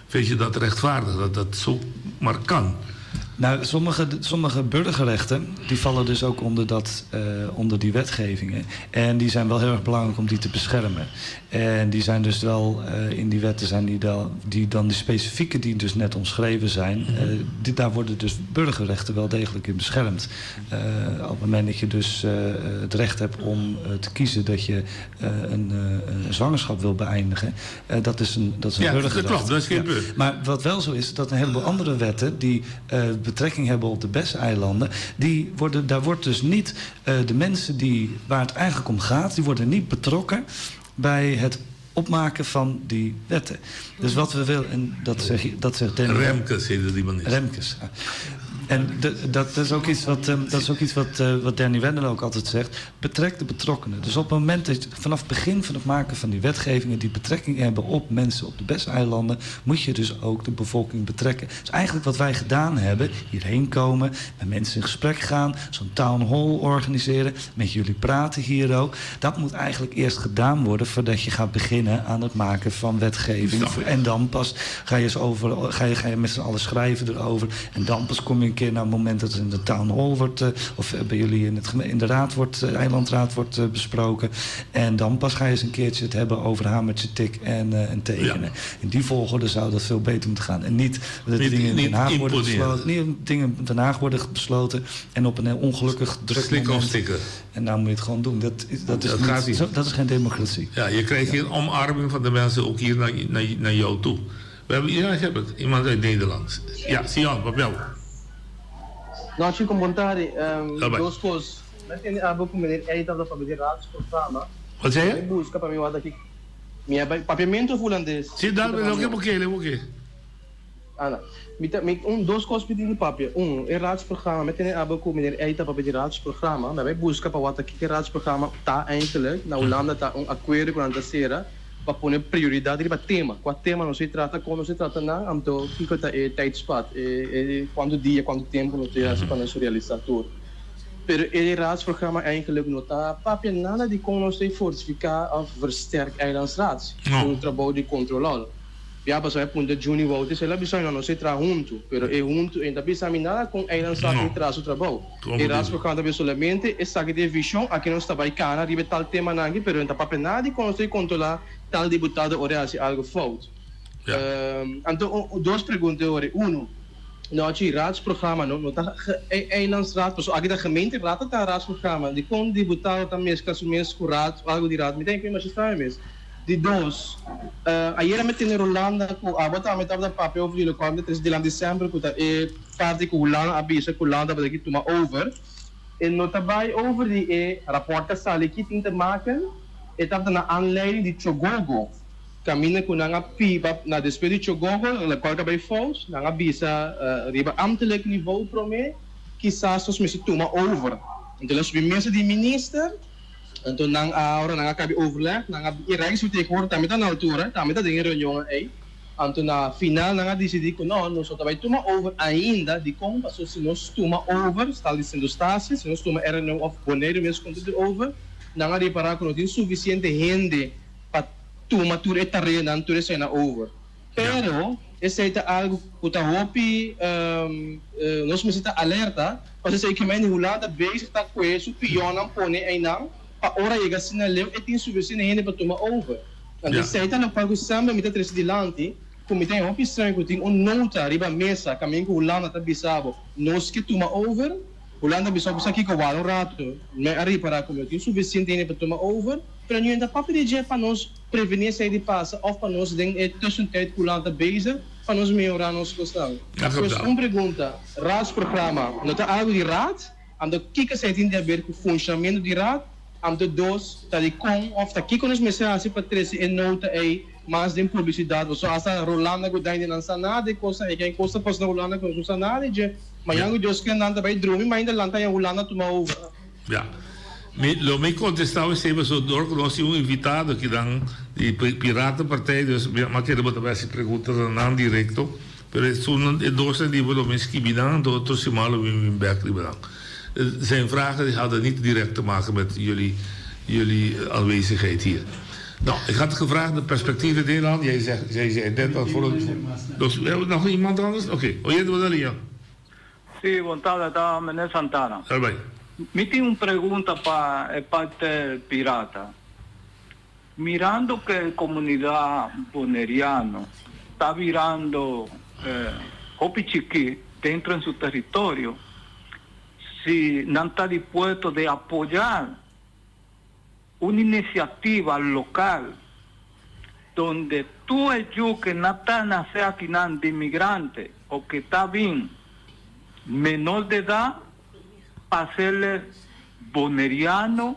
S22: Vind je dat rechtvaardig, dat dat zo maar kan?
S11: Nou, sommige, sommige burgerrechten die vallen dus ook onder, dat, eh, onder die wetgevingen. En die zijn wel heel erg belangrijk om die te beschermen. En die zijn dus wel eh, in die wetten zijn die, dan, die dan die specifieke die dus net omschreven zijn.
S22: Mhm.
S11: eh, die, daar worden dus burgerrechten wel degelijk in beschermd. Eh, op het moment dat je dus eh, het recht hebt om eh, te kiezen dat je eh, een, eh, een zwangerschap wil beëindigen. eh, dat is een, dat is een
S22: Ja, dat
S11: burgerrecht.
S22: klopt, dat is geen
S11: Ja.
S22: punt.
S11: Maar wat wel zo is, dat een heleboel andere wetten die eh, betrekking hebben op de BES-eilanden, die worden, daar wordt dus niet eh, de mensen die, waar het eigenlijk om gaat, die worden niet betrokken bij het opmaken van die wetten. Dus wat we willen, en dat, zeg, dat zegt Danny...
S22: Remkes heette die meneer.
S11: Remkes. ja. En dat is ook iets wat, dat is ook iets wat, wat Danny Wendel ook altijd zegt. Betrek de betrokkenen. Dus op het moment dat je, vanaf het begin van het maken van die wetgevingen die betrekking hebben op mensen op de BES-eilanden, moet je dus ook de bevolking betrekken. Dus eigenlijk wat wij gedaan hebben, hierheen komen, met mensen in gesprek gaan, zo'n town hall organiseren, met jullie praten hier ook. Dat moet eigenlijk eerst gedaan worden voordat je gaat beginnen aan het maken van wetgeving. En dan pas ga je, eens over, ga je, ga je met z'n allen schrijven erover. En dan pas kom je een keer naar het moment dat het in de town hall wordt, of bij jullie in de raad wordt, eilandraad wordt besproken. En dan pas ga je eens een keertje het hebben over hamertje, tik en tekenen. Ja. In die volgorde zou dat veel beter moeten gaan. En niet dat niet, dingen in Den Haag worden besloten. Niet dingen in Den Haag worden besloten en op een heel ongelukkig druk
S22: Slik
S11: moment.
S22: Of stikken.
S11: En nou moet je het gewoon doen. Dat is,
S22: Dat
S11: niet,
S22: gaat niet.
S11: Zo, dat is geen democratie.
S22: Ja, je krijgt geen omarming van de mensen ook hier naar jou toe. We hebben, ja, ik heb het. Iemand uit Nederland. Ja, Sion, wat jou?
S3: No, chico, bon tardi.
S22: Daarbij.
S3: Dos kos. Mi tin algo ku meneer Eita da pa di raadsprogramma.
S22: Wat zei je?
S3: Mi buska pa mi wat aki. Mi bai papiamento of hulandes?
S22: Si, dal, oké, oké, oké.
S3: Ana, mi un dos kos mi tin di papia. Un, e raadsprogramma. Mi tin algo ku meneer Eita pa di raadsprogramma. Mi bai buska pa wat aki e raadsprogramma ta eigenlijk. Na Hulanda ta un akuerdo ku nan ta sera pa pone prioridat riba tema. Kua tema nos ta trata, kon nos ta trata nan, anto kiko ta e tijdspad, e kuantu dia, kuantu tempu nos ta hasi pa nos realisá tur. Pero e raadsprogramma eigenlijk no ta papia nada di kon nos ta fortifiká òf versterk eilandsraad.
S22: No.
S3: Un trabou di kontrolòl. Ya pasó e punta Juni Wouters, el a bisa no, nos ta traha huntu, pero e huntu e no ta bisa mi nada kon eilandsraad
S22: No.
S3: ta traha su trabou.
S22: Kon
S3: E raadsprogramma ta bisa solamente esaki ta e vishon, aki nos ta bai kana riba e tal temanan aki, pero e no ta papia nada di kon nos ta kontrolá tal diputado ora e hasi algu fout. Anto dos pregunta ora. Uno, no chi raadsprogramma no ta eilandsraad, pasobra aki ta gemeenteraad ta raadsprogramma, dikon diputado ta meskla su mes ku raad, algu di raad, mi ta enke masha straño mes. Di dos, ayera mi tene Rolanda ku abo tambe tabata papia over di lokual mi ta trese dilanti semper ku ta e parti ku Hulanda a bisa ku Hulanda tabata ki tuma over. E no ta bai over di e raport ku a sali ki tin te maken, e tabata na aanleiding di Chogogo, kaminda ku nan a piba na despues di Chogogo, lokual ku a bai fout, nan a bisa riba ambtelijk niveau prome kisas nos mester tuma over. Enton a subi mesa di minister. Anto nan a ora nan a kabi overleg, nan a e Rijksvertegenwoordiger tambe ta na altura, tambe ta den e reunionnan ei. Anto na final nan a disidí ku no, nos no ta bai tuma over ainda. Dikon? Pasobra si nos tuma over, stal di Sint Eustatius, si nos tuma RNO òf Boneiru mes konta di over, nan a ripará ku no tin sufisiente hende pa tuma tur e tareanan, tur eseinan over. Pero esei ta algu ku ta hopi nos mester ta alerta, pasobra esei kimen di Hulanda bezig ta kue su pionnan pone einan pa ora yega asina leu e tin sufisiente hende pa tuma over. Anto esei ta lokual ku semper mi ta trese dilanti ku mi ta e hopi straño ku tin un nota riba mesa kaminda ku Hulanda ta bisa bo nos ke tuma over. Hulanda bisa bo sa kiko wak un ratu mi a ripará ku no tin sufisiente hende pa tuma over, pero no ta papia di dje pa nos prevení esei di pasa òf pa nos den e tussentijd ku Hulanda ta bezig pa nos mehorá nos kosnan. Pues un pregunta, Raadsprogramma no ta algu di raad? Anto kiko esei tin di haber ku funshonamentu di raad? Anto dos, ta di kon òf ta kiko nos mester hasi pa trese e nota ei mas den publisidat? Pasobra asta Rolanda Godain di nan sa nada di e kosnan ei. Ken kos ta pasa na Hulanda ku nos no sa nada di dje. Mañan ku Dios kende nan ta bai drumi, ma ainda lanta haña Hulanda tuma over.
S22: Ya. Mi lo mi kontestá esei pasobra dor ku nos tin un invitado akinan di Piratenpartij, dus mi a kere bo ta bai hasi pregunta na nan direkto. Pero esun e dosnan di bo lo mi skibi nan, anto otro siman lo mi bin bek riba nan. Zijn vragen die hadden niet direct te maken met jullie jullie aanwezigheid hier. Nou, ik had gevraagd de perspectief in Nederland. Jij, zegt, jij zei net al voor het... Dus, nog iemand anders? Oké, okay. Oye, de
S12: Si, bon tardi, ta meneer Santana.
S22: Daarbij.
S12: Mi tin un pregunta pa e parte pirata. Mirando ku e komunidat boneriano ta birando hopi chikí dentro en su teritorio, si nan ta dispuesto di apoyá un inisiativa lokal donde tur e yu ke na ta nase akinan di migrante o ke ta bin menor de edat pa hacerle boneriano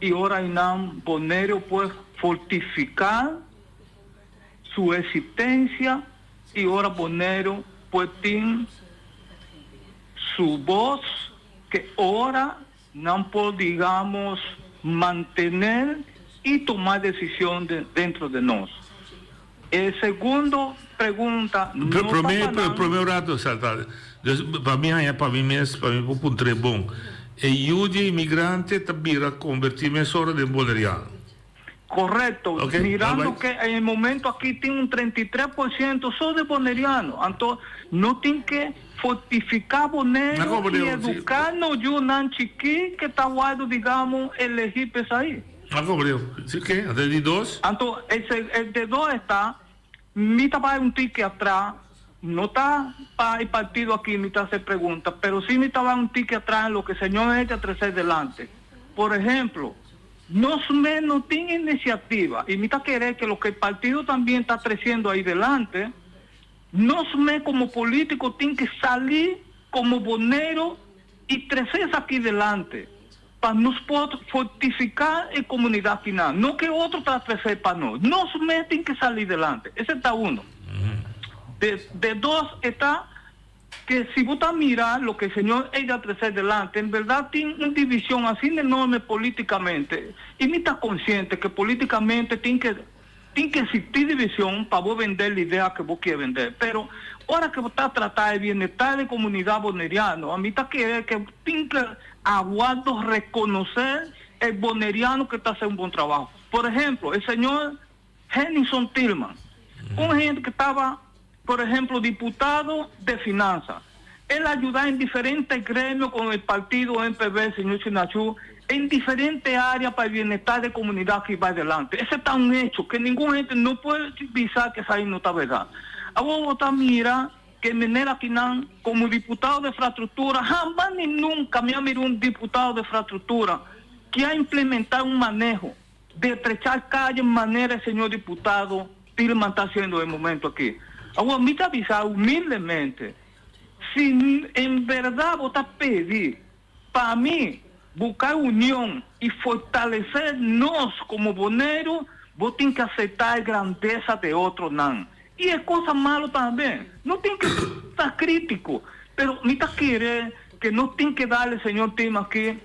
S12: y ora einan Bonaire por fortifica su existencia y ora Bonaire por tin. su voz que ora nan por digamos mantener y toma decision dentro de nos. E segundo pregunta no ta
S22: Prome
S12: pa nan.
S22: prome un rato salta. Dus pa mi haña pa mi mes pa mi por puntr'é bon. E yu di e imigrante ta bira konvertí mesora den boneriano.
S12: Correcto,
S22: Ok,
S12: mirando
S22: alright.
S12: que en el momento aki tin un 33% so de boneriano, anto no tin ke fortifica Boneiru
S22: Na
S12: y
S22: comprende, sí.
S12: educa nos yunan chikí ke ta wòrdu digamos elegí p'esai.
S22: Na comprende, sí, ke? Anto e di dos?
S12: Anto e se e de dos esta, mi ta bai un tiki atras, no ta pa e partido aki mi ta hace pregunta, pero sí mi ta bai un tiki atras en loke señor Eddie a trece delante. Por ehemplo, Nos mes no tin iniciativa y mi ta kere que loke partido tambien ta treciendo ahi delante, nos mes como politico tin que sali como Boneiru y trece esaki delante pa nos por fortifica e comunidad final. No que otro ta trece pa nos, nos mes tin que sali delante. Ese ta uno. De, de dos e ta Que si bo ta mira loke señor ey a trece delante, en berdad tin un division asina enorme politicamente, y mi ta consciente que politicamente tin que tin que existi division pa bo vende la idea que bo kier vende, pero ora que bo ta trata e bienestar di comunidad boneriano, a mi ta kere que tin que aguardo reconoce e boneriano que ta haci un bon trabajo. Por ehemplo, e señor Hennyson Thielman, un hende que taba Por ehemplo, diputado de finansa. El a yuda en diferente gremio con el partido MPB, señor Sinachu, en diferente area pa e bienestar de comunidad aki bay delante. Ese ta un hecho que ningun hende no puede bisa que esai no ta verdad. Awor bo ta mira que meneer akinan como diputado de infrastructura, jamás ni nunca mi a mira un diputado de infrastructura que a implementa un maneho de trechar calle manera e señor diputado Thielman ta haciendo e momento aki. Awor mi ta bisa humildemente, si en berdad bo ta pedi pa mi busca union y fortalece nos como Boneiru, bo tin que acepta e grandeza de otronan y e cosa malo tambe. No tin que ta critico, pero mi ta kere que no tin que dale señor Thielman aki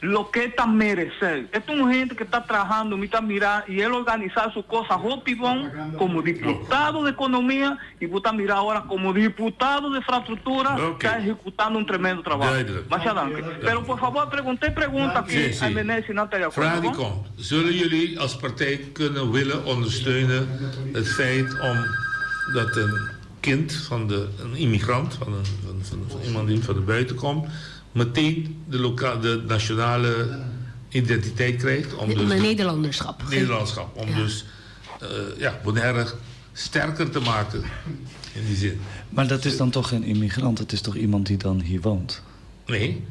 S12: Loke ta meresé. E ta un hende ke ta trahando, mi ta mira y el organisa su cosa hopi bon como diputado de economia y bo ta mira ahora como diputado de infrastructura ta ejecutando un tremendo trabajo. Masha danki. Pero por favor pregunta e pregunta aki
S22: Sí,
S12: a
S22: sí.
S12: meneer si nan ta di
S22: Vraag
S12: acuerdo,
S22: die
S12: bon?
S22: komt. Zullen jullie als partij kunnen willen ondersteunen het feit om dat een kind van de, een immigrant, van, een, van, van, van iemand die van de buiten komt, meteen de, loka de nationale identiteit krijgt. Om
S4: De,
S22: dus
S4: de Nederlanderschap.
S22: Nederlandschap. Om dus uh, ja, Bonaire sterker te maken in die zin.
S11: Maar dat is dan toch geen immigrant? Het is toch iemand die dan hier woont?
S22: Nee,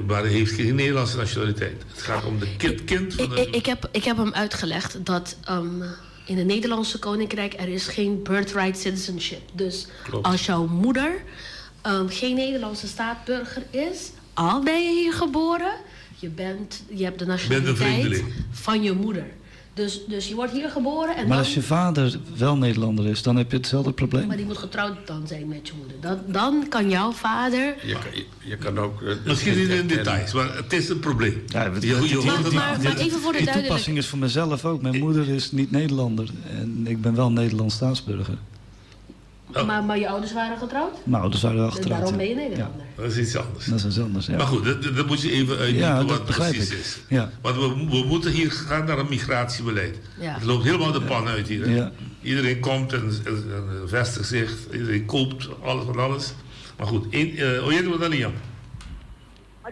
S22: maar hij heeft geen Nederlandse nationaliteit. Het gaat om de kind, kind van de...
S4: Ik, ik, heb, ik heb hem uitgelegd dat um, in het Nederlandse Koninkrijk er is geen birthright citizenship. Dus
S22: Klopt.
S4: als jouw moeder um, geen Nederlandse staatsburger is, al ben je hier geboren, je, bent, je hebt de nationaliteit van je moeder. Dus, dus je wordt hier geboren en
S11: Maar
S4: dan...
S11: als je vader wel Nederlander is, dan heb je hetzelfde probleem.
S4: Maar die moet getrouwd dan zijn met je moeder. Dan, dan kan jouw vader...
S6: Je kan, je, je kan ook... eh,
S22: Misschien niet in details, maar het is een probleem.
S11: Ja,
S22: je, je hoort het
S4: maar, maar even voor de
S11: Die toepassing is voor mezelf ook. Mijn moeder is niet Nederlander en ik ben wel Nederlands staatsburger.
S4: Oh. Maar, maar je ouders waren getrouwd?
S11: Mijn ouders waren wel getrouwd.
S4: Daarom ben je
S11: ja.
S4: Nederlander.
S11: Ja.
S22: Dat is iets anders.
S11: Dat is iets anders, ja.
S22: Maar goed, dat, dat moet je even uitdiepen
S11: Ja, dat
S22: wat het
S11: begrijp
S22: precies
S11: ik.
S22: is.
S11: Ja.
S22: Want we, we moeten hier gaan naar een migratiebeleid.
S4: Ja.
S22: Het loopt helemaal de pan uit hier. Hè?
S11: Ja.
S22: Iedereen komt en, en, en vestigt zich. Iedereen koopt alles van alles. Maar goed, een, uh, oyente wat dan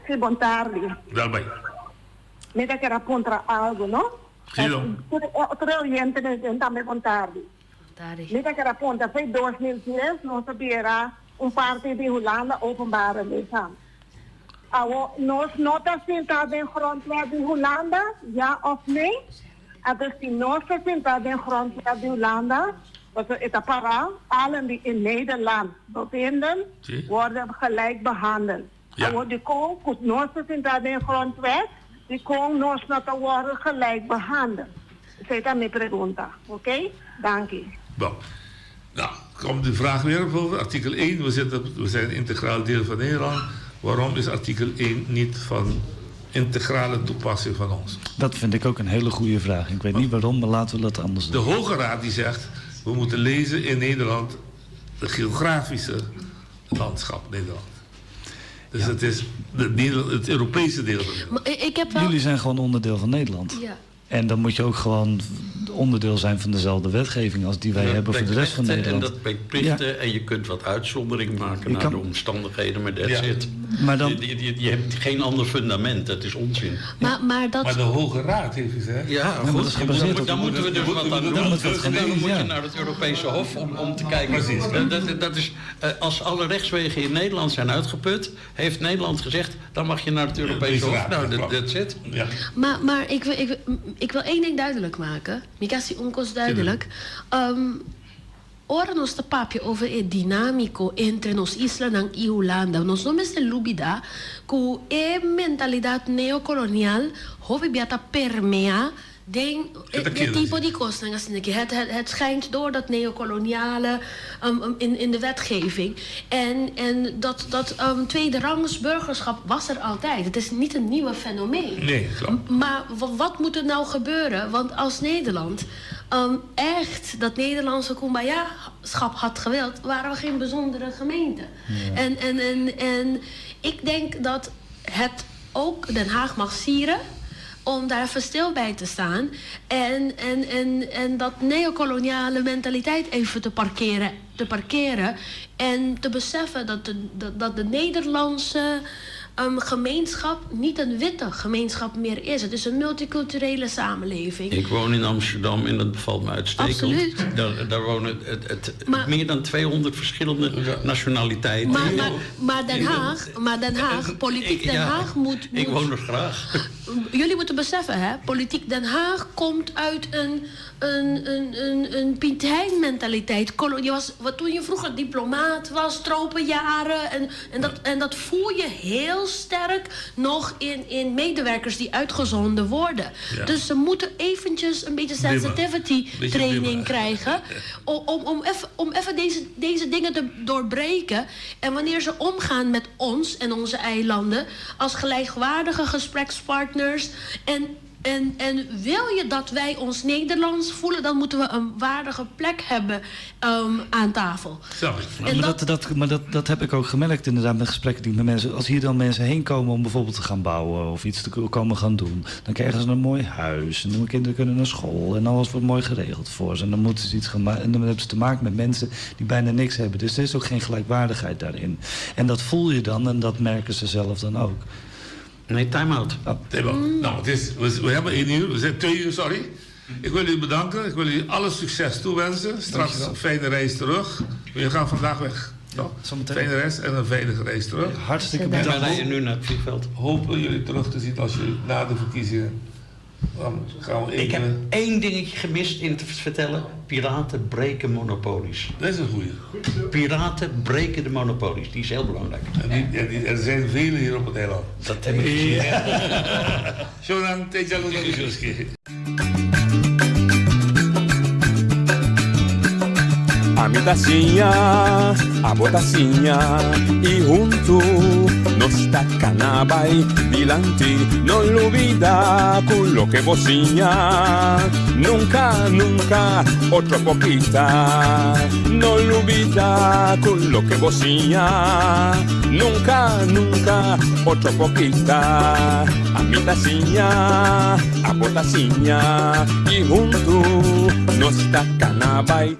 S2: Sí, bon tardi.
S22: Daarbij.
S2: Mi ta ker puntra algo, no?
S22: Sí, no.
S2: Otro oyente tambe bon tardi. Mi ta ker puntra, for 2010 nos a bira un parti di Hulanda openbare lichaam. Awo, nos no ta sinta den grondwet di Hulanda, ja of nee? Anto si nos ta sinta den grondwet di Hulanda, pasobra e ta para, allen die in Nederland bevinden,
S22: Sí.
S2: worden gelijk behandeld.
S22: Ja.
S2: Awo, dikon ku nos ta sinta den grondwet, dikon nos no ta worden gelijk behandeld. Esei ta mi pregunta, oké? Danki.
S22: Bon. Nou, Komt de vraag weer over artikel 1. We, zitten, we zijn integraal deel van Nederland. Waarom is artikel 1 niet van integrale toepassing van ons?
S11: Dat vind ik ook een hele goede vraag. Ik weet niet waarom, maar laten we dat anders
S22: De
S11: doen.
S22: Hoge Raad die zegt, we moeten lezen in Nederland de geografische landschap Nederland. Dus het is de, Nederland- het Europese deel van Nederland.
S4: Maar ik heb wel...
S11: Jullie zijn gewoon onderdeel van Nederland.
S4: Ja.
S11: En dan moet je ook gewoon onderdeel zijn van dezelfde wetgeving als die wij
S6: Dat
S11: hebben voor de
S6: brengt
S11: rest van
S6: rechten
S11: Nederland.
S6: En dat brengt plichten en je kunt wat uitzondering maken
S11: Je
S6: naar
S11: kan-
S6: de omstandigheden, maar that's
S22: Ja.
S6: it.
S11: Maar dan-
S6: je, je, je hebt geen ander fundament, dat is onzin.
S4: Maar, maar dat...
S22: Maar de Hoge Raad heeft gezegd.
S6: Ja,
S11: maar
S6: goed.
S11: dat is gebaseerd
S6: Dan,
S11: op-
S6: dan moeten we dus wat aan doen.
S11: Dan moeten we het gaan
S6: En dan
S11: doen,
S6: moet je
S11: ja.
S6: naar het Europese Hof om, om te kijken.
S22: Precies.
S6: Dat, dat, dat is, eh, als alle rechtswegen in Nederland zijn uitgeput, heeft Nederland gezegd, dan mag je naar het Europese Hof.
S22: Raad,
S6: Nou, dat
S22: klopt.
S6: that's it.
S22: Ja.
S4: Maar, maar ik, wil- ik, wil- ik wil één ding duidelijk maken. Mikasi onkos duidelijk. Um, ora nos ta papia over e dinamico entre nos islanan y Hulanda. Nos no mester lubida ku e mentalidat neokolonial hopi bia ta permea den
S22: Het
S4: e
S22: keren.
S4: tipo di kosnan asina aki. Het, het, het schijnt door dat neokoloniale in, in de wetgeving. En, en dat, dat tweederangs burgerschap was er altijd. Het is niet een nieuw fenomeen.
S22: Nee, klopt.
S4: Maar wat moet er nou gebeuren? Want als Nederland echt dat Nederlandse kumbaya-schap had gewild, waren we geen bijzondere gemeente. En, en, en, en ik denk dat het ook Den Haag mag sieren om daar even stil bij te staan. En, en, en, en dat neocoloniale mentaliteit even te parkeren, te parkeren. En te beseffen dat de, dat, dat de Nederlandse gemeenschap niet een witte gemeenschap meer is. Het is een multiculturele samenleving.
S6: Ik woon in Amsterdam en dat bevalt me uitstekend.
S4: Absoluut.
S6: Daar, daar wonen het, het,
S4: Maar-
S6: meer dan 200 verschillende nationaliteiten.
S4: Maar, maar, maar Den Haag, maar Den Haag, politiek Den
S6: ja,
S4: Haag moet,
S6: Ik
S4: moet
S6: woon er graag.
S4: jullie moeten beseffen, hè, politiek Den Haag komt uit een, een, een, een, een Piet Hein-mentaliteit. Kolo- Je was, wat, toen je vroeger diplomaat was, tropenjaren. En, en, dat, en dat voel je heel sterk nog in, in medewerkers die uitgezonden worden.
S22: Ja.
S4: Dus ze moeten eventjes een beetje
S22: Dimmen.
S4: sensitivity
S22: Beetje
S4: training
S22: dimmen.
S4: krijgen. Om, om, om even, om even deze, deze dingen te doorbreken. En wanneer ze omgaan met ons en onze eilanden als gelijkwaardige gesprekspartners. En, en, en wil je dat wij ons Nederlands voelen, dan moeten we een waardige plek hebben aan tafel.
S22: Snap ik.
S4: En
S11: Maar, dat, dat, maar dat, dat heb ik ook gemerkt inderdaad met gesprekken die ik met mensen... Als hier dan mensen heen komen om bijvoorbeeld te gaan bouwen of iets te komen gaan doen... dan krijgen ze een mooi huis en de kinderen kunnen naar school... en alles wordt mooi geregeld voor ze. En dan moeten ze iets gaan maken. En dan hebben ze te maken met mensen die bijna niks hebben. Dus er is ook geen gelijkwaardigheid daarin. En dat voel je dan en dat merken ze zelf dan ook.
S6: Nee, time-out.
S22: Time-out. Nou, het is, we, we hebben één uur, we zijn 2 uur, sorry. Ik wil jullie bedanken. Ik wil jullie alle succes toewensen. Straks een fijne reis terug. We gaan vandaag weg. Toch? Fijne reis en een veilige reis terug.
S11: Hartstikke
S6: bedankt. Wij rijden nu naar het vliegveld.
S22: Hopen jullie terug te zien als jullie na de verkiezingen. Dan gaan we even...
S6: Ik heb één dingetje gemist in te vertellen. Piraten breken monopolies.
S22: Dat is een goeie.
S6: Piraten breken de monopolies. Die is heel belangrijk.
S22: En die, en die, er zijn vele hier op het eiland.
S6: Dat heb ik gezien.
S22: Shonan, Tejalu, Nabishoski.
S7: Ami ta siña, abo ta siña y huntu nos ta cana bay dilanti. No lubida cu loke bo siña, nunca, nunca otro por kita. No lubida cu loke bo siña, nunca, nunca otro por kita. Ami ta siña, abo ta siña y huntu nos ta cana bay.